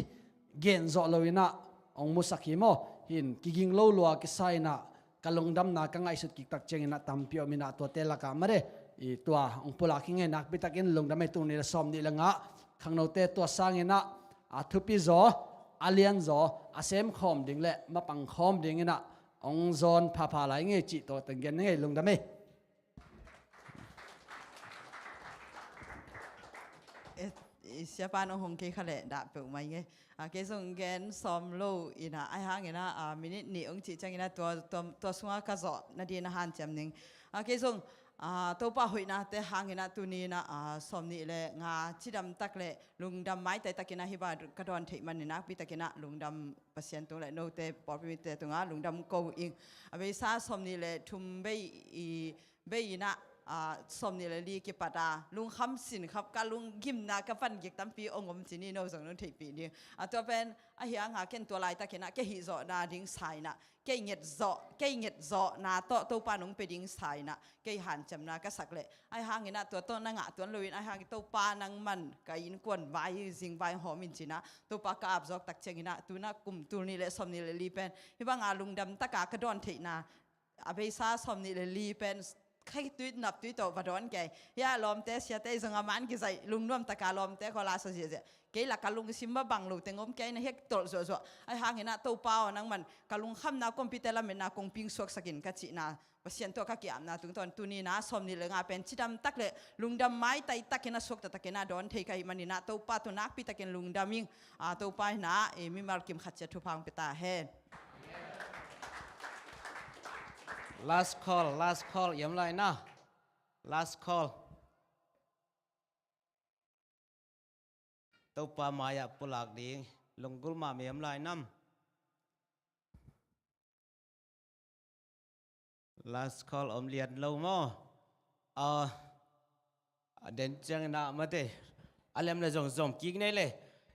gen zawh lo in ah hong musak hi maw. Hi in kiging lo lua kisa in ah ka lungdamna ka ngaihsut kik tak ciangin ah tampi om in ah tuate lakah mare i tua hong pulak hi ing ei. Nakpi takin lungdam ei. Tul nih le sawm nih le nga khangnote tua sangin ah a thupi zaw, a lian zaw, a sem khawm ding le mapang khawm ding in ah hong zawn phapha lai ing ei cih tua teng gen ning ei. Lungdam ei. Eh, i siapa nong hong kei kha leh dah peuhmah ing ei. A, kei zong gen sawm lo in ah, ahi hangin ah, a, minit nih hong cih ciangin ah tua, tua, tua sungah ka zawh nading a hanciam ning. A, kei zong, a, Topa hoihnate hangin ah tuni in ah, a, sawm nih le nga cidam tak le lungdam maitai takin ah hih bang ka dawn theih manin nakpi takin ah lungdam Pasian tung le note pawlpi mite tungah lungdam ko ing. A, beisa sawm nih le thum bei i bei in ah, a, sawm nih le li kipat a lungkham sinkhap ka lunggimna ka van gik tampi hong om ci ni, no zong nong theihpih ni. A, tua pen ahi hang a ken tua laitakin ah kei hih zawhna ding sa in ah, kei nget zawh, kei nget zawhna tawh Topa nong pia ding sa in ah kei hanciamna ka sak leh, ahi hangin ah tua tawh na ngah tuan lo in, ahi hangin Topa nang man ka innkuan vai zing vai hawm in ci in ah Topa ka ap zawk tak ciangin ah tu in ah kum tul nih le sawm nih le li pen hih bang a lungdam taka ka dawn theihna, a beisa sawm nih le li pen Khaitui naptui tawh va dawn kei. Hia lawmte siate zong a man kizaih lungnuam taka lawmte khaw la sa ziahziah. Kei la ka lungsim ma bang lo teng om kei na hek tolh zuahzuah. Ai hangin ah Topa aw nangman ka lungkhamna kawmpite lametna kong ping suaksakin ka cihna Pasian tawh ka ki-apna tungtawn tuni na sawm nih le nga pen cidam tak le lungdam maitai takin a suakta takin a dawn thei ka hih manin ah Topa tawh nakpi takin lungdam ing. A, Topa in ah, e, mimal kim khat ciat thupha hong pia ta hen. Last call, last call, i om lai na. Last call. Topa mai-ah pulak ding lunggulh mahmah i om lai nam. Last call om lian lo maw? A, a den ciangin ah mate, a lem le zong zom kik nei le.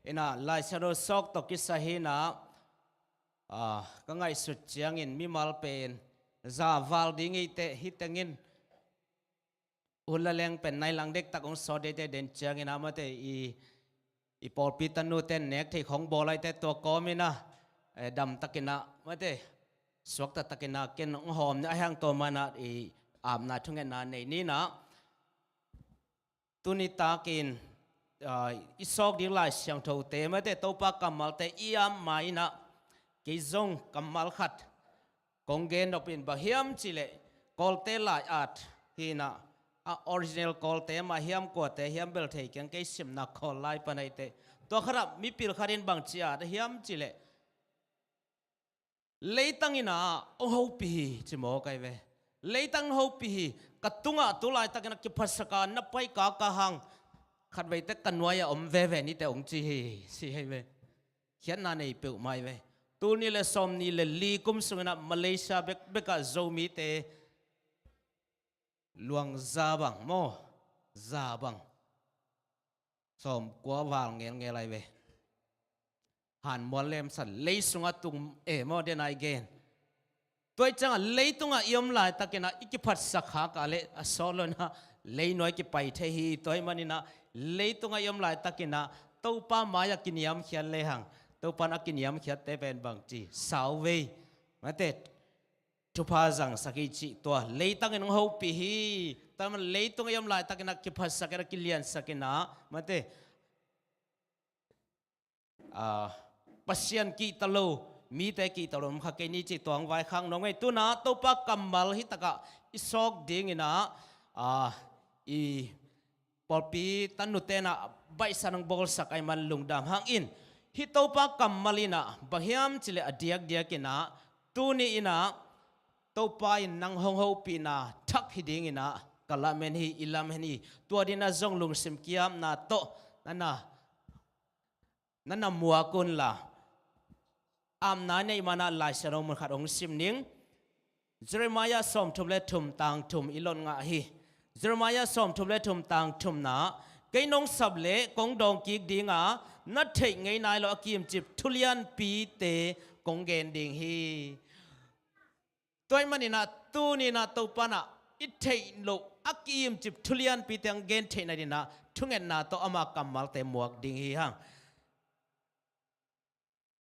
Inah Lai Siangtho sawk tawh kisai hi inah, a, ka ngaihsut ciangin mimal pen za val ding hi teh, hi tengin hun la leng pen nai lang dektak hong sawt dei teh, den ciangin ah mate i, i pawlpi tanu ten nek thei khong bawl ai teh tua kawm inah, e, dam takin ah mate, suakta takin ah ken hong hawm ni a hiang tua man ah i apna thungetna nei ni inah. Tuni takin, a, i sawk ding Lai Siangthote mate Topa kammalte i ap ma inah kei zong kammal khat kong gen nop in bang hiam cih leh Kawlte lai-at hi inah, a original Kawlte mah hiam kuate hiam bel thei keng, kei simna Kawl lai pan ai teh. Tua khat ah mipil khat in bang ci at a hiam cih leh leitang inah hong hopih hi ci mawk ai ve. Leitang hong hopih hi, ka tungah tu laitakin a kiphatsak a na pai kaka hang khatvei teh ka nuai-ah om veve ni teh hong ci hi ci ai ve. Khiatna nei peuhmah ai ve. Tul nih le sawm nih le li kum sung inah Malaysia bekbek ah Zomite luang za bang maw, za bang sawmkua val ngelngel ai ve. Han mual lemsan lei sungah tung e maw, den ai gen. Tua i ciangah leitungah i om laitakin ah i kiphatsak khak a leh a sawt lo inah leinuai kipai thei hi. Tua i manin ah leitungah i om laitakin ah Topa mai-ah kiniamkhiat lehang, Topa in a kiniamkhiatte pen bang ci, sauvei mate, thupha zangsak hi cih tua leitang in hong hopih hi. Tua man leitung a i om laitakin ah kiphatsak in ah kiliansak inah mate, a, Pasian kihta lo, mite kihta lo om kha kei ni cih tua hong vaikhak nuam ing. Tu inah Topa kammal hi takah i sawk ding inah, a, i pawlpi tanute inah baihsan hong bawlsak ai man lungdam hang in. Hih Topa kammal inah bang hiam cih leh a diakdiak inah tuni inah Topa in nang hong hopihna thak hi ding inah ka lamen hi, i lamen hi. Tua ding inah zong lungsim ki-apna tawh na na na na muak unla, apna neih man ah Lai Siangtho mun khat hong sim ning. Jeremiah sawmthum le thum tang thum i lot ngah hi. Jeremiah sawmthum le thum tang thumna, kei nong sap leh kong dawng kik ding a, na theih ngei nai lo a kiimcip thulianpite kong gen ding hi. Tua ahih manin ah tuni in ah Topa in ah i theih loh a kiimcip thulianpite hong gen theihna ding in ah thungetna tawh ama kammalte muak ding hi hang.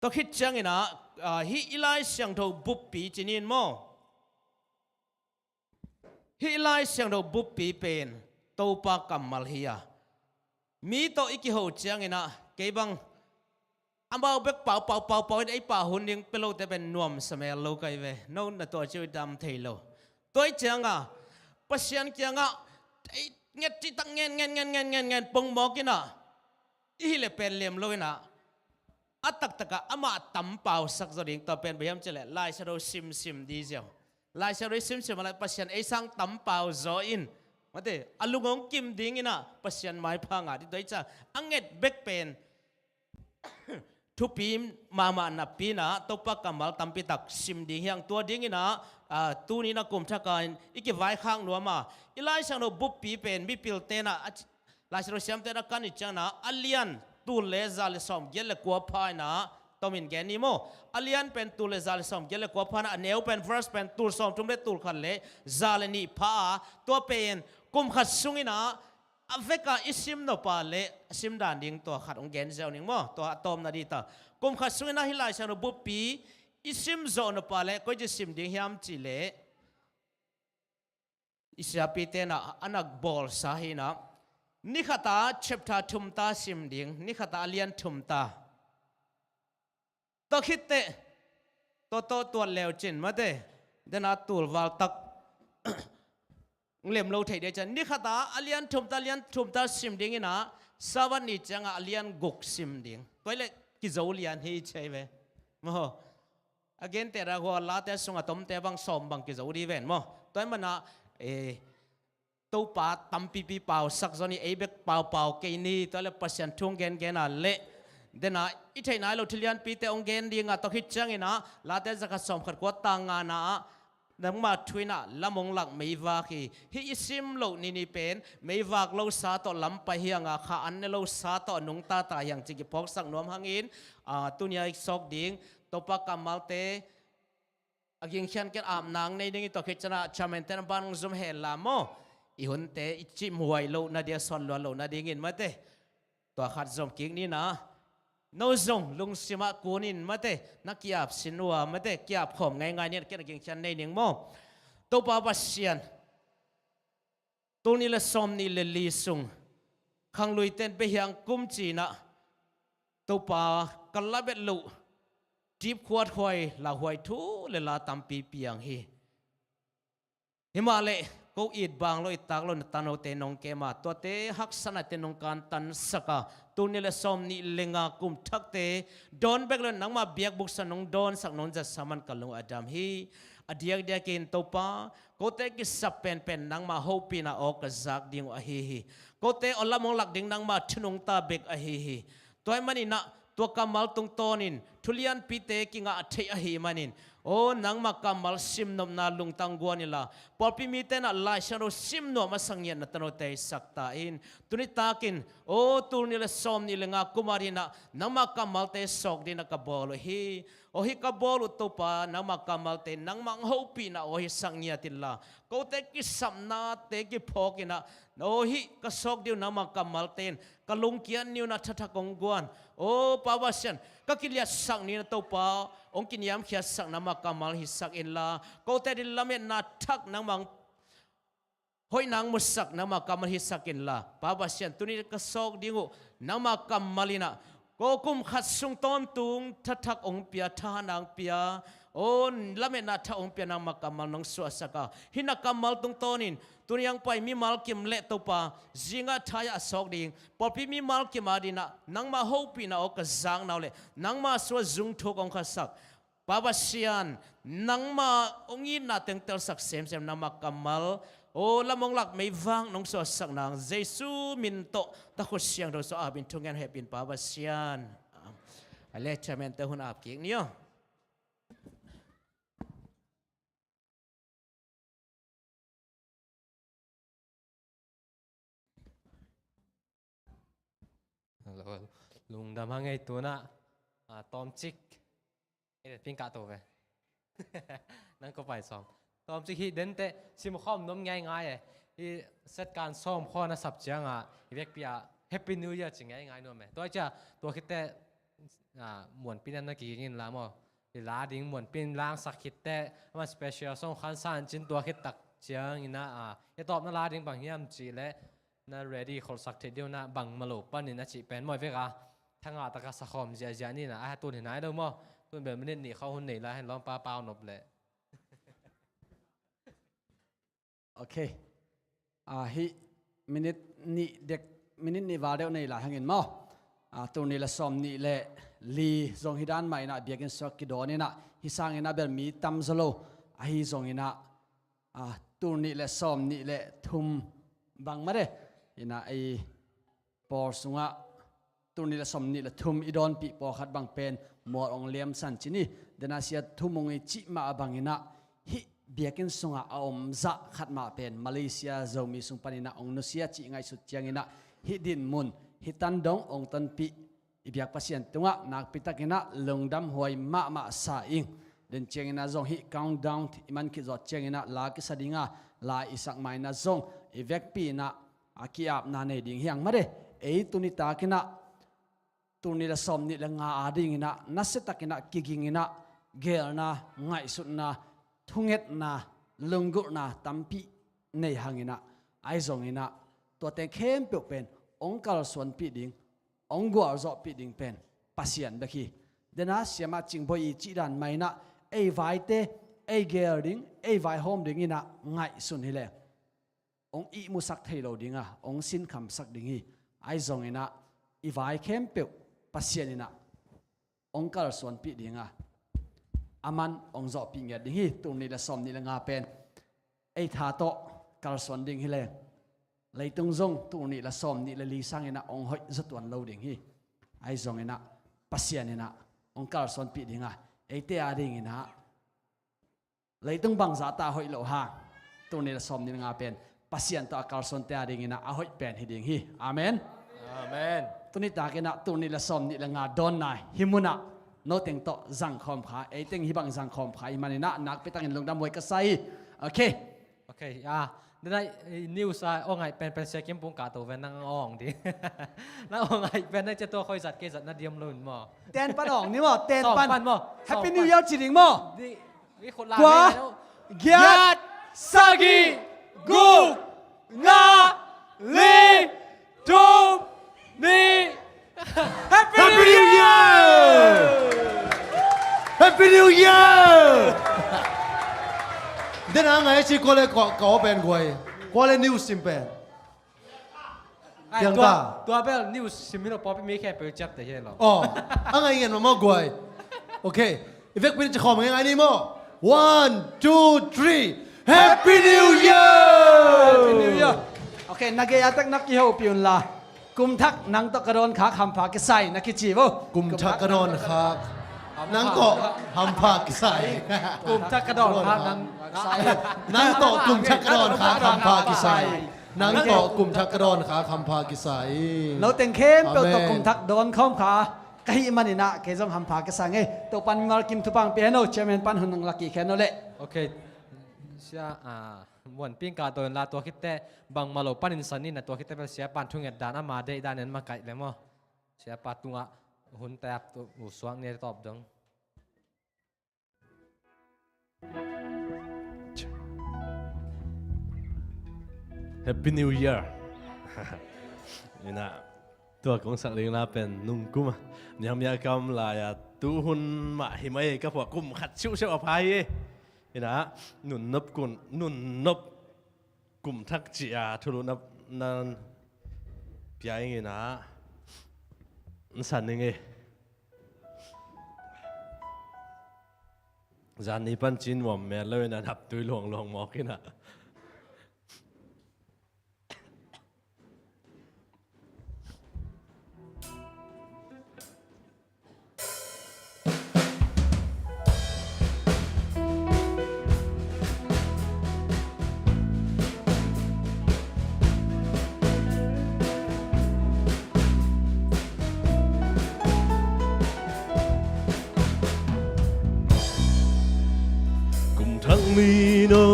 Tua khit ciangin ah, ah, hih i Lai Siangtho buppi ci ni in maw? Hih i Lai Siangtho buppi pen Topa kammal hi a, mi tawh i kiho ciangin ah kei bang amau bek pau, pau, pau, pau in ei pau hun ding pia lote pen nuamsa mel lo ka hi ve. No na tuah ciu i dam thei lo. Tua ahih ciangin ah Pasian kiangah ei nget citak ngen, ngen, ngen pongmawk in ah i hih leh pen lem lo in ah a taktak ah amah tam pausak zaw ding. Tua pen bang hiam cih leh Lai Siangtho simsim ding ziau. Lai Siangtho i simsim a leh Pasian ei sang tam pau zaw in, mate, a lung hong kim ding in ah Pasian maipha ngah ding. Tua ahih ciangin a nget bek pen thupi mahmah napi in ah Topa kammal tampi tak sim ding hi hang. Tua ding in ah, ah, tuni in ah kum thak ah i kivaikhak nuam a, i Lai Siangtho buppi pen mipilte in ah a ci-, Lai Siangtho siamte in ah kan i ciangin ah a lian tul le za le sawmgiat le kua pha in ah tom in gen ni maw? A lian pen tul le za le sawmgiat le kua pha in ah a neu pen verse pen tul sawmthum le tul khat le za le nih pha a, tua pen kum khat sung in ah a vek a i sim nop a leh a sim dan ding tua khat hong gen ziau ning maw? Tua a tawpna ding ta. Kum khat sung in ah hih Lai Siangtho buppi i sim zawh nop a leh koici sim ding hiam cih leh i siapi tenah a nak bawlsa hinah, ni khata chapter thum ta sim ding, ni khata a lian thum ta. Tua khitteh tawtaw tuat leu cin mate, dena tulval tak lem lo thei dei cian, ni khata a lian thum ta, lian thum ta sim dinginah, Sabbath ni ciangah a lian guk sim ding. Tua ileh kizo lian hi cei ve maw. A gente ra hua late sunga tomte bang sawm bang kizo di ven maw. Tua i manah eh, Topa tampipi pausak zoni, ei bek paupau kei ni, tua le Pasian thu hong gengen a leh, dena i theih nai lo thu lianpite hong gen dinga, tua khit cianginah Late zakhat sawmkhat kua tang ngana ah, nangma thu inah lam hong lak meivak hi. Hih i sim loh nini pen meivak losa tawh lam pai hianga, kha an ne losa tawh nungta ta hiang ci kiphawksak nuam hangin, ah, tunia i sawk ding Topa kammalte a gingkhian ken apna hong nei ding i, tua khit cianah chairman ten a ban hong zum hen la maw. I hunte i cimhuai loh nading, a sawt luat loh nadingin mate, tua khat zom kik nina. No zong lungsimah kunin mate, na kiap sin uh a mate, kiap khawm ngaingai nin, ken a gingkhian nei ning maw. Topa Pasian, tul nih le sawm nih le li sung, khangluiten behiang kum cinah, Topa, ka labet loh dipkhuat huai, lauhuai thu le la tampi piang hi. Himahleh ko it bang lo, it tak lo na tanote nong kema, tuate haksanate nong kantansaka, tul nih le sawm nih le nga kum thakte dawn bek lo, nangma biakbuksa nong dawnsak, nong zatsa man ka lung a dam hi. A diakdiakin Topa, kote kisap penpen nangma hopihna aw ka zak ding uh ahi hi. Kote aw lam hong lak ding nangma thu nungta bek ahi hi. Tua ahih maninah tua kammal tungtawnin thu lianpite kingah theih ahih manin, aw nangma kammal simnopna lungtang guan inla, pawlpi mite inah Lai Siangtho simnuam a sak ngiat na tanote i sak ta in. Tuni takin aw tul nih le sawm nih le nga kum a dinah nangma kammalte sawk dinah ka bawl uh hi. Aw hih ka bawl uh Topa, nangma kammalte nangma hong hopihna aw hi sak ngiat inla, kote kisapnate kiphawk inah, aw hih ka sawk ding uh nangma kammalte in ka lungkiat ni uh na thathak hong guan. Aw Pa Pasian, ka kiliatsak ni uh na Topa, hong kiniamkhiatsak nangma kammal hisak inla, kote din lametna thak nangma hong hoihna hong musak nangma kammal hisak inla, Pa Pasian, tuni ka sawk ding uh nangma kammal inah, ko kum khat sung tawntung thathak hong pia, thahatna hong pia, aw lametna thak hong pia nangma kammal nong suahsaka, hih na kammal tungtawnin tuni hong pai mimal kim le Topa, zingah thaiah a sawk ding pawlpi mimal kim a dinah nangma hopihna aw ka zakna uh le nangma sungah zungthuk hong khasak, Pa Pasian, nangma hong itna teng telsak semsem nangma kammal, aw lam hong lak meivak nong suahsak nang Jesu min tawh, ta khut siangtho sungah apin thungen hepin Pa Pasian. A le chairman te hun ap kik ni aw. Hello, hello. Lungdam hang ei tunah, ah, tawmcik. Ei, pingkah to ve. Nang ko pai sawm. Tawmcik hih dente simkhawm nuam ngeingai e. Hih setkan sawm khaw na sap ciangah i vekpi ah Happy New Year ci ngeingai nuam e. Tua cia, tua khitte, ah, muanpi nan na kiging inla maw. I la ding muanpi in langsak khitte, ama special song khansan cin tua khit tak ciangin ah, i tawpna la ding bang hiam cih leh, na ready kholsak theih ding uh na bangmah lo panin a cih pen maw i vek a, thangah taka sakhawm ziahziah ni na, a tun hi nai lo maw, tun bel minute nih khawng hun nei lai hen lawmpa pau nop leh. Ok. Ah, hih minute nih dek, minute nih val deuh nei lai hangin maw. Ah, tul nih le sawm nih le li zong hi dan mah inah biakinn sungah kidawn inah, hih sang inah bel mi tam zaw lo. Ahi zong inah, ah, tul nih le sawm nih le thum bang mah de. Inah ei pawl sungah tul nih le sawm nih le thum i dawnpih pawlkhat bang pen mual hong liamsan cin hi. Dena sia thum hong i cih mah a bang inah hih biakinn sungah a om zah khat mah pen Malaysia Zomi sung paninah hong nusia cih ngaihsut cianginah hih dinmun, hih tandong hong tonpih i biak Pasian tungah nakpi takinah lungdam huai mahmah sa ing. Den cianginah zong hih countdown i man khit zawh cianginah la kisa dinga, la i sak ma inah zong i vekpi inah a ki-apna nei ding hiang mah de. Ei tuni takinah tul nih le sawm nih le nga a dinginah nasiatakinah kiginginah geelna, ngaihsutna, thungetna, lunggulhna tampi nei hanginah, ahi zonginah tua teng khempeuh pen hong kalsuanpih ding, hong gualzawhpih ding pen Pasian bek hi. Dena siamah Cingbawi i cihdan mainah ei vaite ei geel ding, ei vaihawm dinginah ngaihsun hileh hong ihmusak thei lo dinga hong sinkhamsak ding hi. Ahi zonginah i vai khempeuh Pasian inah hong kalsuanpih dinga, aman hong zawhpih ngiat ding hi. Tul nih le sawm nih le nga pen ei tha tawh kalsuan ding hileh leitung zong tul nih le sawm nih le li sanginah hong hoih zawtuan lo ding hi. Ahi zonginah Pasian inah hong kalsuanpih dinga eite a dinginah leitung bangzah ta a hoih loh hang, tul nih le sawm nih le nga pen Pasian tawh a kalsuante a dinginah a hoih pen hi ding hi. Amen. Amen. Tuni takinah tul nih le sawm nih le nga dawnna hih munah noteng tawh zangkhawm kha, eiteng hih bang zangkhawm kha hih maninah nakpi takin lungdam huai ka sa hi. Okay. Okay, ah, dena, eh, news a aw ngaih penpen Sia Kim Pung kahto ven nang aw ngaih ding. Nang aw ngaih pen nang cia tua khoi zat kei zat na diam lo in maw? Ten pan aw ngaih ni maw? Ten pan. Sawm pan maw? Happy New Year ci ding maw? Kua, giat, sagih, guk, nga, li, thum, nih. Happy New Year! Happy New Year! Dena ngai ci kua le ka aw pen guai, kua le news sim pen. Ai, tua bel news sim hi lo, pawlpi mi khempeuh ciapteh hi lo. Aw, a ngai ngen mahmah guai. Okay. I vekpi in ci khawm ngeingai ni maw? One, two, three. Happy New Year! Happy New Year. Okay, na gei a tak na kihopih unla. Kum thak nang tawh ka dawn khak hampha kisai na kici vo. Kum thak ka dawn khak nang tawh hampha kisai. Kum thak ka dawn khak nang. Nang tawh kum thak ka dawn khak hampha kisai. Nang tawh kum thak ka dawn khak hampha kisai. Noteng khempeuh tawh kum thak dawn khawm kha ka hih maninah kei zong hampha ka sa ngei. Topan mimal kim thupha hong pia hen o, chairman pan hun hong la kik hen o leh. Okay. Sia, ah, muanpi in kahto inla tua khitteh bangmah lo panin san inah tua khitteh bel sia pan thunget dan ama deih dan en makaih le maw? Sia pa tungah hun tap tu u suak nia tawp dong. Happy New Year. Inah, tua kong sak ding la pen nungkum a niamia kam lai-a tuhun mah hi mai ka phuah, kum khat siuhsiuh a pha hi. Inah, nunnop kun, nunnop kum thak ci-a thulu na, na pia ing inah, n san ing e. Zan ni pan cin nuam mel lo inah naptui luangluang mawk inah. Kum thak ni no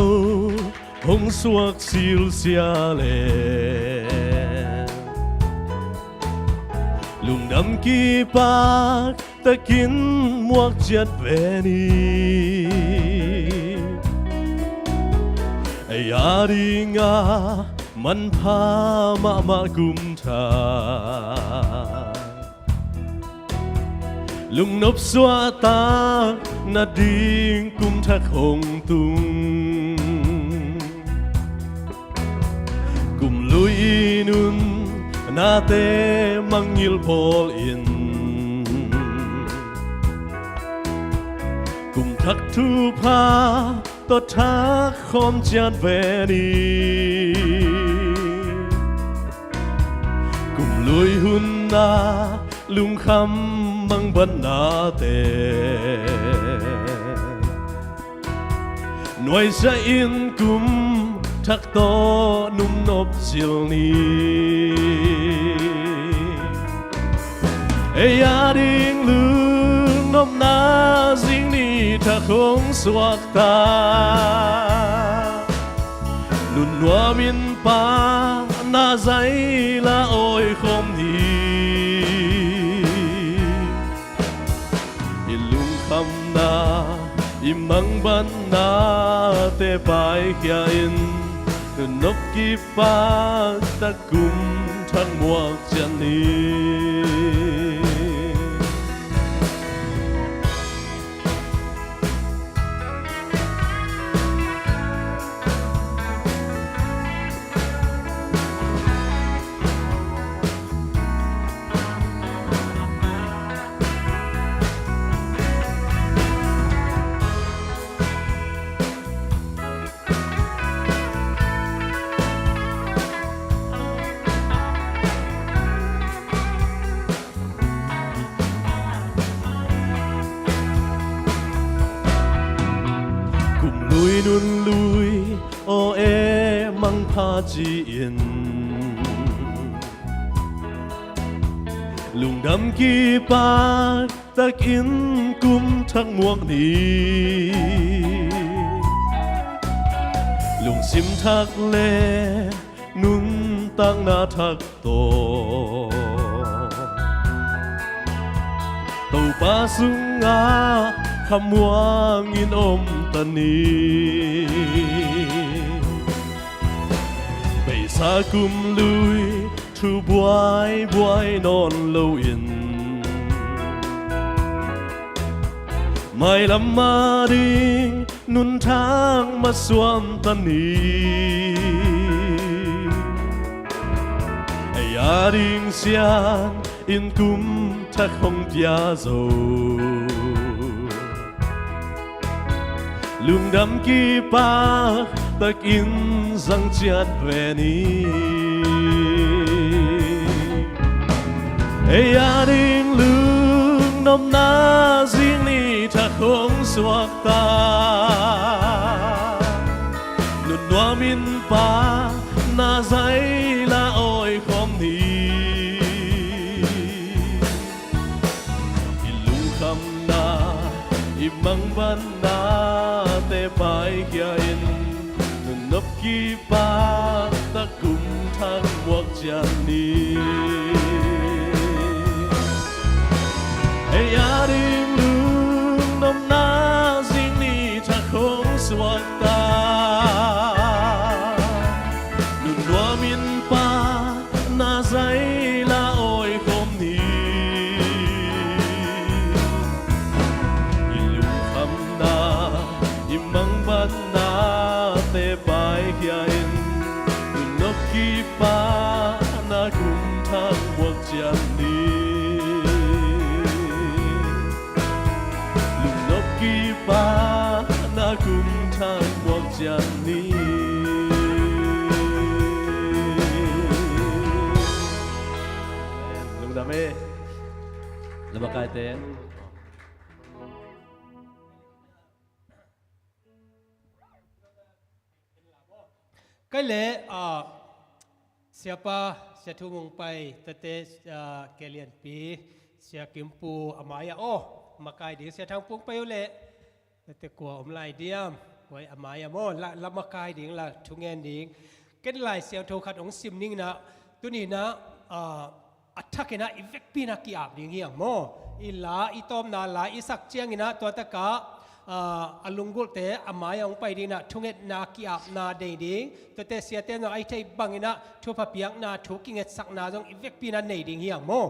hong suak silsia le lungdam kipak takin muak ciat ve ni. Ei a dinga manpha mahmah kum thak, lungnop suahtak nading kum thak hong tung. Kum lui i nunate mangngilh pawl in kum thak thupha tawh thak khawm ciat ve ni. Kum lui hun a lungkham mangbatnate nuaisiah in kum thak tawh nungnop cil ni. Ei a ding lungnopna zing ni thak hong suakta, nunnuam in pa na zaila awi khawm ni. I lungkhamna, i mangbatnate paikhia in Nunop kipaktak kum thak muak ciat ni. Kum lui nun lui aw e mangpha ci-in, lungdam kipak takin kum thak muak ni. Lungsim thak le nuntakna thak tawh Topa sungah khamuangin om ta ni. Beisa kum lui thu buaibuai nawn loin, mailam ading nunthak masuam ta ni. Ei ading sian in kum thak hong pia zo. Lungdam kipak takin zang ciat ve ni. Ei ading lungnopna zing ni thak hong suakta. Nunnuam in pa na zai la awi khawm ni. I lungkhamna, i mangbanna te paikhia in, nunop kipak tak kum thak muak ciat ni. Ei ading lungnopna zing ni thak hong suakta. Nunnuam in pa na zai la awi khawm ni. I lungkhamna, i mangbanna te paikhia in, nunop kipakna kum thak muak ciat ni. Lungnop kipakna kum thak muak ciat ni. Lungdam e. Lamakai te. Kai le, ah, siapa, sia Thu Mung Pai, tate, ah, Kelianpi, sia Kimpu, a mai-ah, aw, makai ding, sia Thang Pung Pai uh le, tate kua om lai diam, kua a mai-ah maw, la, la makai ding, la thungen ding. Ken Lai Siangtho khat hong sim ning na, tuni na, ah, a thakin ah i vekpi in ah ki-ap ding hi hang maw. I la, i tawpna la i sak ciangin ah tua takah, ah, a lunggulhte a mai-ah hong pai ding in ah thungetna ki-apna nei ding. Tuate siate in zong a i theih bangin ah thupha piakna, thu kingetsakna zong i vekpi in ah nei ding hi hang maw.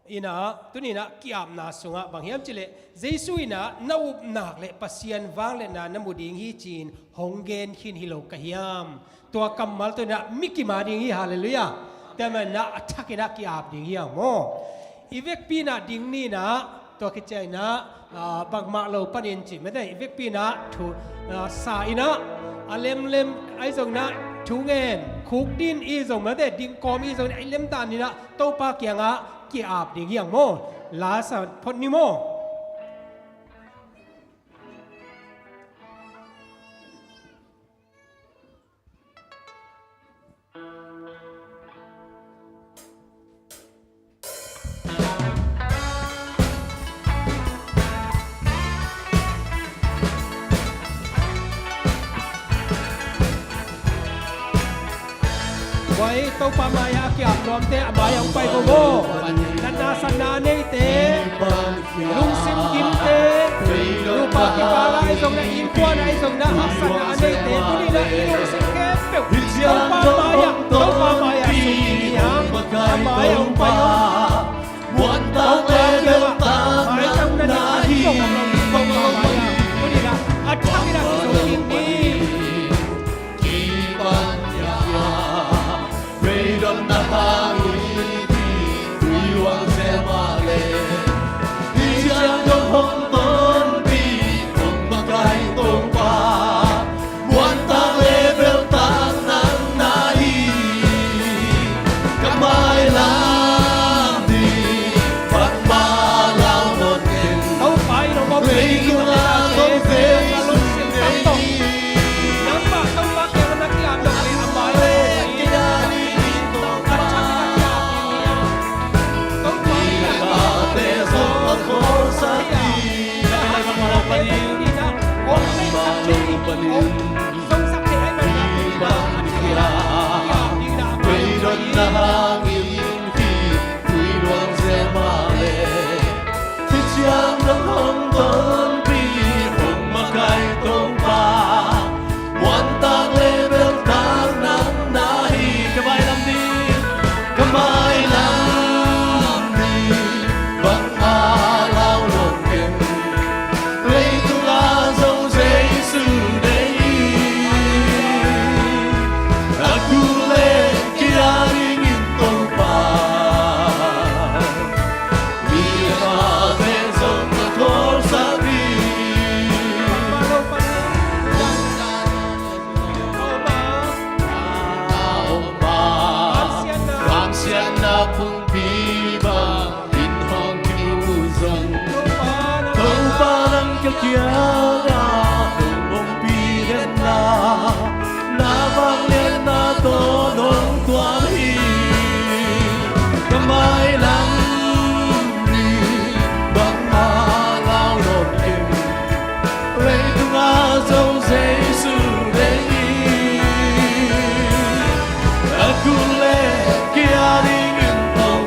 In ah, tuni in ah ki-apna sungah bang hiam cih leh, Jesu in ah na upna le Pasian vangliatna na mu ding hi ci-in hong gen khin hi lo ka hiam? Tua kammal tawh in ah mi kim a ding hi, halleluiah. Tua manin ah a thakin ah ki-ap ding hi hang maw. I vekpi in ah ding ni in ah, tua khit ciangin ah, ah, bangmah lo panin cih mate, i vekpi in ah thu, ah, sa in ah, a lemlem ahi zongin ah, thungen, khukdin i zong mate, dingkawm i zongin ah, i lemdan in ah, Topa kiangah ki-ap ding hi hang maw. La sa phot ni maw. Tua hi, Topa mai-ah a ki-ap nuamte a mai-ah hong pai vo maw. Natna satna a neite, lungsim kimte, nupa kipa lai zong na, innkuan lai zong na, haksatna a neite, tuni na i lungsim khempeuh Na hang in hih tui luang zel mah leh, hih ciang dong hong tonpih, hong makai Topa, muantak le beltak nang na hi. Ka mailam ding bangmah lau nawn keng. Leitung a Topa Jesu deih hi. Hih ciang dong hong tonpih, hong makai Topa, muantak le beltak nang na hi. Ka mailam ding, ka mailam ding bangmah lau nawn keng. Leitung a zong Jesu deih hi. A kul le kei a dingin Topa, mi le pate zong a tawlsak hi. A om a, kamsiatna pumpi bang in hong kimu zong, Topa nang ka kiangah hong ompih den la, na vangliatna tawh nong tuam hi. Ka mailam ding bangmah lau nawn keng. Leitung a zong Jesu deih hi. A kul le kei a dingin Topa,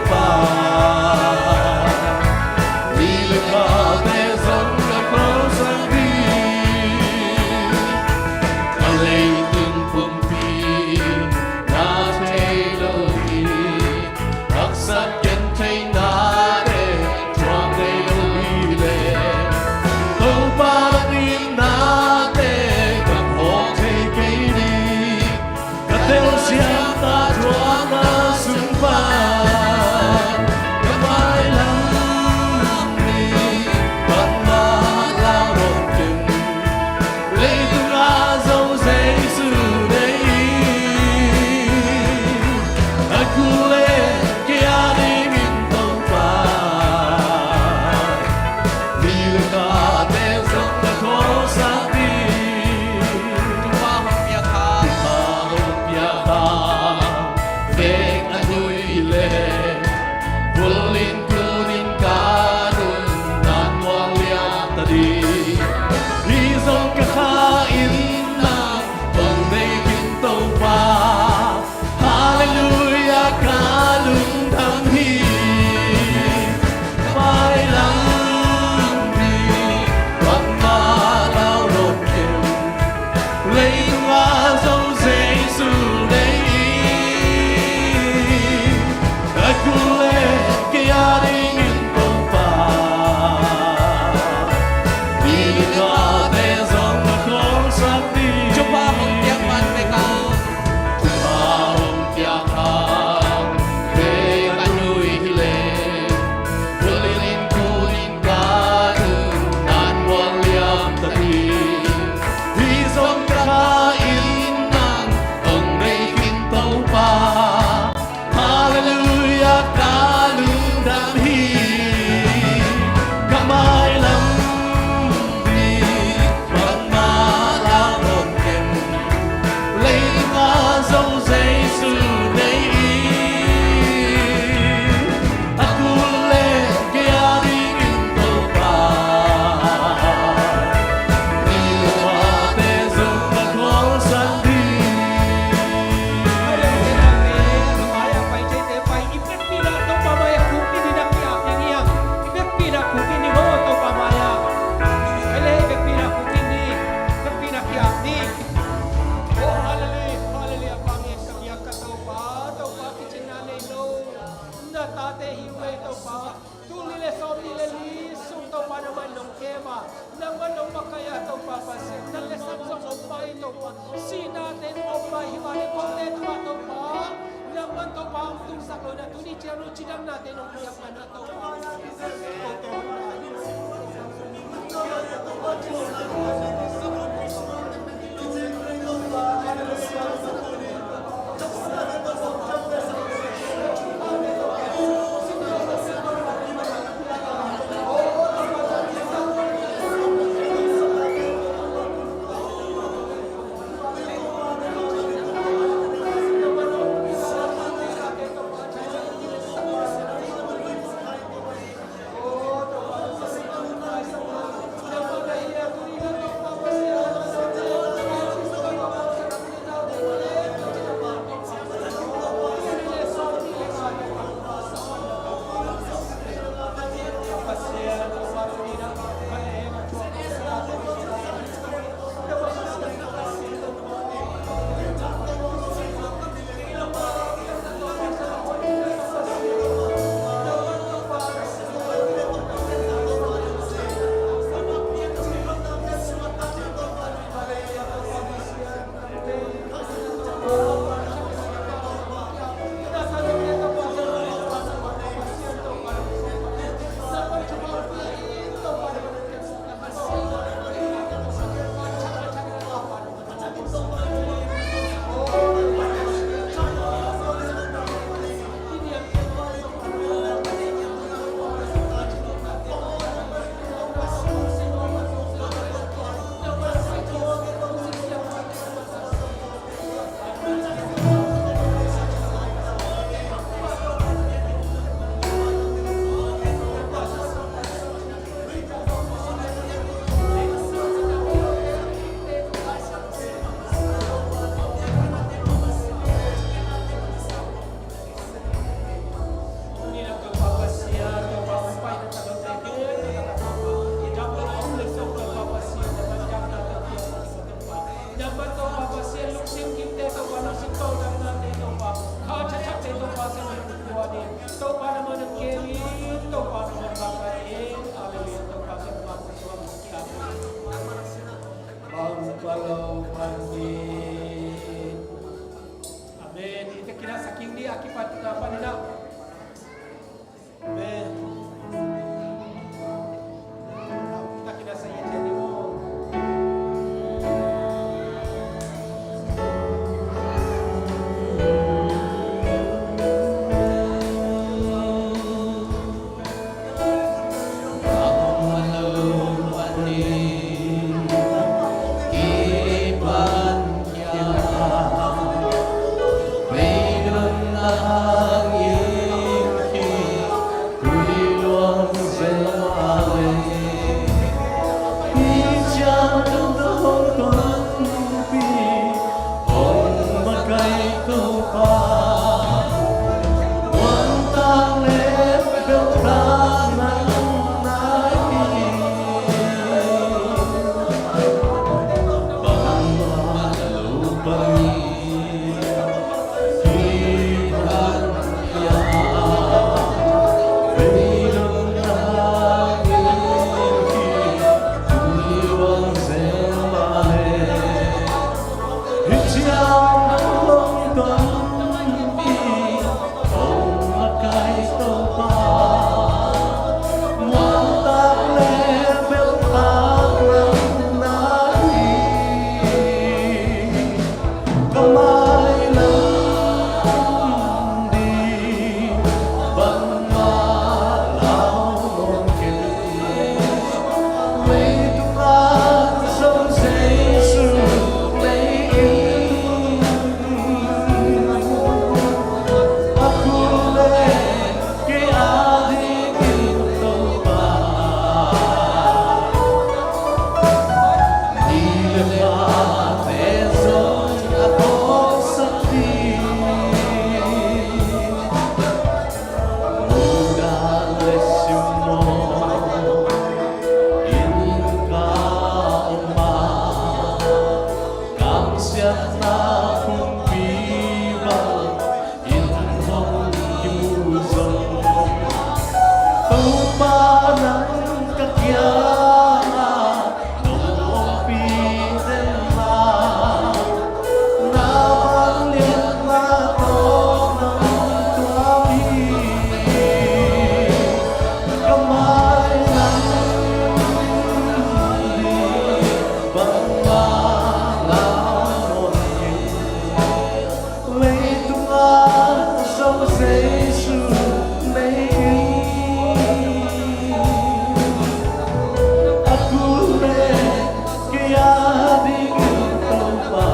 Amen. Ite kinasa kik ni a kipat na panin ah. Amen. Ita kinasa i ate ni mo. Leitungah Zo Jesu nei in, a kul le kei a dingin Topa.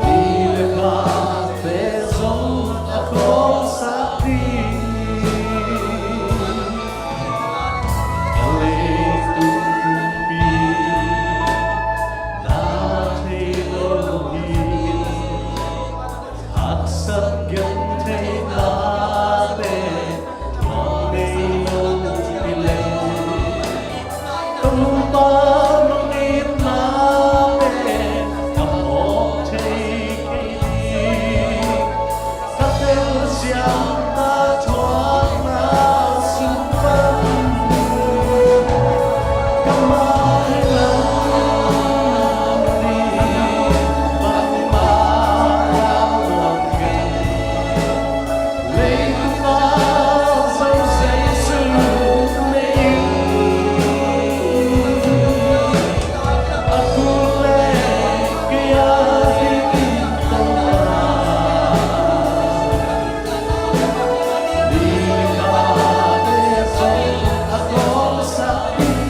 Ni le khate zong a khawlsak ding. Ka leitung pumpi na thei lo hi. Haksat gentheihna le lawng nei lo hi leh, Topa nong itna pen ka phawk thei kei ding. Ka telsiamna thuakna sung pan ka mailam ding bangmah lau lawng kei. Leitungah Zo Jesu nei in, a kul le kei a dingin Topa. Ni le khate zong a khawlsak ding.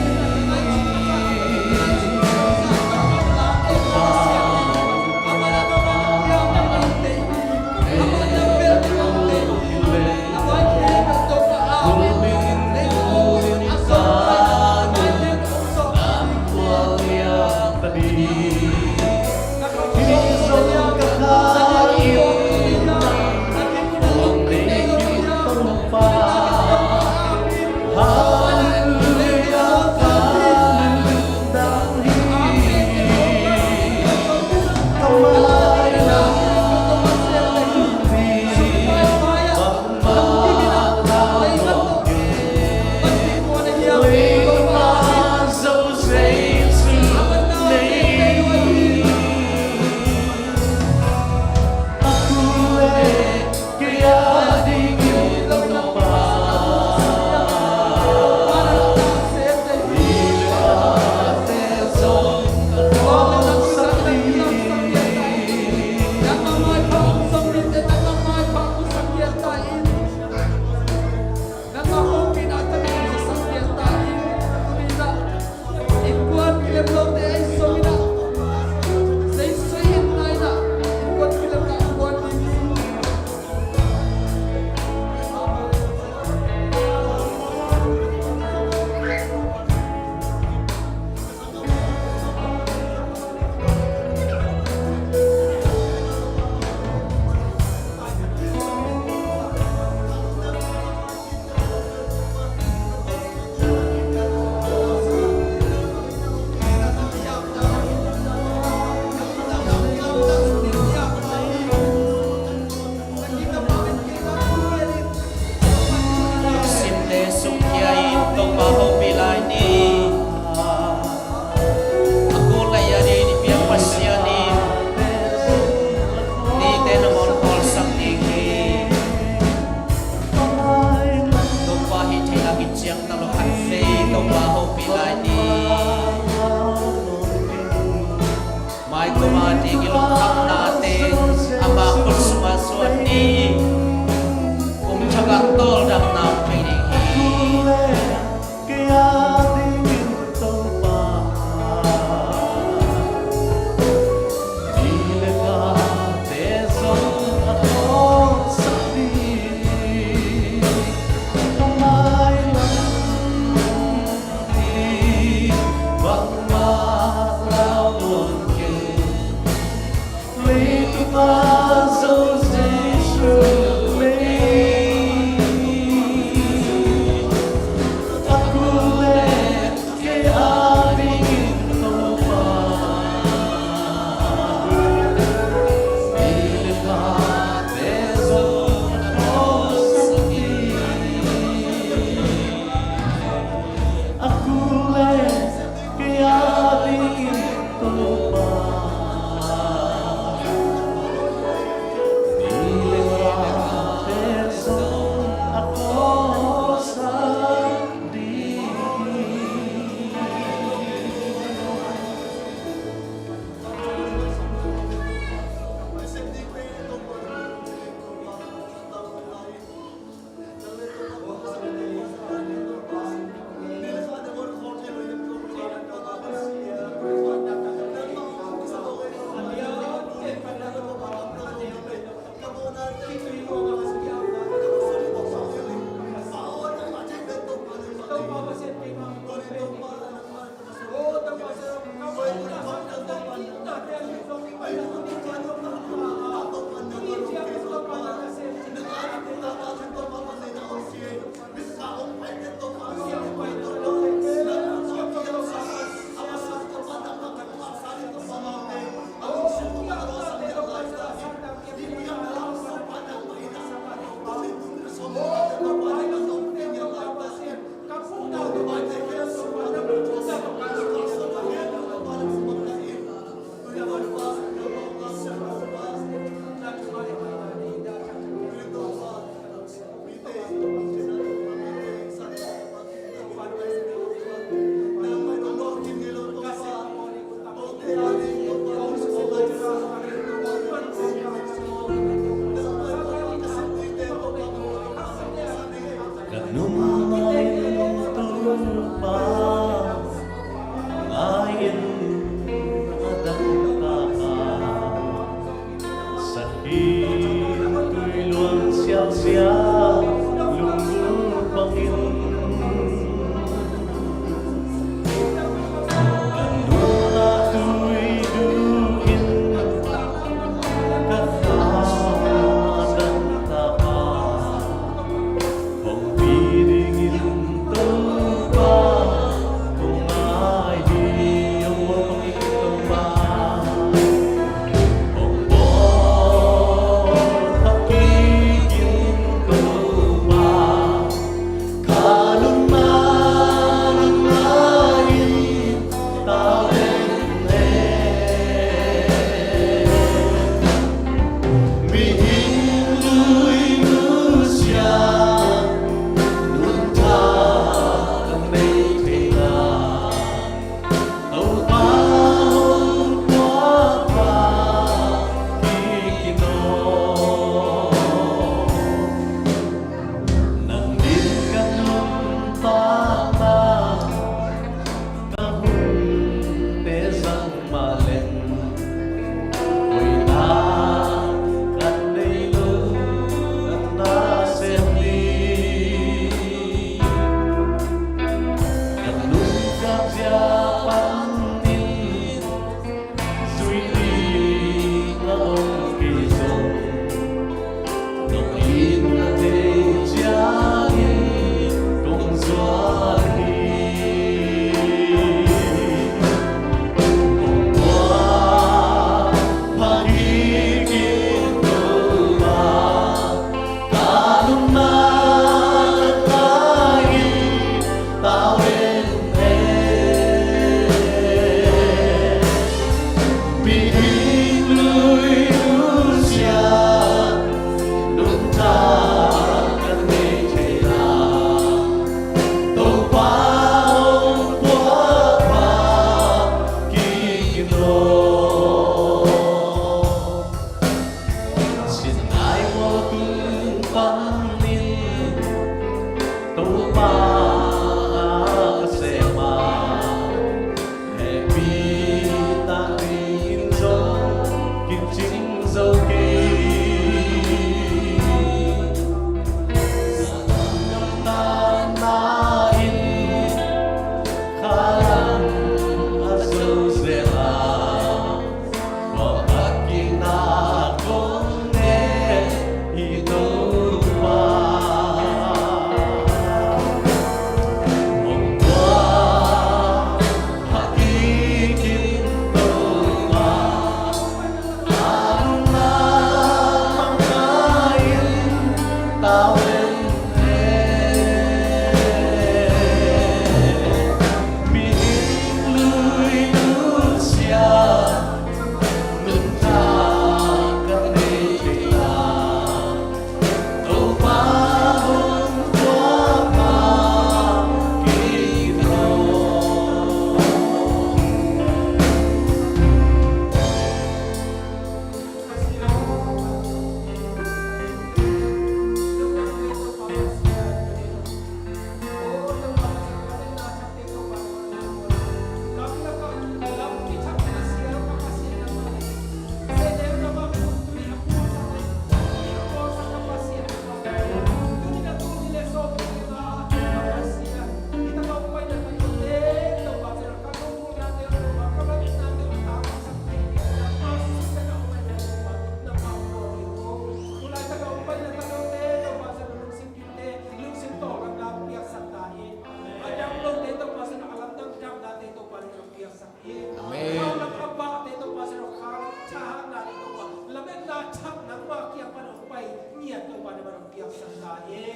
Sinte sukkhia in Topa hopih lai ni. A kul le a ding i piak Pasian in nite nangawn khawlsak ding hi. Topa hih theih lak in ciang talo khat vei Topa hopih lai ni. Maikuama ding i lungkhamnate ama khut sungah zuan ni. Kum thak ah tawldamna om thei ding hi.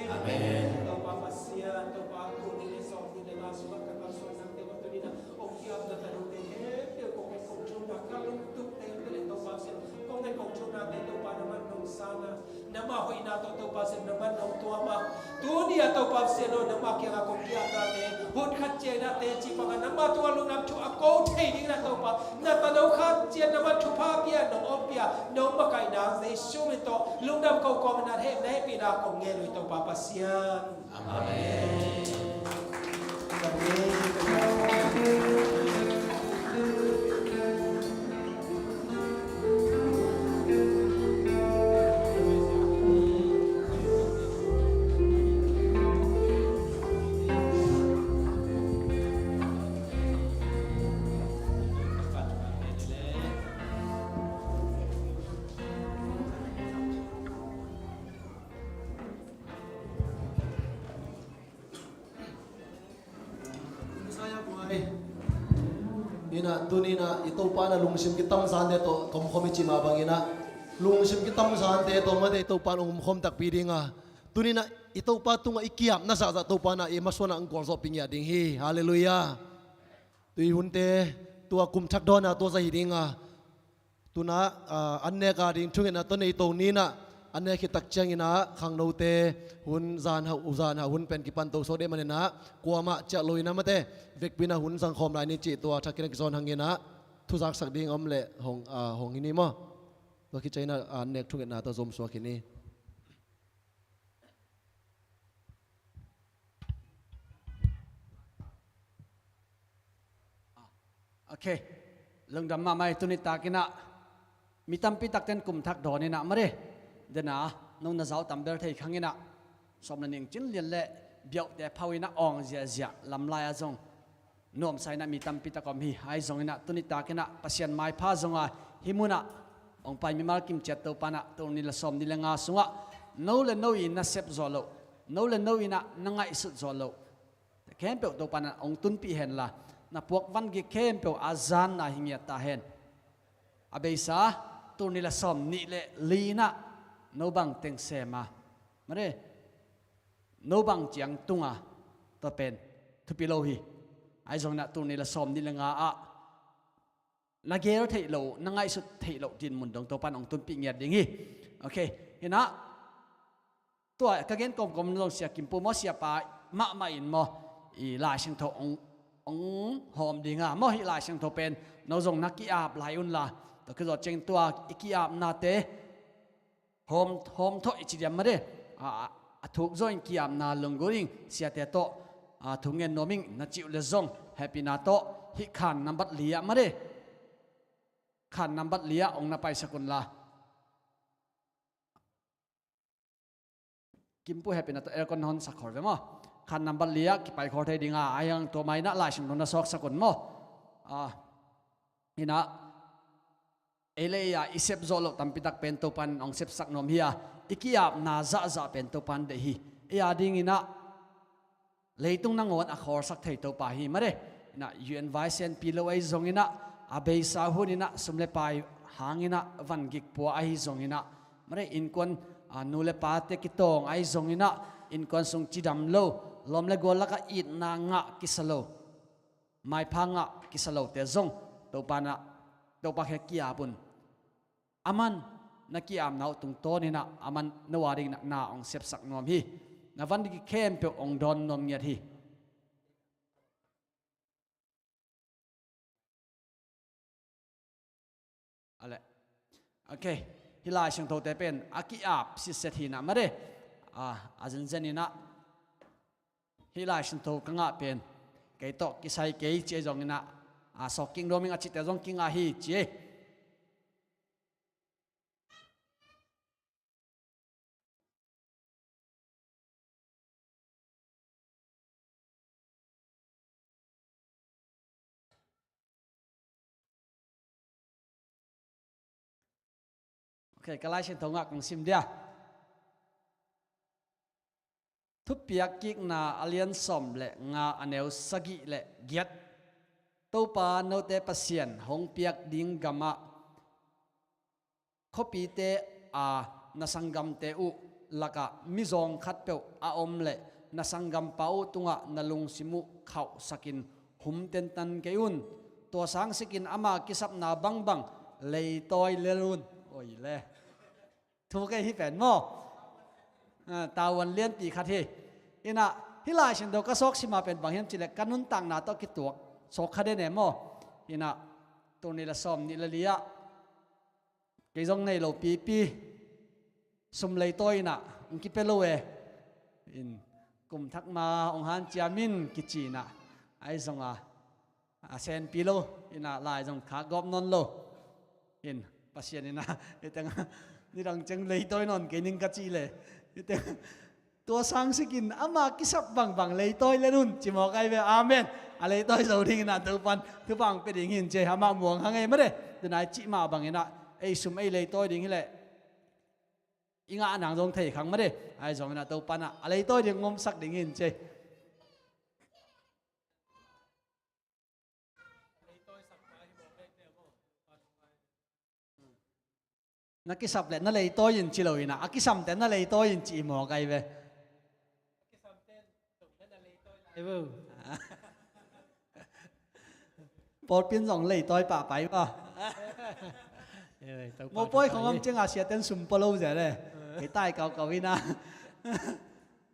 Amen. Topa Pasian, Topa, tuni le sawm ni le nga sungah ka kalsuan nangte mah tuni na hong kiapna tanote khempeuh kong ngen kong ciamna ka lungtup tengte le Topa Pasian, kong ngen kong ciamnate Topa na man nong sang a, nangmah hoihna tawh Topa Pasian na man nong tuam a, tuni a Topa Pasian aw, nangmah kiangah kong kiapnate hun khat ciang na teci bangin nangmah tungah lungdam thu a ko thei dingin ah Topa, na tano khat ciang na man thupha pia, nong ompia, nong makaihna Jesu min tawh lungdam ko kawmin na hehpihna kong ngen uh hi Topa Pasian. Amen. Inah, tuni inah i Topa na lungsim kitamzante tawh tomkhawm i cih mah bangin ah, lungsim kitamzante tawh mate i Topa na omkhawm takpi ding a, tuni inah i Topa tungah i kiapna zahzah Topa na i masuanah ang kualzawhpih ngiat ding hi. Halleluiah. Tui hunte tua kum thak dawnah tua zah hi ding a, tunah, ah, an nek a ding thungetna tawh nei to ni inah, an nek khit tak ciangin ah khangnote hun zan hauh, u zan hauh hun pen kipan to sawk deh manin ah, kuamah ciah lo inah mate, vekpi inah hun zangkhawm lai ni cih tua thakin a kizawn hangin ah, thuzaksak ding om leh hong, ah, hong hi ni maw? Tua khit ciangin ah, an nek thungetna tawh zomsuak hi ni. Ok. Lungdam mahmah hi. Tuni takin ah mi tampi takten kum thak dawn inah mare, dena no na zau tam bel thei khang inah, sawm le nih cin lian le biauhte phau inah awng ziahziah, lamlai ah zong nuamsa inah mi tampi tak om hi. Ahi zongin ah tuni takin ah Pasian maipha zong a, hih munah hong pai mimal kim ciat Topa inah tul nih le sawm nih le nga sungah no le no i nasep zawh loh, no le no inah na ngaihsut zawh loh khempeuh Topa inah hong tunpih henla, na puak vangik khempeuh a zanna hi ngiat ta hen. A beisa tul nih le sawm nih le li inah no bang teng sem a, mare, no bang ciang tung a, tua pen thupi lo hi. Ahi zongin ah tul nih le sawm nih le nga ah na gel theih loh, na ngaihsut theih loh dinmun dong Topa in hong tunpih ngiat ding hi. Ok. Inah tua ka gen kawmkawm zong Sia Kim Pu maw, siapa mahmah in maw, i Lai Siangtho hong, hong hawm ding a maw, hih Lai Siangtho pen no zong na ki-ap lai unla, tua khit zawh ciang tua i ki-apnate hawm, hawm thawh i ci diam mare, a, a, a thuk zawh in ki-apna lunggulh ing, siate tawh, a, thu ngen nuam ing na cih uh le zong hehpihna tawh hih khan nambat li ah mare, khan nambat li ah hong na paisak unla, Kimpu hepina tawh aircon hon sak khol ve maw. Khan nambat li ah kipai khol thei dinga, a hiang tua mai inah Lai Siangtho na sawksak un maw. Ah, inah ei le ei a i sep zawh loh tampitak pen Topan hong sepsak nuam hi a, i ki-apna zahzah pen Topan deih hi. Ei a dinginah leitung nangawn a khawlsak thei Topa hi mare. Inah U N vaisianpi lo ahi zonginah, a beisa huninah sum le pai hanginah van gik pua ahi zonginah, mare, innkuan, a, nu le pate kitawng ahi zonginah, innkuan sung cidam lo, lawm le gual lakah itna ngah kisa lo, maipha ngah kisa lote zong Topa inah, Topa kiang ki-ap un. Aman na ki-apna uh tungtawninah aman no a dinginah na hong sepsak nuam hi. Na van ding khempeuh hong dawn nuam ngiat hi. Ale. Ok. Hih Lai Siangthote pen a ki-ap sitset hinah mare. A, a zenzeninah hih Lai Siangtho ka ngah pen kei tawh kisai kei ci ahi zonginah, a, sawk kik nuam ing a cihte zong kingah hi ci ei. Ok, ka Lai Siangtho ngah kong sim dia. Thupiak kikna a lian sawm le nga a neu sagih le giat. Topa note Pasian hong piak ding gamah khuapite a na sanggamte uh lakah mizawng khatpeuh a om leh na sanggampa uh tungah na lungsim uh khauhsakin hum tentan kei un. Tua sangsikin ama kisapna bangbang leitawi lel un. Oi le. Thu kei hi pen maw? Ah, tavuan lianpi khat hi. Inah hih Lai Siangtho ka sawk sima pen bang hiam cileh ka nuntakna tawh kituak sawk kha den e maw? Inah tul nih le sawm nih le li ah kei zong nei lo pipi, sum leitawi inah hong kipia lo e. In, kum thak ma hong hanciam in kici inah, ahi zonga a senpi lo inah, lai zong khak gawp nawn lo. In, Pasian inah, hih tengah nidang ciang leitawi nawn kei ning ka cih leh, hih tengah tua sangsikin ama kisap bangbang leitawi lel un ci mawk ahi ve. Amen. A leitawi zo dinginah Topan thupha hong pia ding hi in ci ei. Amah muang hang ei mare. Tunai cih mah banginah ei sum ei leitawi ding hileh i ngah nang zong thei khang mare. Ahi zonginah Topan ah a leitawi ding hong omsak ding hi in ci ei. Na kisap leh na leitawi in ci lo inah, a kisamte na leitawi in ci i mawk ahi ve. Pawlpi in zong leitawi pahpah hi maw? Mopawi khong om ciangah siaten sum pua lo zia le. Kei tai kaukau inah.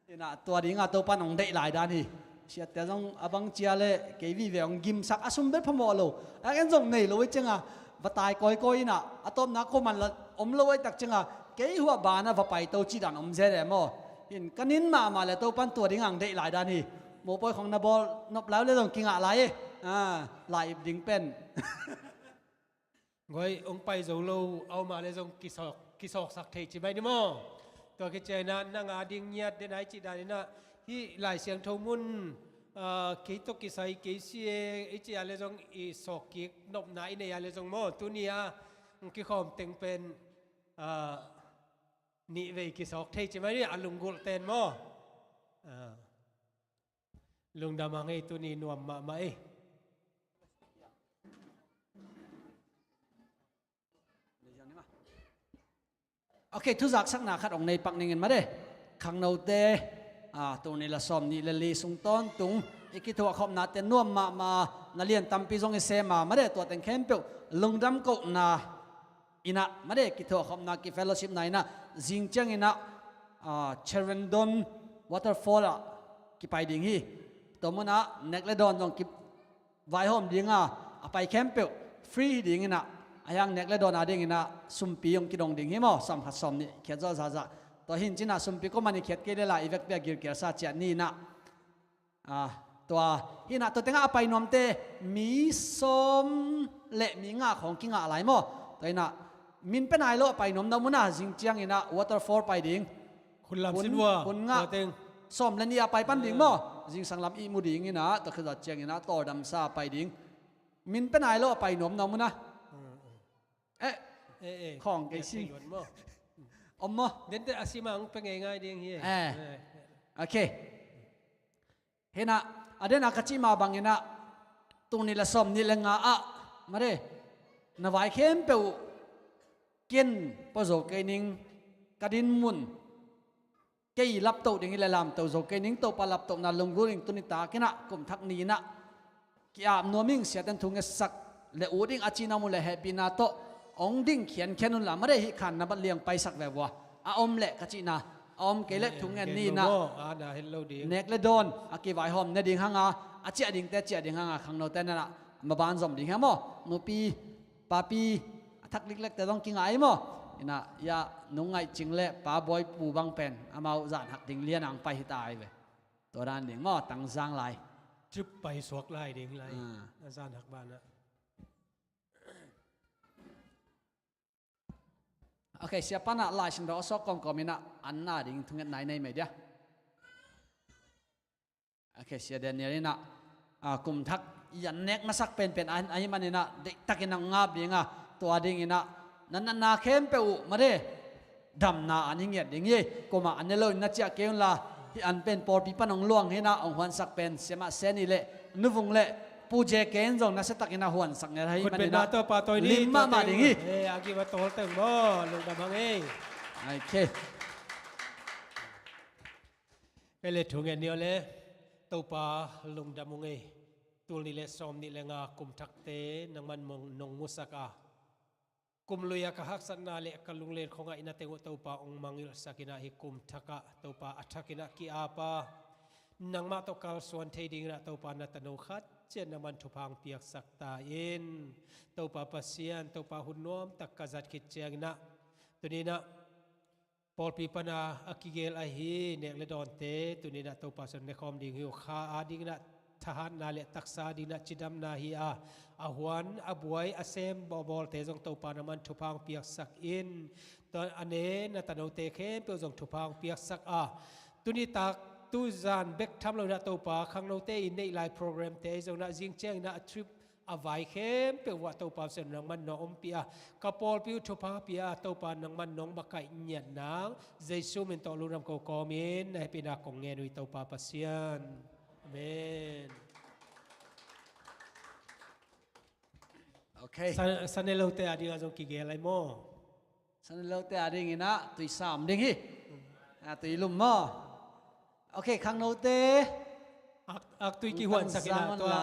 Inah tua dinga Topan hong deih lai dan hi. Siatte zong a bang cia le kei vive hong gimsak, a sum bek phamawh lo. A en zong nei lo i cianga va tai kawikawi inah, a tawpna khuaman la om lo i tak cianga kei huah bana va paito cih dan om zel e maw? In ka nin mahmah le Topan tua dinga hong deih lai dan hi. Mopawi khong na bawl nop lai uh le zong kingah lai e. Ah, lai ip ding pen. Guai, hong pai zo lo, a om a le zong kisawk, kisawksak thei ci mai ni maw? Tua khit ciangin ah nang a ding ngiat den ai cih danin ah hih Lai Siangtho mun, ah, kei tawh kisai kei si e i cih a le zong i sawk kik nopna i nei a le zong maw? Tuni a hong kikhawm teng pen, ah, nih vei kisawk thei ci mai ni a lunggulh ten maw? Ah. Lungdam a ngei tuni nuam mahmah ei. Ok, thuzaksakna khat hong nei pak ningin made. Khangnote, ah, tul nih le sawm nih le li sung tawntung i kithuahkhopnate nuam mahmah, na lian tampi zong i sem a made, tua teng khempeuh lungdam kohna inah made, kithuahkhopna, kifellowshipna inah zing cianginah, ah, Cherendon Waterfall ah kipai ding hi. Tua munah nek le dawn zong kivaihawm dinga, a pai khempeuh free hi dinginah, a hiang nek le dawn a dinginah sumpi hong kidong ding hi maw? Sawm khat sawm nih khiat zawh zahzah. Tua hi in cinah sumpi kuaman i khiat kei le la i vekpi a gilkialsa ciah ni inah. Ah, tua hi inah tua tengah a pai nuamte mi sawm le mi nga khawng kingah lai maw? Tua inah min pe nai lo a pai nuam na munah zing cianginah waterfall pai ding. Hun lam sin vua, hun ngah, tua teng. Sawm le nih a pai pan ding maw. Zingsang lam ihmu ding inah, tua khit ciangin ah tawldamsa a pai ding. Min pe nai lo a pai nuam nuam un ah. Eh, eh, eh, khawng kei si. Om maw? Dente a sima hong pe ngeingai ding hi. Eh. Eh. Ok. Hinah, a dena ka cih mah banginah, tul nih le sawm nih le nga ah, mare, na vai khempeuh uh, ken pua zo kei ning, ka din mun, kei laptoh ding hi le lamto zo kei ning, Topa laptohna lunggulh ing. Tuni takinah, kum thak ni inah, ki-ap nuam ing, siaten thu ngetsak le ut ing a cihna mu le hehpihna tawh hong ding khiankhian unla, mare, hih khan na bat liang paisak ve vua. A om leh ka cihna, a om kei leh thu ngen ni inah. Nek le dawn a kivaihawm ne ding hanga, a ciah dingte ciah ding hanga, khangnote nanah maban zom ding hi maw. Nupi, papi, a thak liklekte zong kingai maw. Inah, ya, nung ngaih cing le pa buai pu bang pen amau zan hak ding lianang pai hi ta ai ve. Tua dan ding maw, tangzang lai. Trip pai suak lai ding lai. Ah. A zan hak banah. Ok, sia panah Lai Siangtho a sawk kawmkawm inah, an na ding thunget nai nei mai dia. Ok, sia Daniel inah, ah, kum thak i an nek masak penpen a, ahih maninah, deihtakin a ngap dinga, tua dinginah, na natna khempeuh uh, mare, damna an hi ngiat ding hi. Kuamah an ne loin na ciah kei unla, hih an pen pawlpi pan hong luang hinah, hong huansak pen siamah Seni le, nuvung le, Pu J K in zong nasiatakin a huansak ngiat ahih maninah, lim mahmah ding hi. Eh, a gim a tawl teng maw, lungdam hang ei. Ok. Ei le thu ngen ni aw le, Topa lungdam ung ei. Tul nih le sawm nih le nga kum thakte nangman nong musak a, kum lui a ka haksatna le ka lunglen khawngah i na teng uh Topa hong mangngilhsak inah, hih kum thakah Topa a thakinah ki-ap a, nangmah tawh kalsuan thei dinginah Topa na tano khat ciat nangman thupha hong piaksak ta in. Topa Pasian, Topa hun nuamtak ka zat khit cianginah, tuninah pawlpi pana a kigel ahi nek le dawnte tuninah Topa sung nekhawm ding hi uh. Kha a dinginah thahatna le taksa a dinginah cidamna hi a, a huan a buai a sem bawlbawlte zong Topa nangman thupha hong piaksak in. Tua a ne na tanote khempeuh zong thupha hong piaksak a, tuni tak tu zan bek tham loinah Topa khangnote i neih lai programte ahi zonginah zing cianginah a trip a vai khempeuh uah Topa Pasian nangman na ompih a, ka pawlpi uh thupha pia a, Topa nangman nong makaih ngiat nang, Jesu min tawh lungdam ko kawmin na hehpihna kong ngen uh hi Topa Pasian. Amen. Ok. Sa-, sanelote a dingah zong kigel ai maw? Sanelote a dinginah tuisa om ding hi. A, tui lum maw? Ok, khangnote. Ak, ak tui kihuansak inah tua.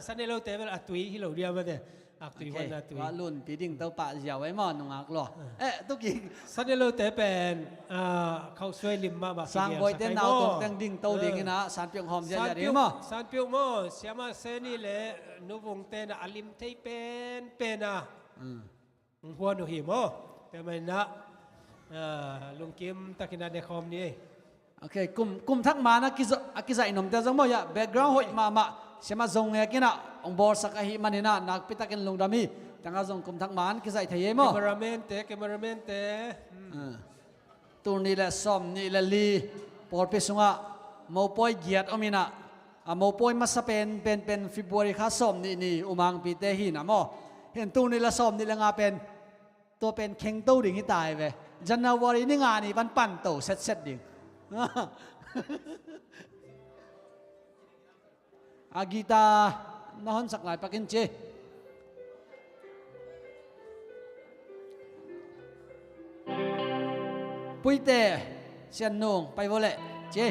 Sanelote bel a tui hi lo dia mate. Ak tui huanna tui. Tua lunpi ding Topa ziau ai maw, nungak lua. Eh, tuki. Sanelote pen, ah, khausuai lim mahmah. Sangboite nautong teng ding to dinginah sanpiuk hawm ziazia ding maw? Sanpiuk maw, siamah Seni le nuvungte na a lim thei penpen a. Hong huan uh hi maw? Tua maninah, ah, lungkim takinah nekhawm ni. Ok, kum, kum thak man a kiza-, a kizaih nomte zong maw, ya, background hoih mahmah, siamah zong ngekinah hong bawlsak ahih maninah nakpi takin lungdam hi. Tangah zong kum thak man kizaih thei hi maw? Cameraman te, cameraman te. Hmm. Ah. Tul nih le sawm nih le li pawlpi sungah mopawi giat om inah, a mopawi masa pen, pen, pen February kha sawm nih ni U Mangpite hi inah maw. Hin tul nih le sawm nih le nga pen, tua pen khengto ding hi ta ai ve. January ni nga ni pan panto setset ding. A guitar na honsak lai pakin ci. Puite, Sian Nung, pai vo leh ci.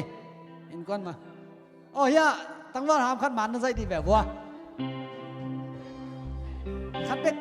Innkuan ma. Oh, hiah tangval ham khat man na zaih dih ve vua. Khat bek.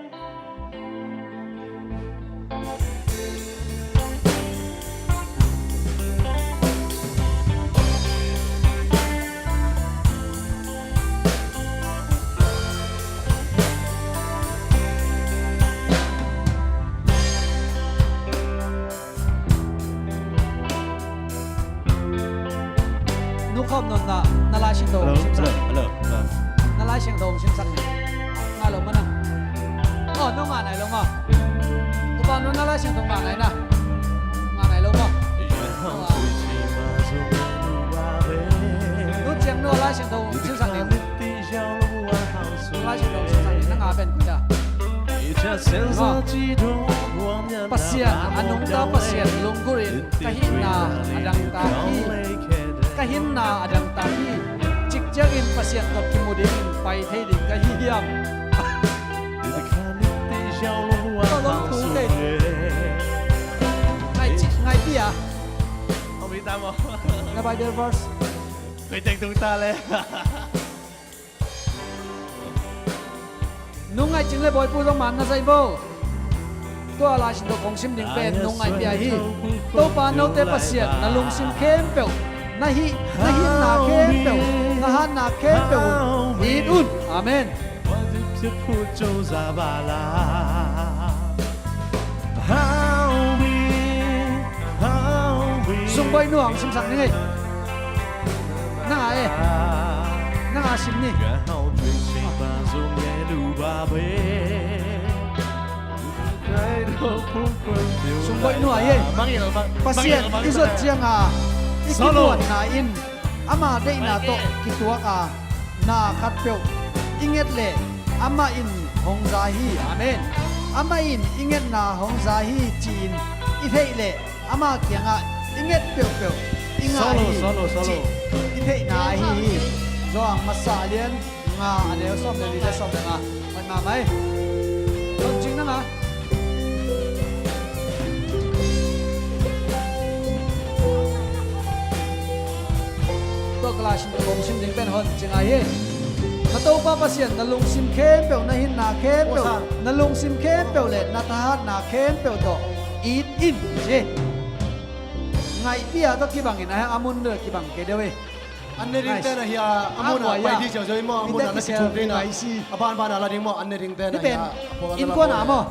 Nu khawm nunna, na Lai Siangtho hong simsak. Hello, hello. Na Lai Siangtho hong simsak ni. Ngai lo maw nang. Oh, no ngah nai lo maw. Upa no na Lai Siangtho ngah nai na. Ngah nai lo maw. Siangtho, siangtho, siangtho. Lai Siangtho, siangtho, na ngah pen kua. Pasian, a nungta Pasian lunggulhin ka hihna a dangtak hi. Ka hinna a dangtak hi. Cikciangin Pasian tawh kimu ding, pai thei ding ka hi hiam? Tawh lawng thu kei. Ngai ci, ngai pia. Om hi ta maw? Na Bible verse. Koi teng tung ta le. Nung ngaih cing le bawipu zong man na zaih bo. Tua Lai Siangtho kong sim ding pen nung ngaih pia hi. Topa note Pasian na lungsim khempeuh, na hih, na hinna khempeuh, na hatna khempeuh un it un. Amen. Sungbawi nu hong simsak ning ei. Na ngah e. Na ngah sim ni. Sungbawi nu a hi e. Pasian i zot cianga i kimuanna in ama deihna tawh kituak a, na khatpeuh i nget leh amah in hong za hi. Amen. Amah in i ngetna hong za hi ci-in i theih leh ama kiangah i nget peuhpeuh i ngah hi, ci i theihna ahi hi. Johan masa a lian nga a neu sawm le li le sawm le nga. Hoih mahmah hi. Lawmcing na ngah. Tua ka Lai Siangtho kong sim ding pen hoih cing ahi hi. Na Topa Pasian na lungsim khempeuh, na hinna khempeuh, na lungsim khempeuh le na thahatna khempeuh tawh it in ci. Ngaihpih a tawh kibangin a hang a mun deuh kibang kei deuh hi. An ne ding ten ahi a, a mun a pai ding ziauziau hi maw, a mun a na kithum ding a, a banban a la ding maw, an ne ding ten ahi a. Innkuan a maw?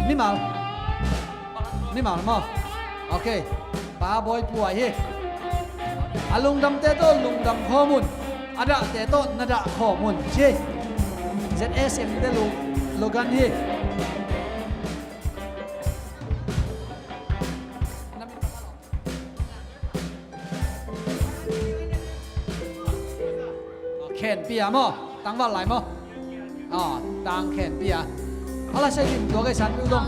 Mimal. Mimal maw? Ok. Pa Bawipu ahi hi. A lungdamte tawh lungdam khawm un. A dahte tawh na dah khawm un ci. Z S M te lo, logan hi. Khenpih a maw? Tangval lai maw? Aw, tang khenpih a. A la sai lim tua kei san piu dong.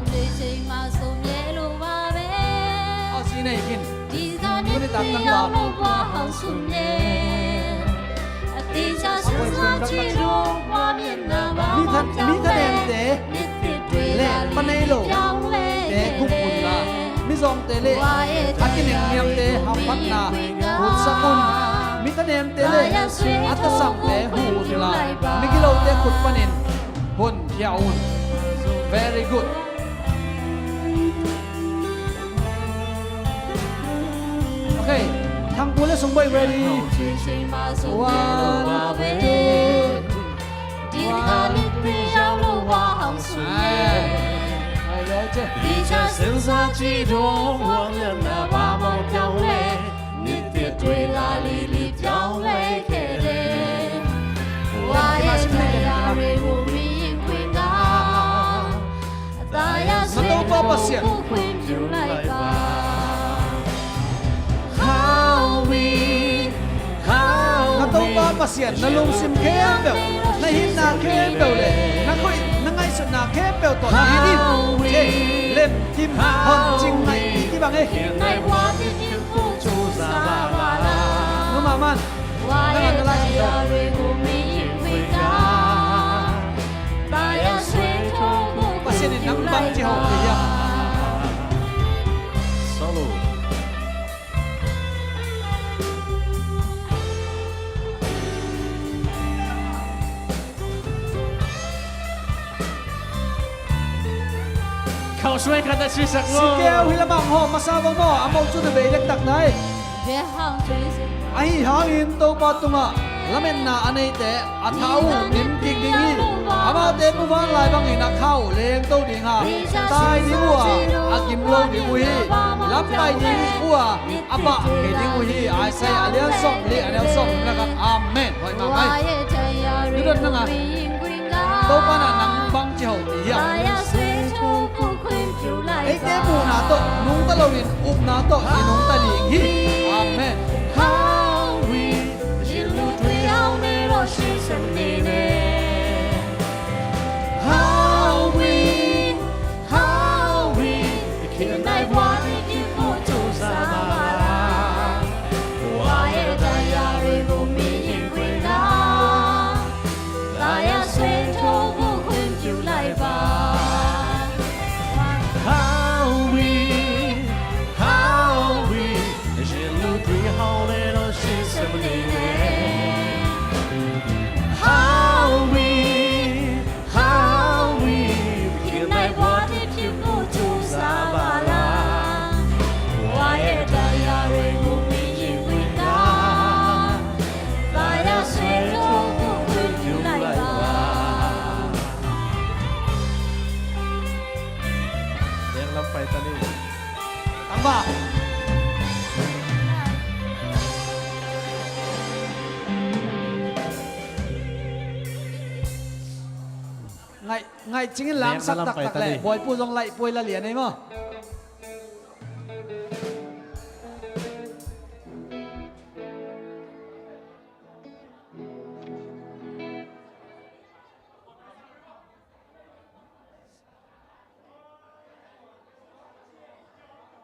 Aw, si nei kin. Tuni tang tangval. Mi tha, mi thanemte le pa nei lote gum un la, mizawngte le a kinengniamte hamphatna hutsak un. Mi thanemte le a tasamte hu un la, migilote khut panin hun khia un. Very good. Ok. Thangpu le Sungbawi ready. One, two. Na Topa Pasian. Na Topa Pasian, na lungsim khempeuh, na hinna khempeuh le na khoih, na ngaihsutna khempeuh tawh it in. Thei, lem, thim, hon, cing, ngaih, i kibang e. Nu Mah Man. Nang an na lai si. Pasian in nang bang ci hong hi hiam? Solo. Khausuai khat a sisak maw? Si keu hi lamang haw, masa bang maw, a mawh cu na bei dektak nai. Ahi hangin Topa tungah lametna a neite a tha uh nim kik ding hi. Amaute muvanlai bangin a kha uh lengto ding a, tai ding uh a, a gim lo ding uh hi. Lampai ding uh a, a pah kei ding uh hi. Isaiah a lian sawm li a neu sawm na khat. Amen. Hoih mahmah hi. Nidon nang a Topa na nang bang ci ho ti hiam? Eite muhna tawh nungta loin upna tawh i nungta ding hi. Amen. Pai ta ni. Tangba. Ngaih, ngaih cingin langsak taktak le. Buaipu zong laih puai la lian ei maw.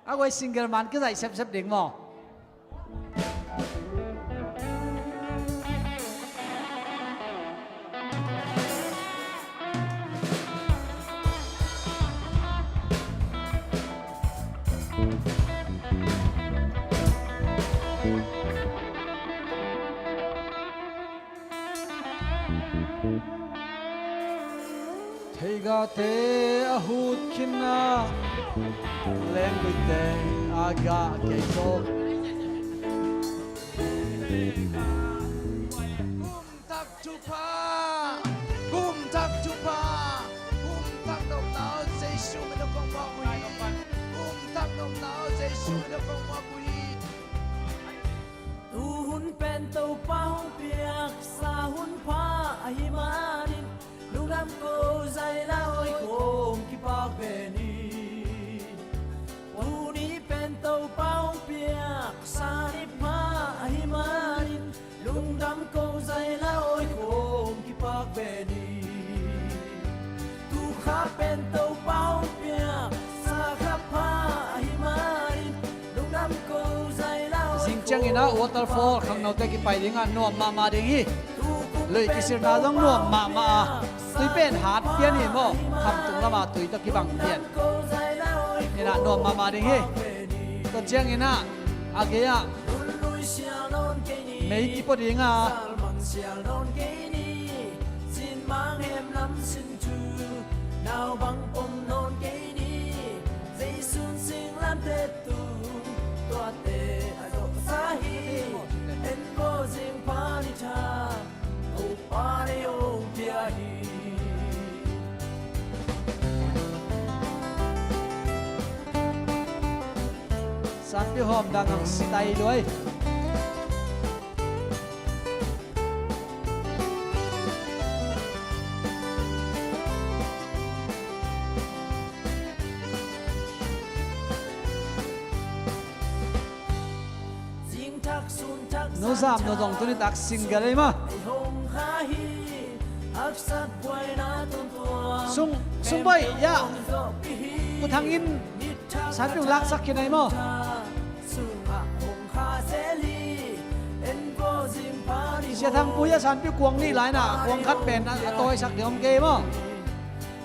A guai single man kizaih sepsep ding maw? Theigate a hut khin a, lengguite a gah kei zo. Kum thak thupha, kum thak thupha, kum thak nopna uh Jesu min a kong muak uh hi. Kum thak nopna uh Jesu min a kong muak uh hi. Tu hun pen Topa hong piaksa hun pha ahih manin, lungdam ko zai la oi kong kipak ve ni. Tuni pen Topa hong piaksa ni pha ahih manin, lungdam ko zai la oi kong kipak ve ni. Tu kha pen Topa hong piaksa kha pha ahih manin, lungdam ko zai la oi. Zing ciangin ah waterfall khangnote kipai dingah nuam mahmah ding hi. Lui kisilna zong nuam mahmah a, tui pen hat pian hi maw. Khamtung lamah tui tawh kibang pian. Inah nuam mahmah ding hi. Tua ciangin ah a gei ah mei kipua ding a. Naubang pom nawn kei ni, Jesu'n singlamteh tung, tuate a zawhsa hi. En ko zing pha ni tha, Topa nei hong pia hi. Sanpi hawm dan ang sitai luai. Nu Zam, nu zong tuni tak single ei maw. Sung, sung baih ya. Pu Thang in Sanpi laksak khin ei maw. Sia Thang Pu ya Sanpi kuang nih lai na, kuang khat pen a, a tawisak ding om kei maw.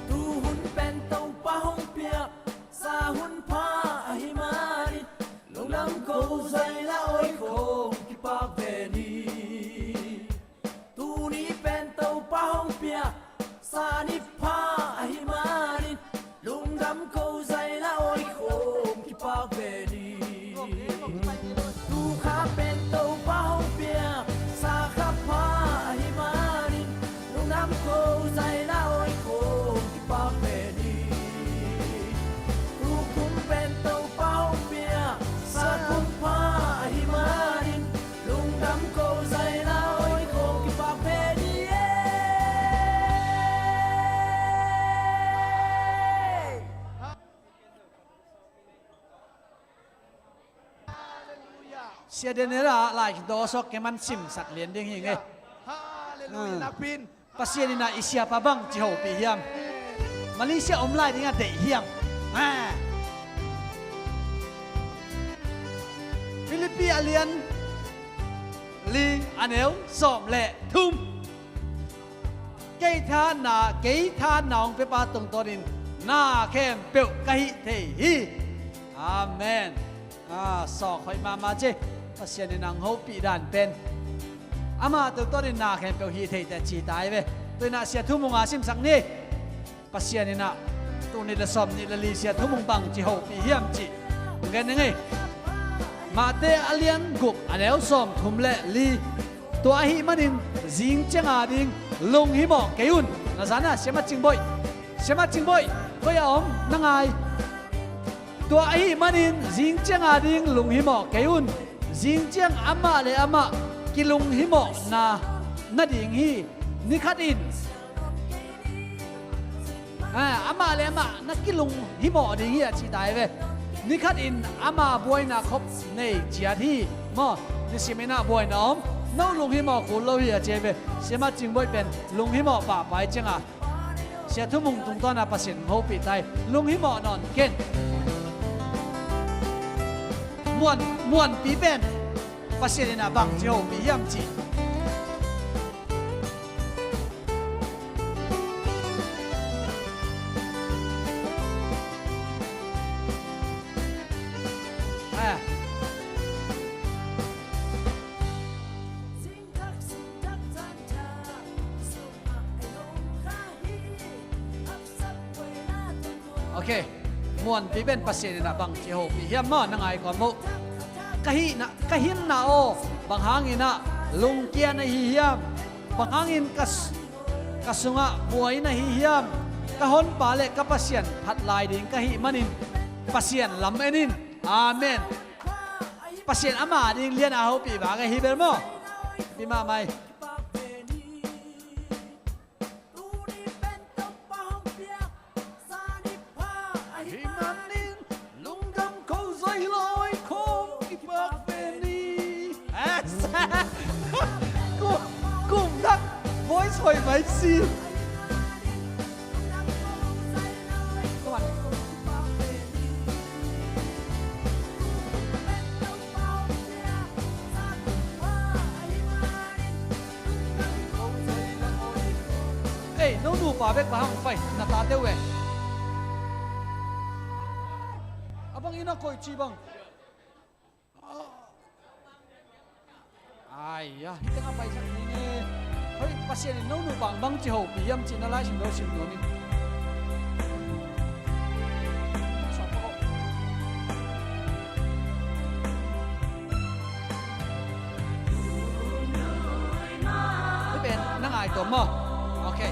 Tu hun pen Topa hong piak sa hun pha ahih manin, lungdam ko zai la oi kong kipak ve ni. Tuni pen Topa hong piaksa ni pha ahih manin, lungdam ko zai la oi kong kipak ve ni. Tu kha pen Topa hong piaksa kha pha ahih manin, lungdam ko zai la oi kong kipak ve ni. Tu kum pen Topa hong piaksa kum pha ahih manin, lungdam ko zai la oi kong kipak ve ni ei. Sia Daniel ah lai dawsawk keman simsak lian ding hi ngei. Hallelujah. Nakpin. Pasian in ah i siapa bangci hopih hiam? Malaysia om lai dingah deih hiam? Ah. Philippi a lian li a neu sawm le thum. Kei thahatna, kei thahatna hong piapa tungtawnin na khempeuh ka hih thei hi. Amen. Ah, sawk hoih mahmah ci. Pasian in ang hopih dan pen amah tungtawnin na khempeuh hih thei teh ci tai ve. Tu in ah Sia Thum Mung a simsak ni. Pasian in ah tul nih le sawm nih le li Sia Thum Mung bangci hopih hiam cih gen ning ei. Mate a lian guk a neu sawm thum le li. Tua ahih manin zing ciang a ding lunghimawh kei un. Na zan ah Sia Mat Cing Bawi. Sia Mat Cing Bawi, koi a om na ngai? Tua ahih manin zing cianga ding lunghimawh kei un. Zing ciang amah le amah kilunghimawhna nading hi. Nikhat in Ah, amah le amah na kilunghimawh ding hi a ci tai ve. Nikhat in ama buaina khop nei ciat hi. Maw, nisim in ah buaina om. No lunghimawh kul lo hi a ci ve. Siama Cingboih pen lunghimawh pahpai cianga Sia Thu Mung tungtawna Pasian hopih tai. Lunghimawh nawn ken. Muan, Muanpi pen Pasian in ah bangci hopih hiam ci. Ok. Muanpi pen Pasian in ah bangci hopih hiam maw, na ngaihkawm uh. Ka hihna, ka hinna aw, bang hangin ah lungkia na hi hiam? Bang hangin ka, ka sungah buai na hi hiam? Ka honpa le ka Pasian phat lai ding ka hih manin Pasian lam en in. Amen. Pasian ama ding lian a hopih bang a hi bel maw. Pi mahmah hi. Lungdam ko zai lai khawng i pak ve ni. Kum, kum nak voice hoih mai si. Ei, no nupa bek bang hang pai, na tate uh e. A bang ina koih ci bang. Ai ya, hih tengah paisak ding e. Hoi, Pasian in no nupa bangci hopih hiam ci na Lai Siangtho sim nuam in. Hih pen na ngai tuam maw? Ok.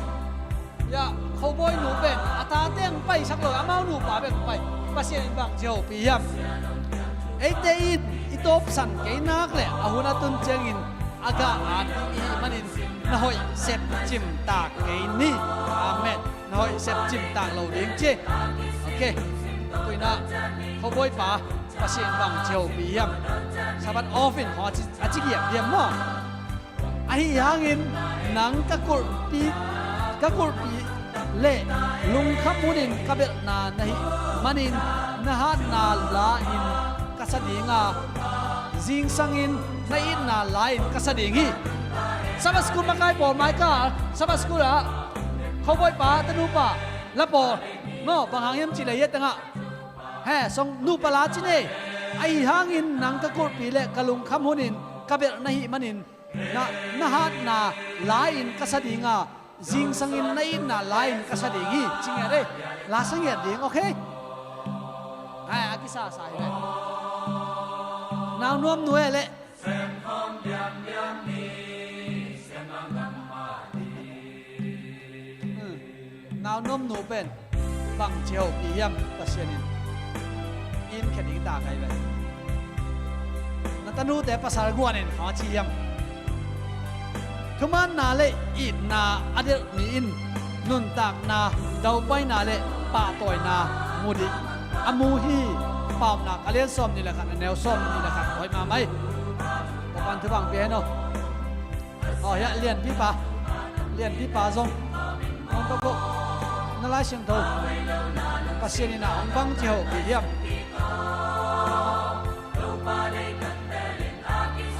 Ya, Khuabawi nu pen a ta teng paisak lo, amau nupa bek pai. Pasian in bangci hopih hiam? Eite in i tawpsan kei nak le a hun a tun ciangin a gah at ding i hih manin na hoih sepcim tak kei ni. Amen. Na hoih sepcim tak lo ding ci. Ok. Tuinah Khuabawi pa, Pasian in bangci hopih hiam? Sabbath off in khawng a ci, a ci giap diam maw? Ahi hangin nang ka kulhpi, ka kulhpi le lungkham hunin ka belhna na hih manin na hatna la-in ka sa dinga, zingsangin na itna la-in ka sa ding hi. Sabbath school makai pawl mai ka, Sabbath school ah Khuabawi pa, tanupa, la pawl, no, bang hang hiam ci le hiat tengah. He, song nupa la ci nei. Ahi hangin nang ka kulhpi le ka lungkham hunin ka belh na hih manin na, na hatna la-in ka sa dinga, zingsangin na itna la-in ka sa ding hi. Ci ngiat ei. La sa ngiat ding, ok? Ai, a kisasa hi ve. Nau nuam nu e le. Hmm. Nau nuam nu pen bangci hopih hiam Pasian in? In khe ding ta kai ve. Na tanute pasal guan in khawng a ci hiam? Thumanna le itna a delh mi in nuntakna, daupaina le pahtawina mu dih a mu hi. Paunak a lian sawm nih le khat, a neu sawm nih le khat, hoih mahmah hi. Topan thupha pia hen aw. Aw, hiah lianpipa, lianpipa zong hong tok uh. Na Lai Siangtho Pasian in a hong bangci hopih hiam?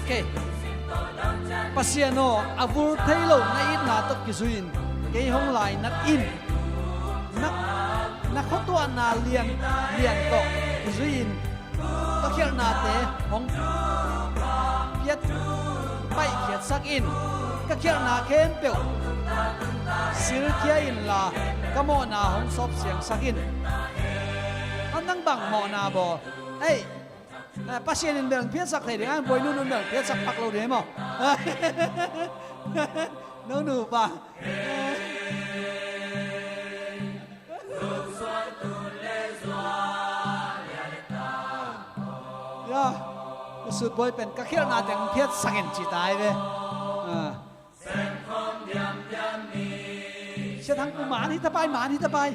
Ok. Pasian aw, a vul thei lo na itna tawh kizui-in kei hong lainat in. Na, na khuatuahna lian, lian tawh kizui-in ka khialhnate hong piat paihkhiatsak in. Ka khialhna khempeuh silkhia inla ka mawhna hong sawpsiangsak in. A nang bang mawhna bawl? Ei, eh, Pasian in bel phiatsak thei ding, a buai nunun bel phiatsak pak lo ding maw? No nupa. Sutbawi pen ka khialhna teng phiatsak in ci tai ve. Ah. Sia Thang Pu, man hi ta pai, man hi ta pai.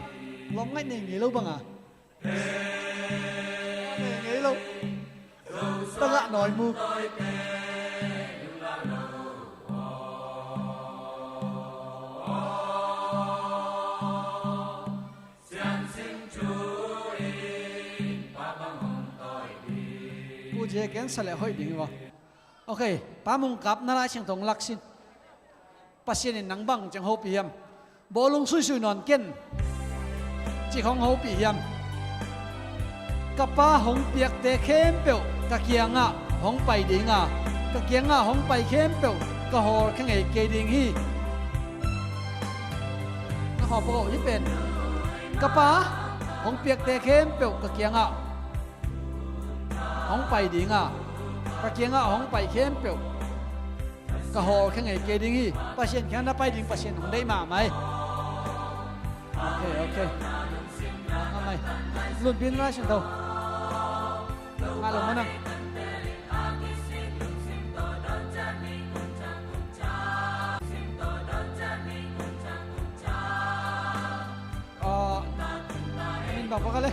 Lawm ngaih nei ngei lo bang a. Nei ngei lo. Tagah nawi mu. Pu J, ken sa leh hoih ding hi va. Ok, Pa Mung Kap, na Lai Siangtho lak sin. Pasian in nang bang ciang hopih hiam? Bawlung suisui nawn ken. Cih hong hopih hiam? Ka Pa hong piakte khempeuh ka kiangah hong pai ding a, ka kiangah hong pai khempeuh ka hawlkhia ngei kei ding hi. Na khawh pah uh hi pen. Ka Pa hong piakte khempeuh ka kiangah hong pai ding a, ka kiangah hong pai khempeuh ka hawlkhia ngei kei ding hi. Pasian kiang na pai ding Pasian hong deih mahmah hi. Ok, ok. Mahmah hi. Lunpin Lai Siangtho. Ngah lo maw nang. Ah, min bang paka le.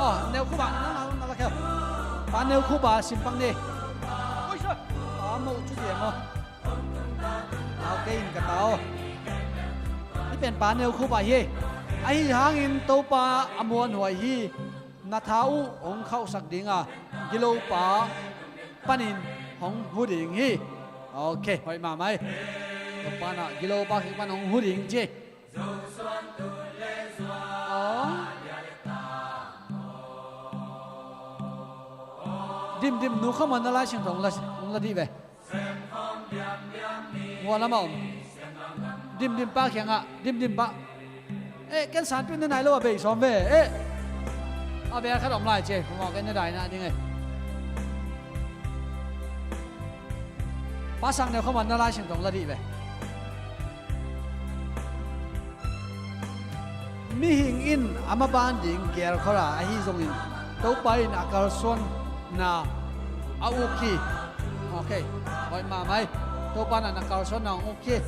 Ah, Neu Khuba, na, na, na la khe. Pa Neu Khuba sim pang ni. Oi, sa. Pa Mo Cu Dia maw. Tau kei in ka tau. Hih pen Pa Neu Khuba hi. Ahi hangin Topa a muanhuai hi. Na tha uh hong khauhsak ding a, gilopa panin hong hu ding hi. Ok, hoih mahmah hi. Topa na gilopa khik pan hong hu ding ci. Aw. Dimdim nu kha man na Lai Siangtho hong la, hong la dih ve. Hua lam a om. Dimdim pa kiangah, Dimdim pa. Eh, ken sanpih na nai lo a bei sawm ve. Eh. A bel khat om lai ci. Mawk en na dai na ding e. Pa Sang Neu kha man na Lai Siangtho hong la dih ve. Mihing in a maban ding gelkhol a, ahi zongin Topa in a kalsuanna a uk hi. Ok, hoih mahmah hi. Topa in a kalsuanna a uk hi.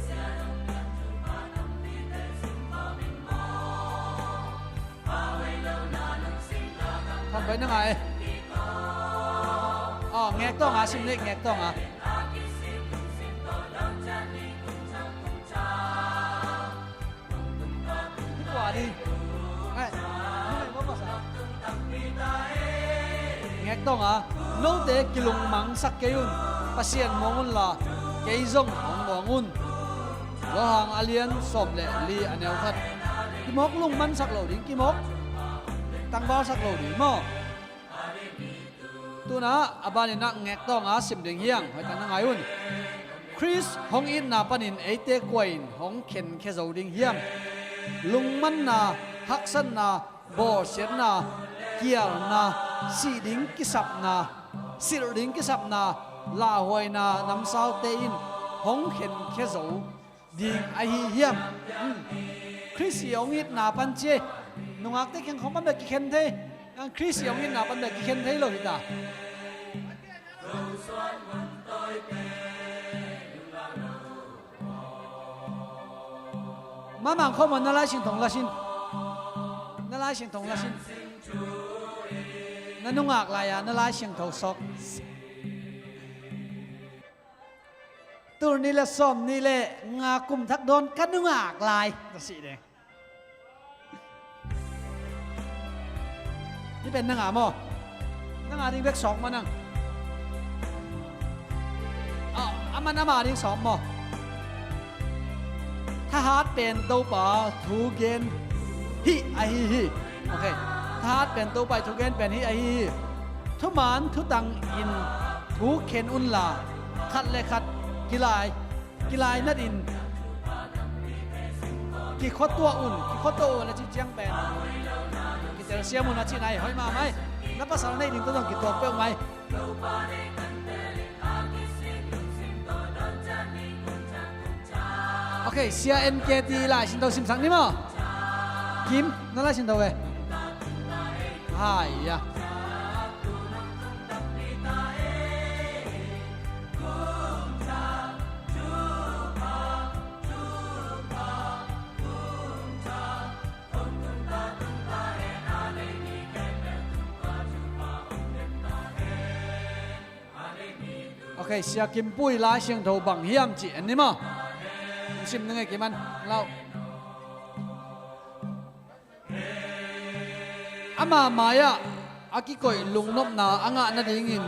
Khambai na ngai. Aw, ngek tawng a sim leh, ngek tawng a. Hih kua ding. Ngai. Ngek tawng a. Note kilungmangsak kei un. Pasian muang un la, kei zong hong muang un. Johan a lian sawm le li a neu khat. Kimawk lungmansak lo ding, kimawk tangvalsak lo ding maw? Tuna a banin ah ngek tawng a sim ding hiang, hoih tak na ngai un. Khrist hong itna panin eite kua in hong khenkhia zo ding hiam? Lungmanna, haksatna, bawlsiatna, kialna, sih ding kisapna, silh ding kisapna, lauhuaina namsaute in hong khenkhia zo ding ahi hiam? Hmm. Khrist i hong itna pan ci. Nungakte kiang khong pan bek kikhen thei. Nang Khrist i hong itna pan bek kikhen thei lo hi ta. Mamang khawm na Lai Siangtho la sin. Na Lai Siangtho la sin. Na nungak lai-a na Lai Siangtho sawk. Tul nih le sawm nih le nga kum thak dawn ka nungak lai. Ka sih deng. Hih pen na ngah maw? Na ngah ding bek sawk maw nang? Ah, aman ama ding sawk maw? Thahat pen Topa thu gen hih ahi hi. Ok. Thahat pen Topa thu gen pen hih ahi hi. Thuman thutang in thu khen unla, khat le khat kilai, kilainat in kikhuatuah un, kikhuatuah un a cih ciang pen kitelsiam un a cihna hi. Hoih mahmah hi. Na pasal neih ding tawh zong kituak peuhmah hi. Ok, Sia N K T Lai Siangtho simsak ni maw? Kim, na Lai Siangtho ve. Haya. Ok, Sia Kim Pu i Lai Siangtho bang hiam cih en ni maw? Sim na ngei kiman lau. Ama mai-ah a kikoih lungnopna a ngah nadingin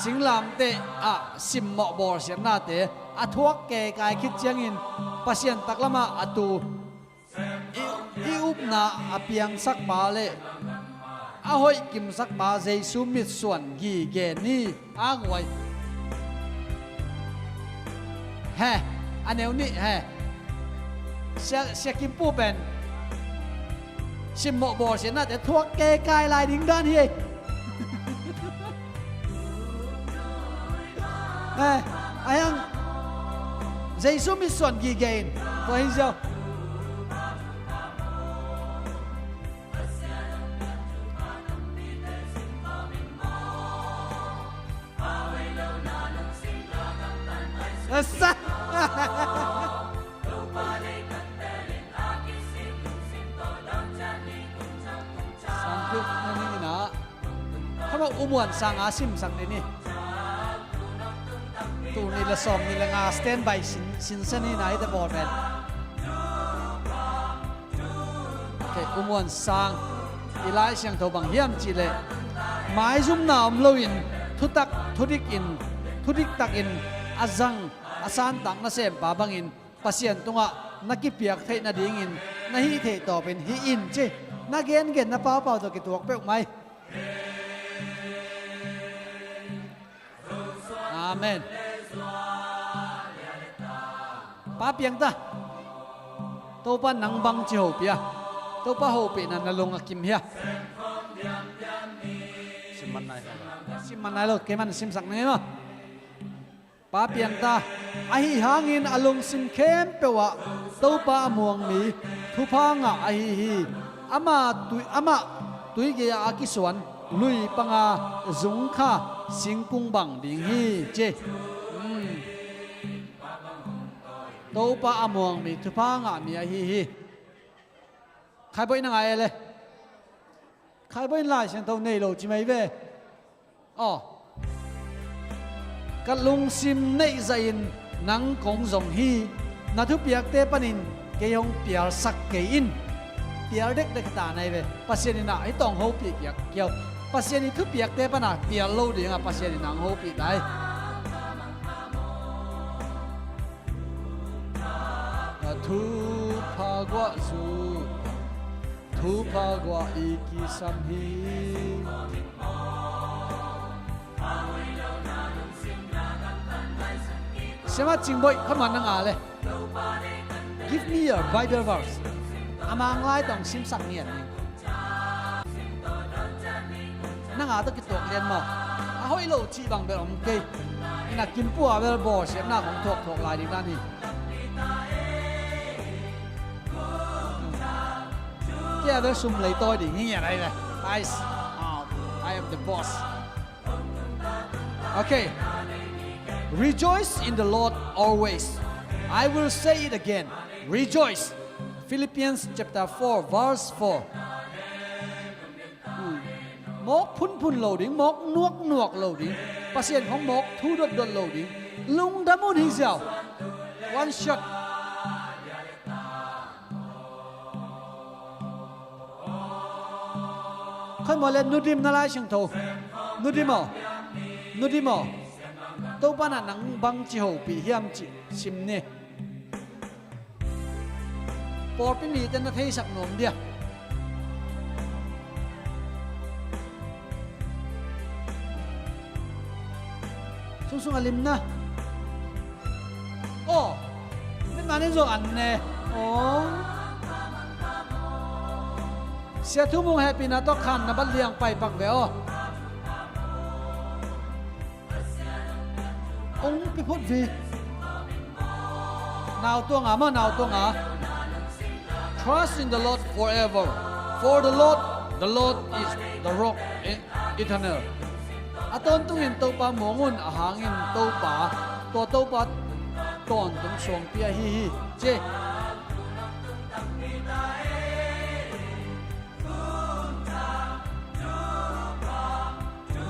singlamteh ah simmawh bawlsiatnate a thuak kekai khit ciangin Pasian taklamah a tu i, i upna a piangsak pa le a hoih kimsak pa Jesu mitsuan gige ni. A guai. He, a neu nih he. Sia, Sia Kim Pu pen simmawh bawlsiatnate thuak kekai lai ding dan hi. He, a hiang Jesu mitsuan gige in. Tua hi ziau. Asa. Sangkuk na ni na. Kha mah U Muan Sang a simsak ni ni. Tul nih le sawm nih le nga standby sin, sinsen hi na hite bawl pen. Ok, U Muan Sang i Lai Siangtho bang hiam cih leh maizumna om loin thutak, thudik in, thudik takin a zang a santak nasempa bangin Pasian tungah na kipiak theih nadingin na hih theih tawpin hih in ci. Na gengen na paupau tawh kituak peuh mai. Amen. Pa piang ta. Topa nang bangci hopih a, Topa hopihna na lung a kim hia? Sim man nai lo. Sim man nai lo, kei man simsak na ngei maw? Pa piang ta. Ahi hangin a lungsim khempeuh ah Topa a muang mi thupha ngah ahi hi. Amah tui, amah tui gei-ah a kisuan lui panga zung kha singkung bang ding hi ci. Hmm. Topa a muang mi thupha ngah mi ahi hi. Khaiboih na ngai e le. Khaiboih in Lai Siangtho nei lo ci mai ve. Aw. Ka lungsim neih zahin nang kong zong hi. Na thupiakte panin kei hong pialsak kei in. Pial dekdek ta nai ve. Pasian in ah hih tawh hong hopih piak kiau. Pasian i thupiakte pana pial lo dingah Pasian in ah hong hopih ta hi. A thupha guah zu, thupha guah i kisam hi. Siama Cingboih, come on, nang a le. Give me your Bible verse. A mang lai tawh simsak ngiat ni. Nang a tawh kituak lian maw? A hoih lo cih bang bel om kei. Ina Kim Pu a bel bawlsiatna kong thuakthuak lai ding dan hi. Kei a bel sum lei tawi ding hi ngiat ahi ve. Guys, um, I am the boss. Okay. Rejoice in the Lord always. I will say it again. Rejoice. Philippians chapter four, verse four. Hmm. Mawk phunphun lo ding, mawk nuaknuak lo ding, Pasian khong mawk thu dotdot lo ding. Lungdam un hi ziau. One shot. Khoi maw le nudim na Lai Siangtho. Nudim aw. Nudim aw. Topa na nang bangci hopih hiam cih sim ni. Pawlpi mite na theisak nuam dia. Sungsung a limna. Aw. Min manin zo an ne. Aw. Sia Thu Mung hehpihna tawh khan na bat liang paipak ve aw. Ong piphut vi. Nau tuanga ma, nau tuanga. Trust in the Lord forever, for the Lord The Lord is the rock e-, eternal. A tawntungin Topa muang un, a hangin Topa, tua Topa tawntung suangpi ahi hi, ci.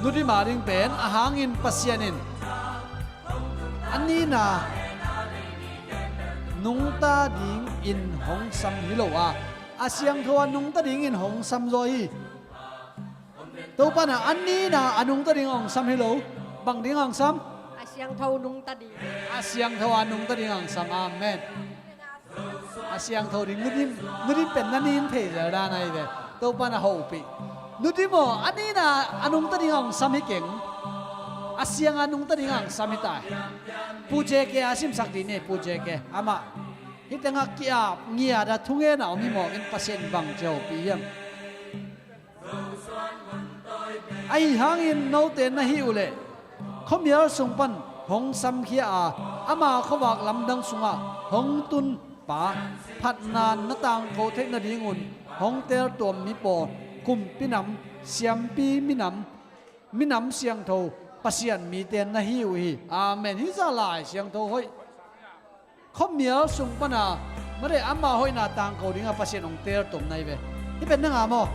Nu Dim a ding pen, a hangin Pasian in a nihna nungta dingin hong sam hi lo a, a siangtho a nungta dingin hong sam zaw hi. Topa in a nihna a nungta ding hong sam hi lo. Bang ding hong sam? A siangtho nungta ding. A siangtho a nungta ding hong sam. Amen. A siangtho ding. Nu Dim, Nu Dim pen na nin thei zel dan ahi ve. Topa in a hopih. Nu Dim aw, a nihna a nungta ding hong sam hi keng. A siang a nungta ding hong sam hi ta hi. Pu J K a simsak dih ni, Pu J K. Amah hih tengah ki-ap ngiat a thungen a om hi mawk in, Pasian bang ci hopih hiam? Ahi hangin note na hih uh leh, khuamial sung pan hong samkhia a, ama khuavak lamdang sungah hong tunpa, phatna na tangko theih nadingun hong teltuam mi pawl, kumpi nam, siampi minam, minam siangtho, Pasian mite na hi uh hi. Amen. Hih zah Lai Siangtho hoih. Khuamial sung pana, mare ama hoihna tangko dinga Pasian hong teltuam na hi ve. Hih pen na ngam aw?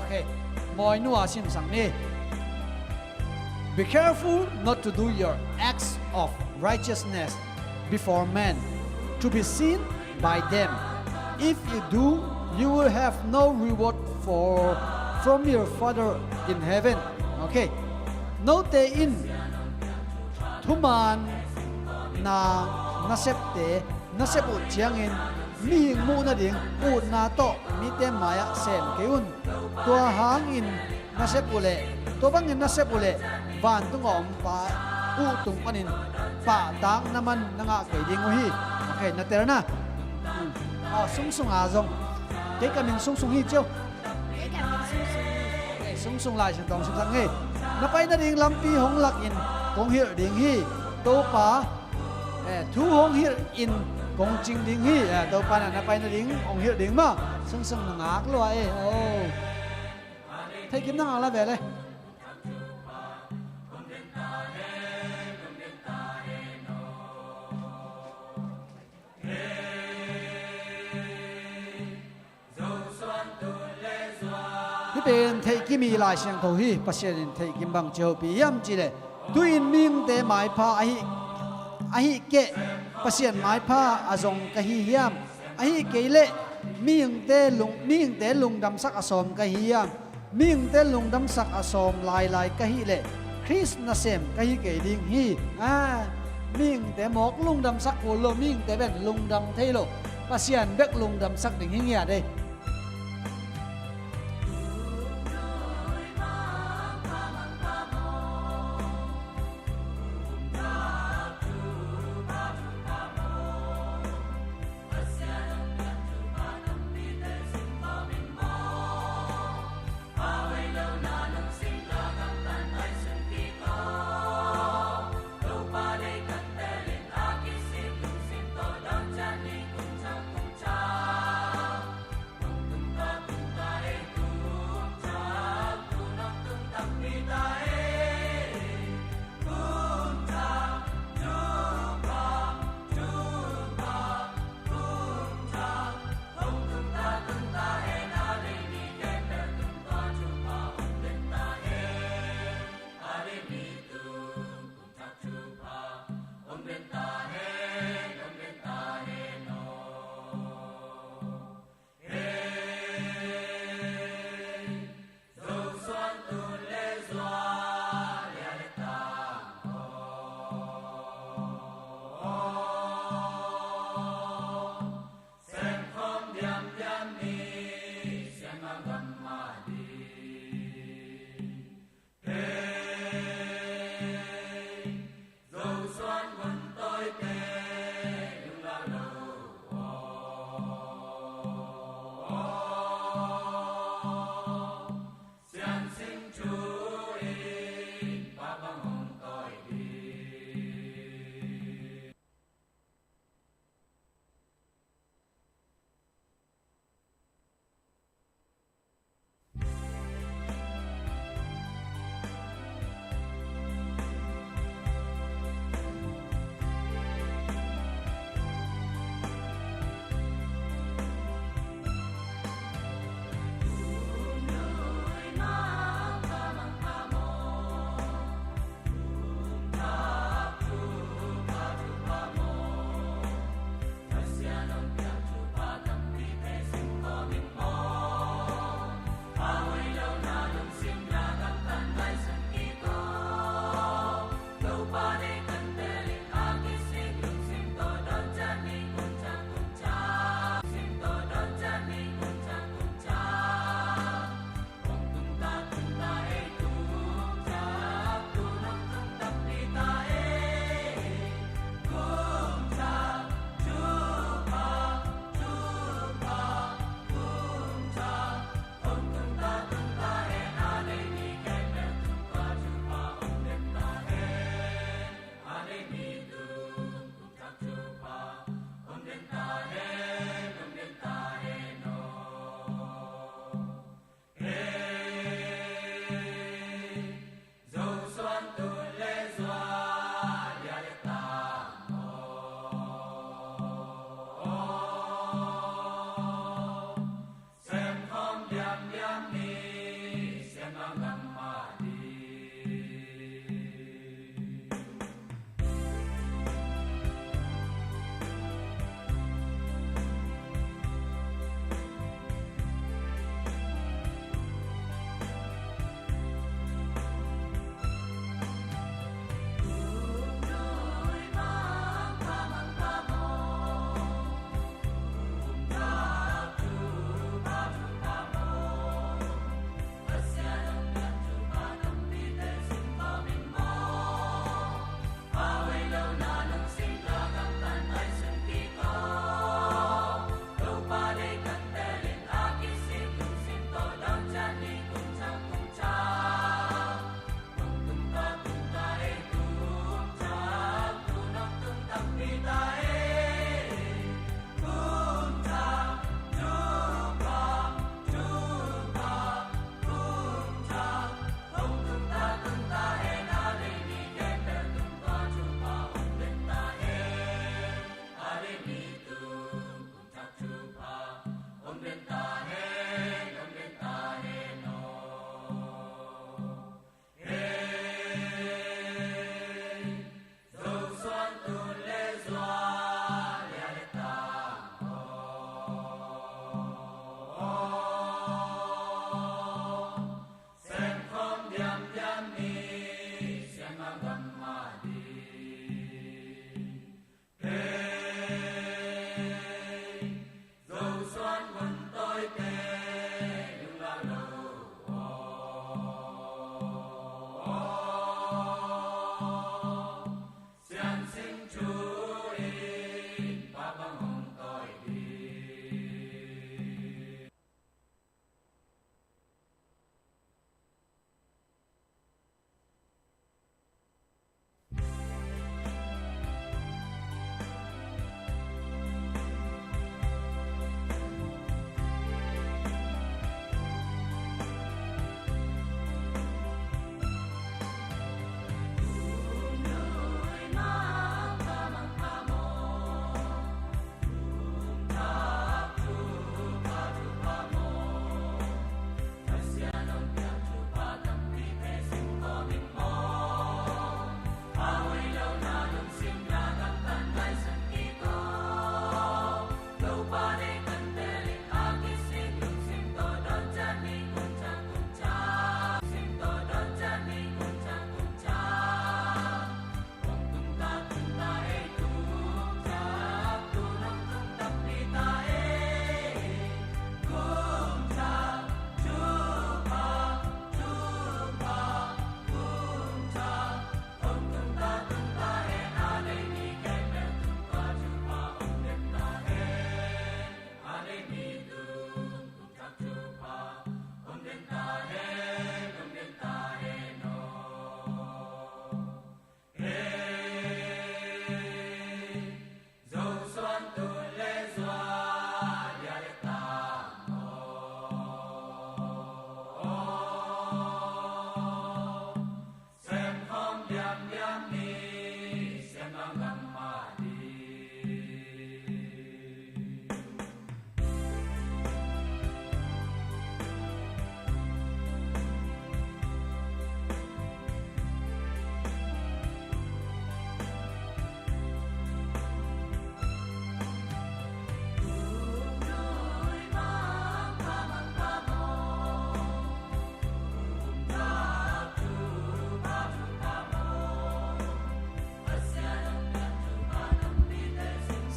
Ok. Mawi nu a simsak ni. Be careful not to do your acts of righteousness before men, to be seen by them. If you do, you will have no reward for, from your Father in heaven. Ok. Note in thumaanna nasepte na sep uh ciangin mihing muh nading utna tawh mite mai-ah sem kei un. Tua hangin na sep uh leh, tua bangin na sep uh leh, vantung a om Pa uh tung panin pahtakna man na ngah kei ding uh hi. Ok, na tel na. Hmm. Aw, sungsung a zong. Kei ka min Sungsung hi ciau. Kei ka min Sungsung hi. Ok, Sungsung Lai Siangtho simsak ngei. Na pai nading lampi hong lakin kong hilh ding hi. Topa, eh, thu hong hilh in kong cing ding hi. Eh, Topa in na pai nading hong hilh ding maw. Sungsung na ngak lua e. Oh. Thei kim na ngak la ve le. Hih pen theihkim hi, Lai Siangtho hi. Pasian in theihkim bang ci hopih hiam cih leh, tu-in mihingte maipha ahi, ahi keh Pasian maipha a zong ka hi hiam? Ahi kei leh mihingte lung, mihingte lungdamsak a sawm ka hi hiam? Mihingte lungdamsak a sawm lailai ka hih leh Khrist nasem ka hi kei ding hi. A, mihingte mawk lungdamsak kul lo, mihingte pen lungdam thei lo. Pasian bek lungdamsak ding hi ngiat ei.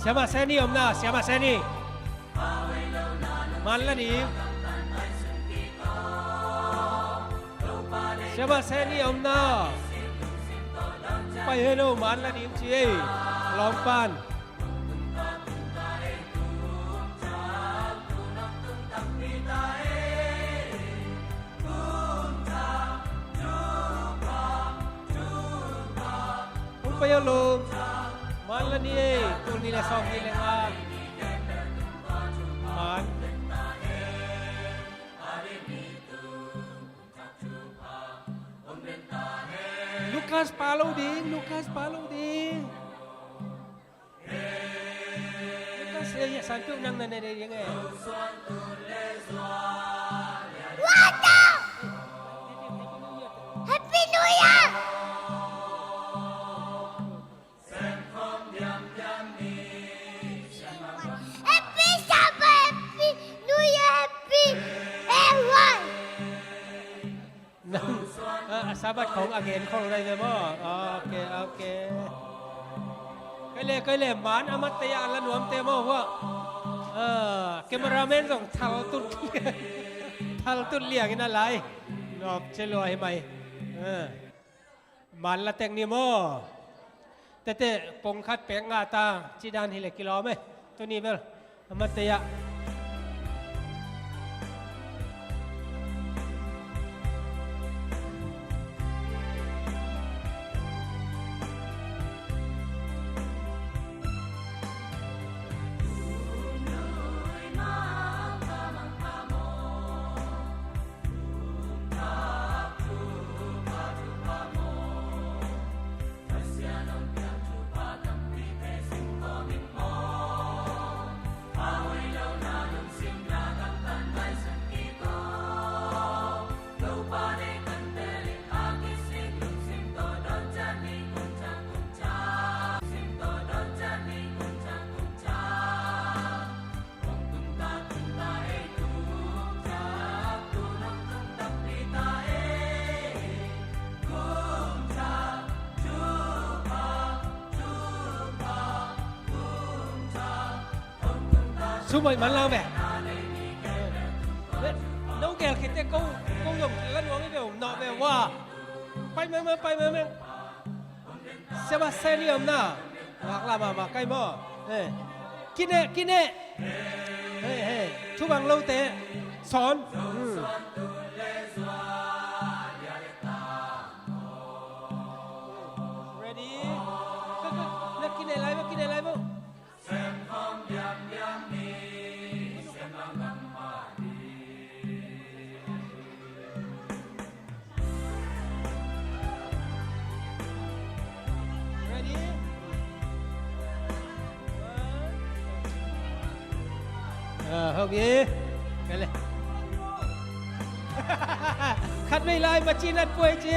Siamah Seni om na, Siamah Seni. Man la ding. Siamah Seni om na. Pai heno, man la ding ci ei. Lawmpan. Hong pai a lo. Man la ni ei, tul nih le sawm nih le nga. Man. Lucas pa lo ding, Lucas pa lo ding. Lucas, eh, ya san tu nang na ne ding eh. Happy New Year! Happy Sabbath, Happy New Year, Happy everyone. Nang, ah, Sabbath khong a gen khong lai ve maw? Ok, ok. Kei le, kei le, man a mat te a la nuam te maw hua. Ah, cameraman zong thal tut, thal tut liang in a lai. Nop che lua hi mai. Ah. Man la tek ni maw? Tete pongkhat pek ngah ta, ci dan hi le kilawm e. Tuni bel a mate ah. Sumai man lang ve. No gel khit teh ko, ko zong la nuam hi ve, um nawh ve ua. Pai mah mah, pai mah mah. Siamah Seni om na. Ngak la mahmah kai maw. He. Kineh, kineh. He, he. Thu bang lote sawn. Hmm. Ready? Go, go. Na kineh lai maw, kineh lai maw. Ready? One, two. Ah, okay. Kale. Khat vei lai, machin at puai ci.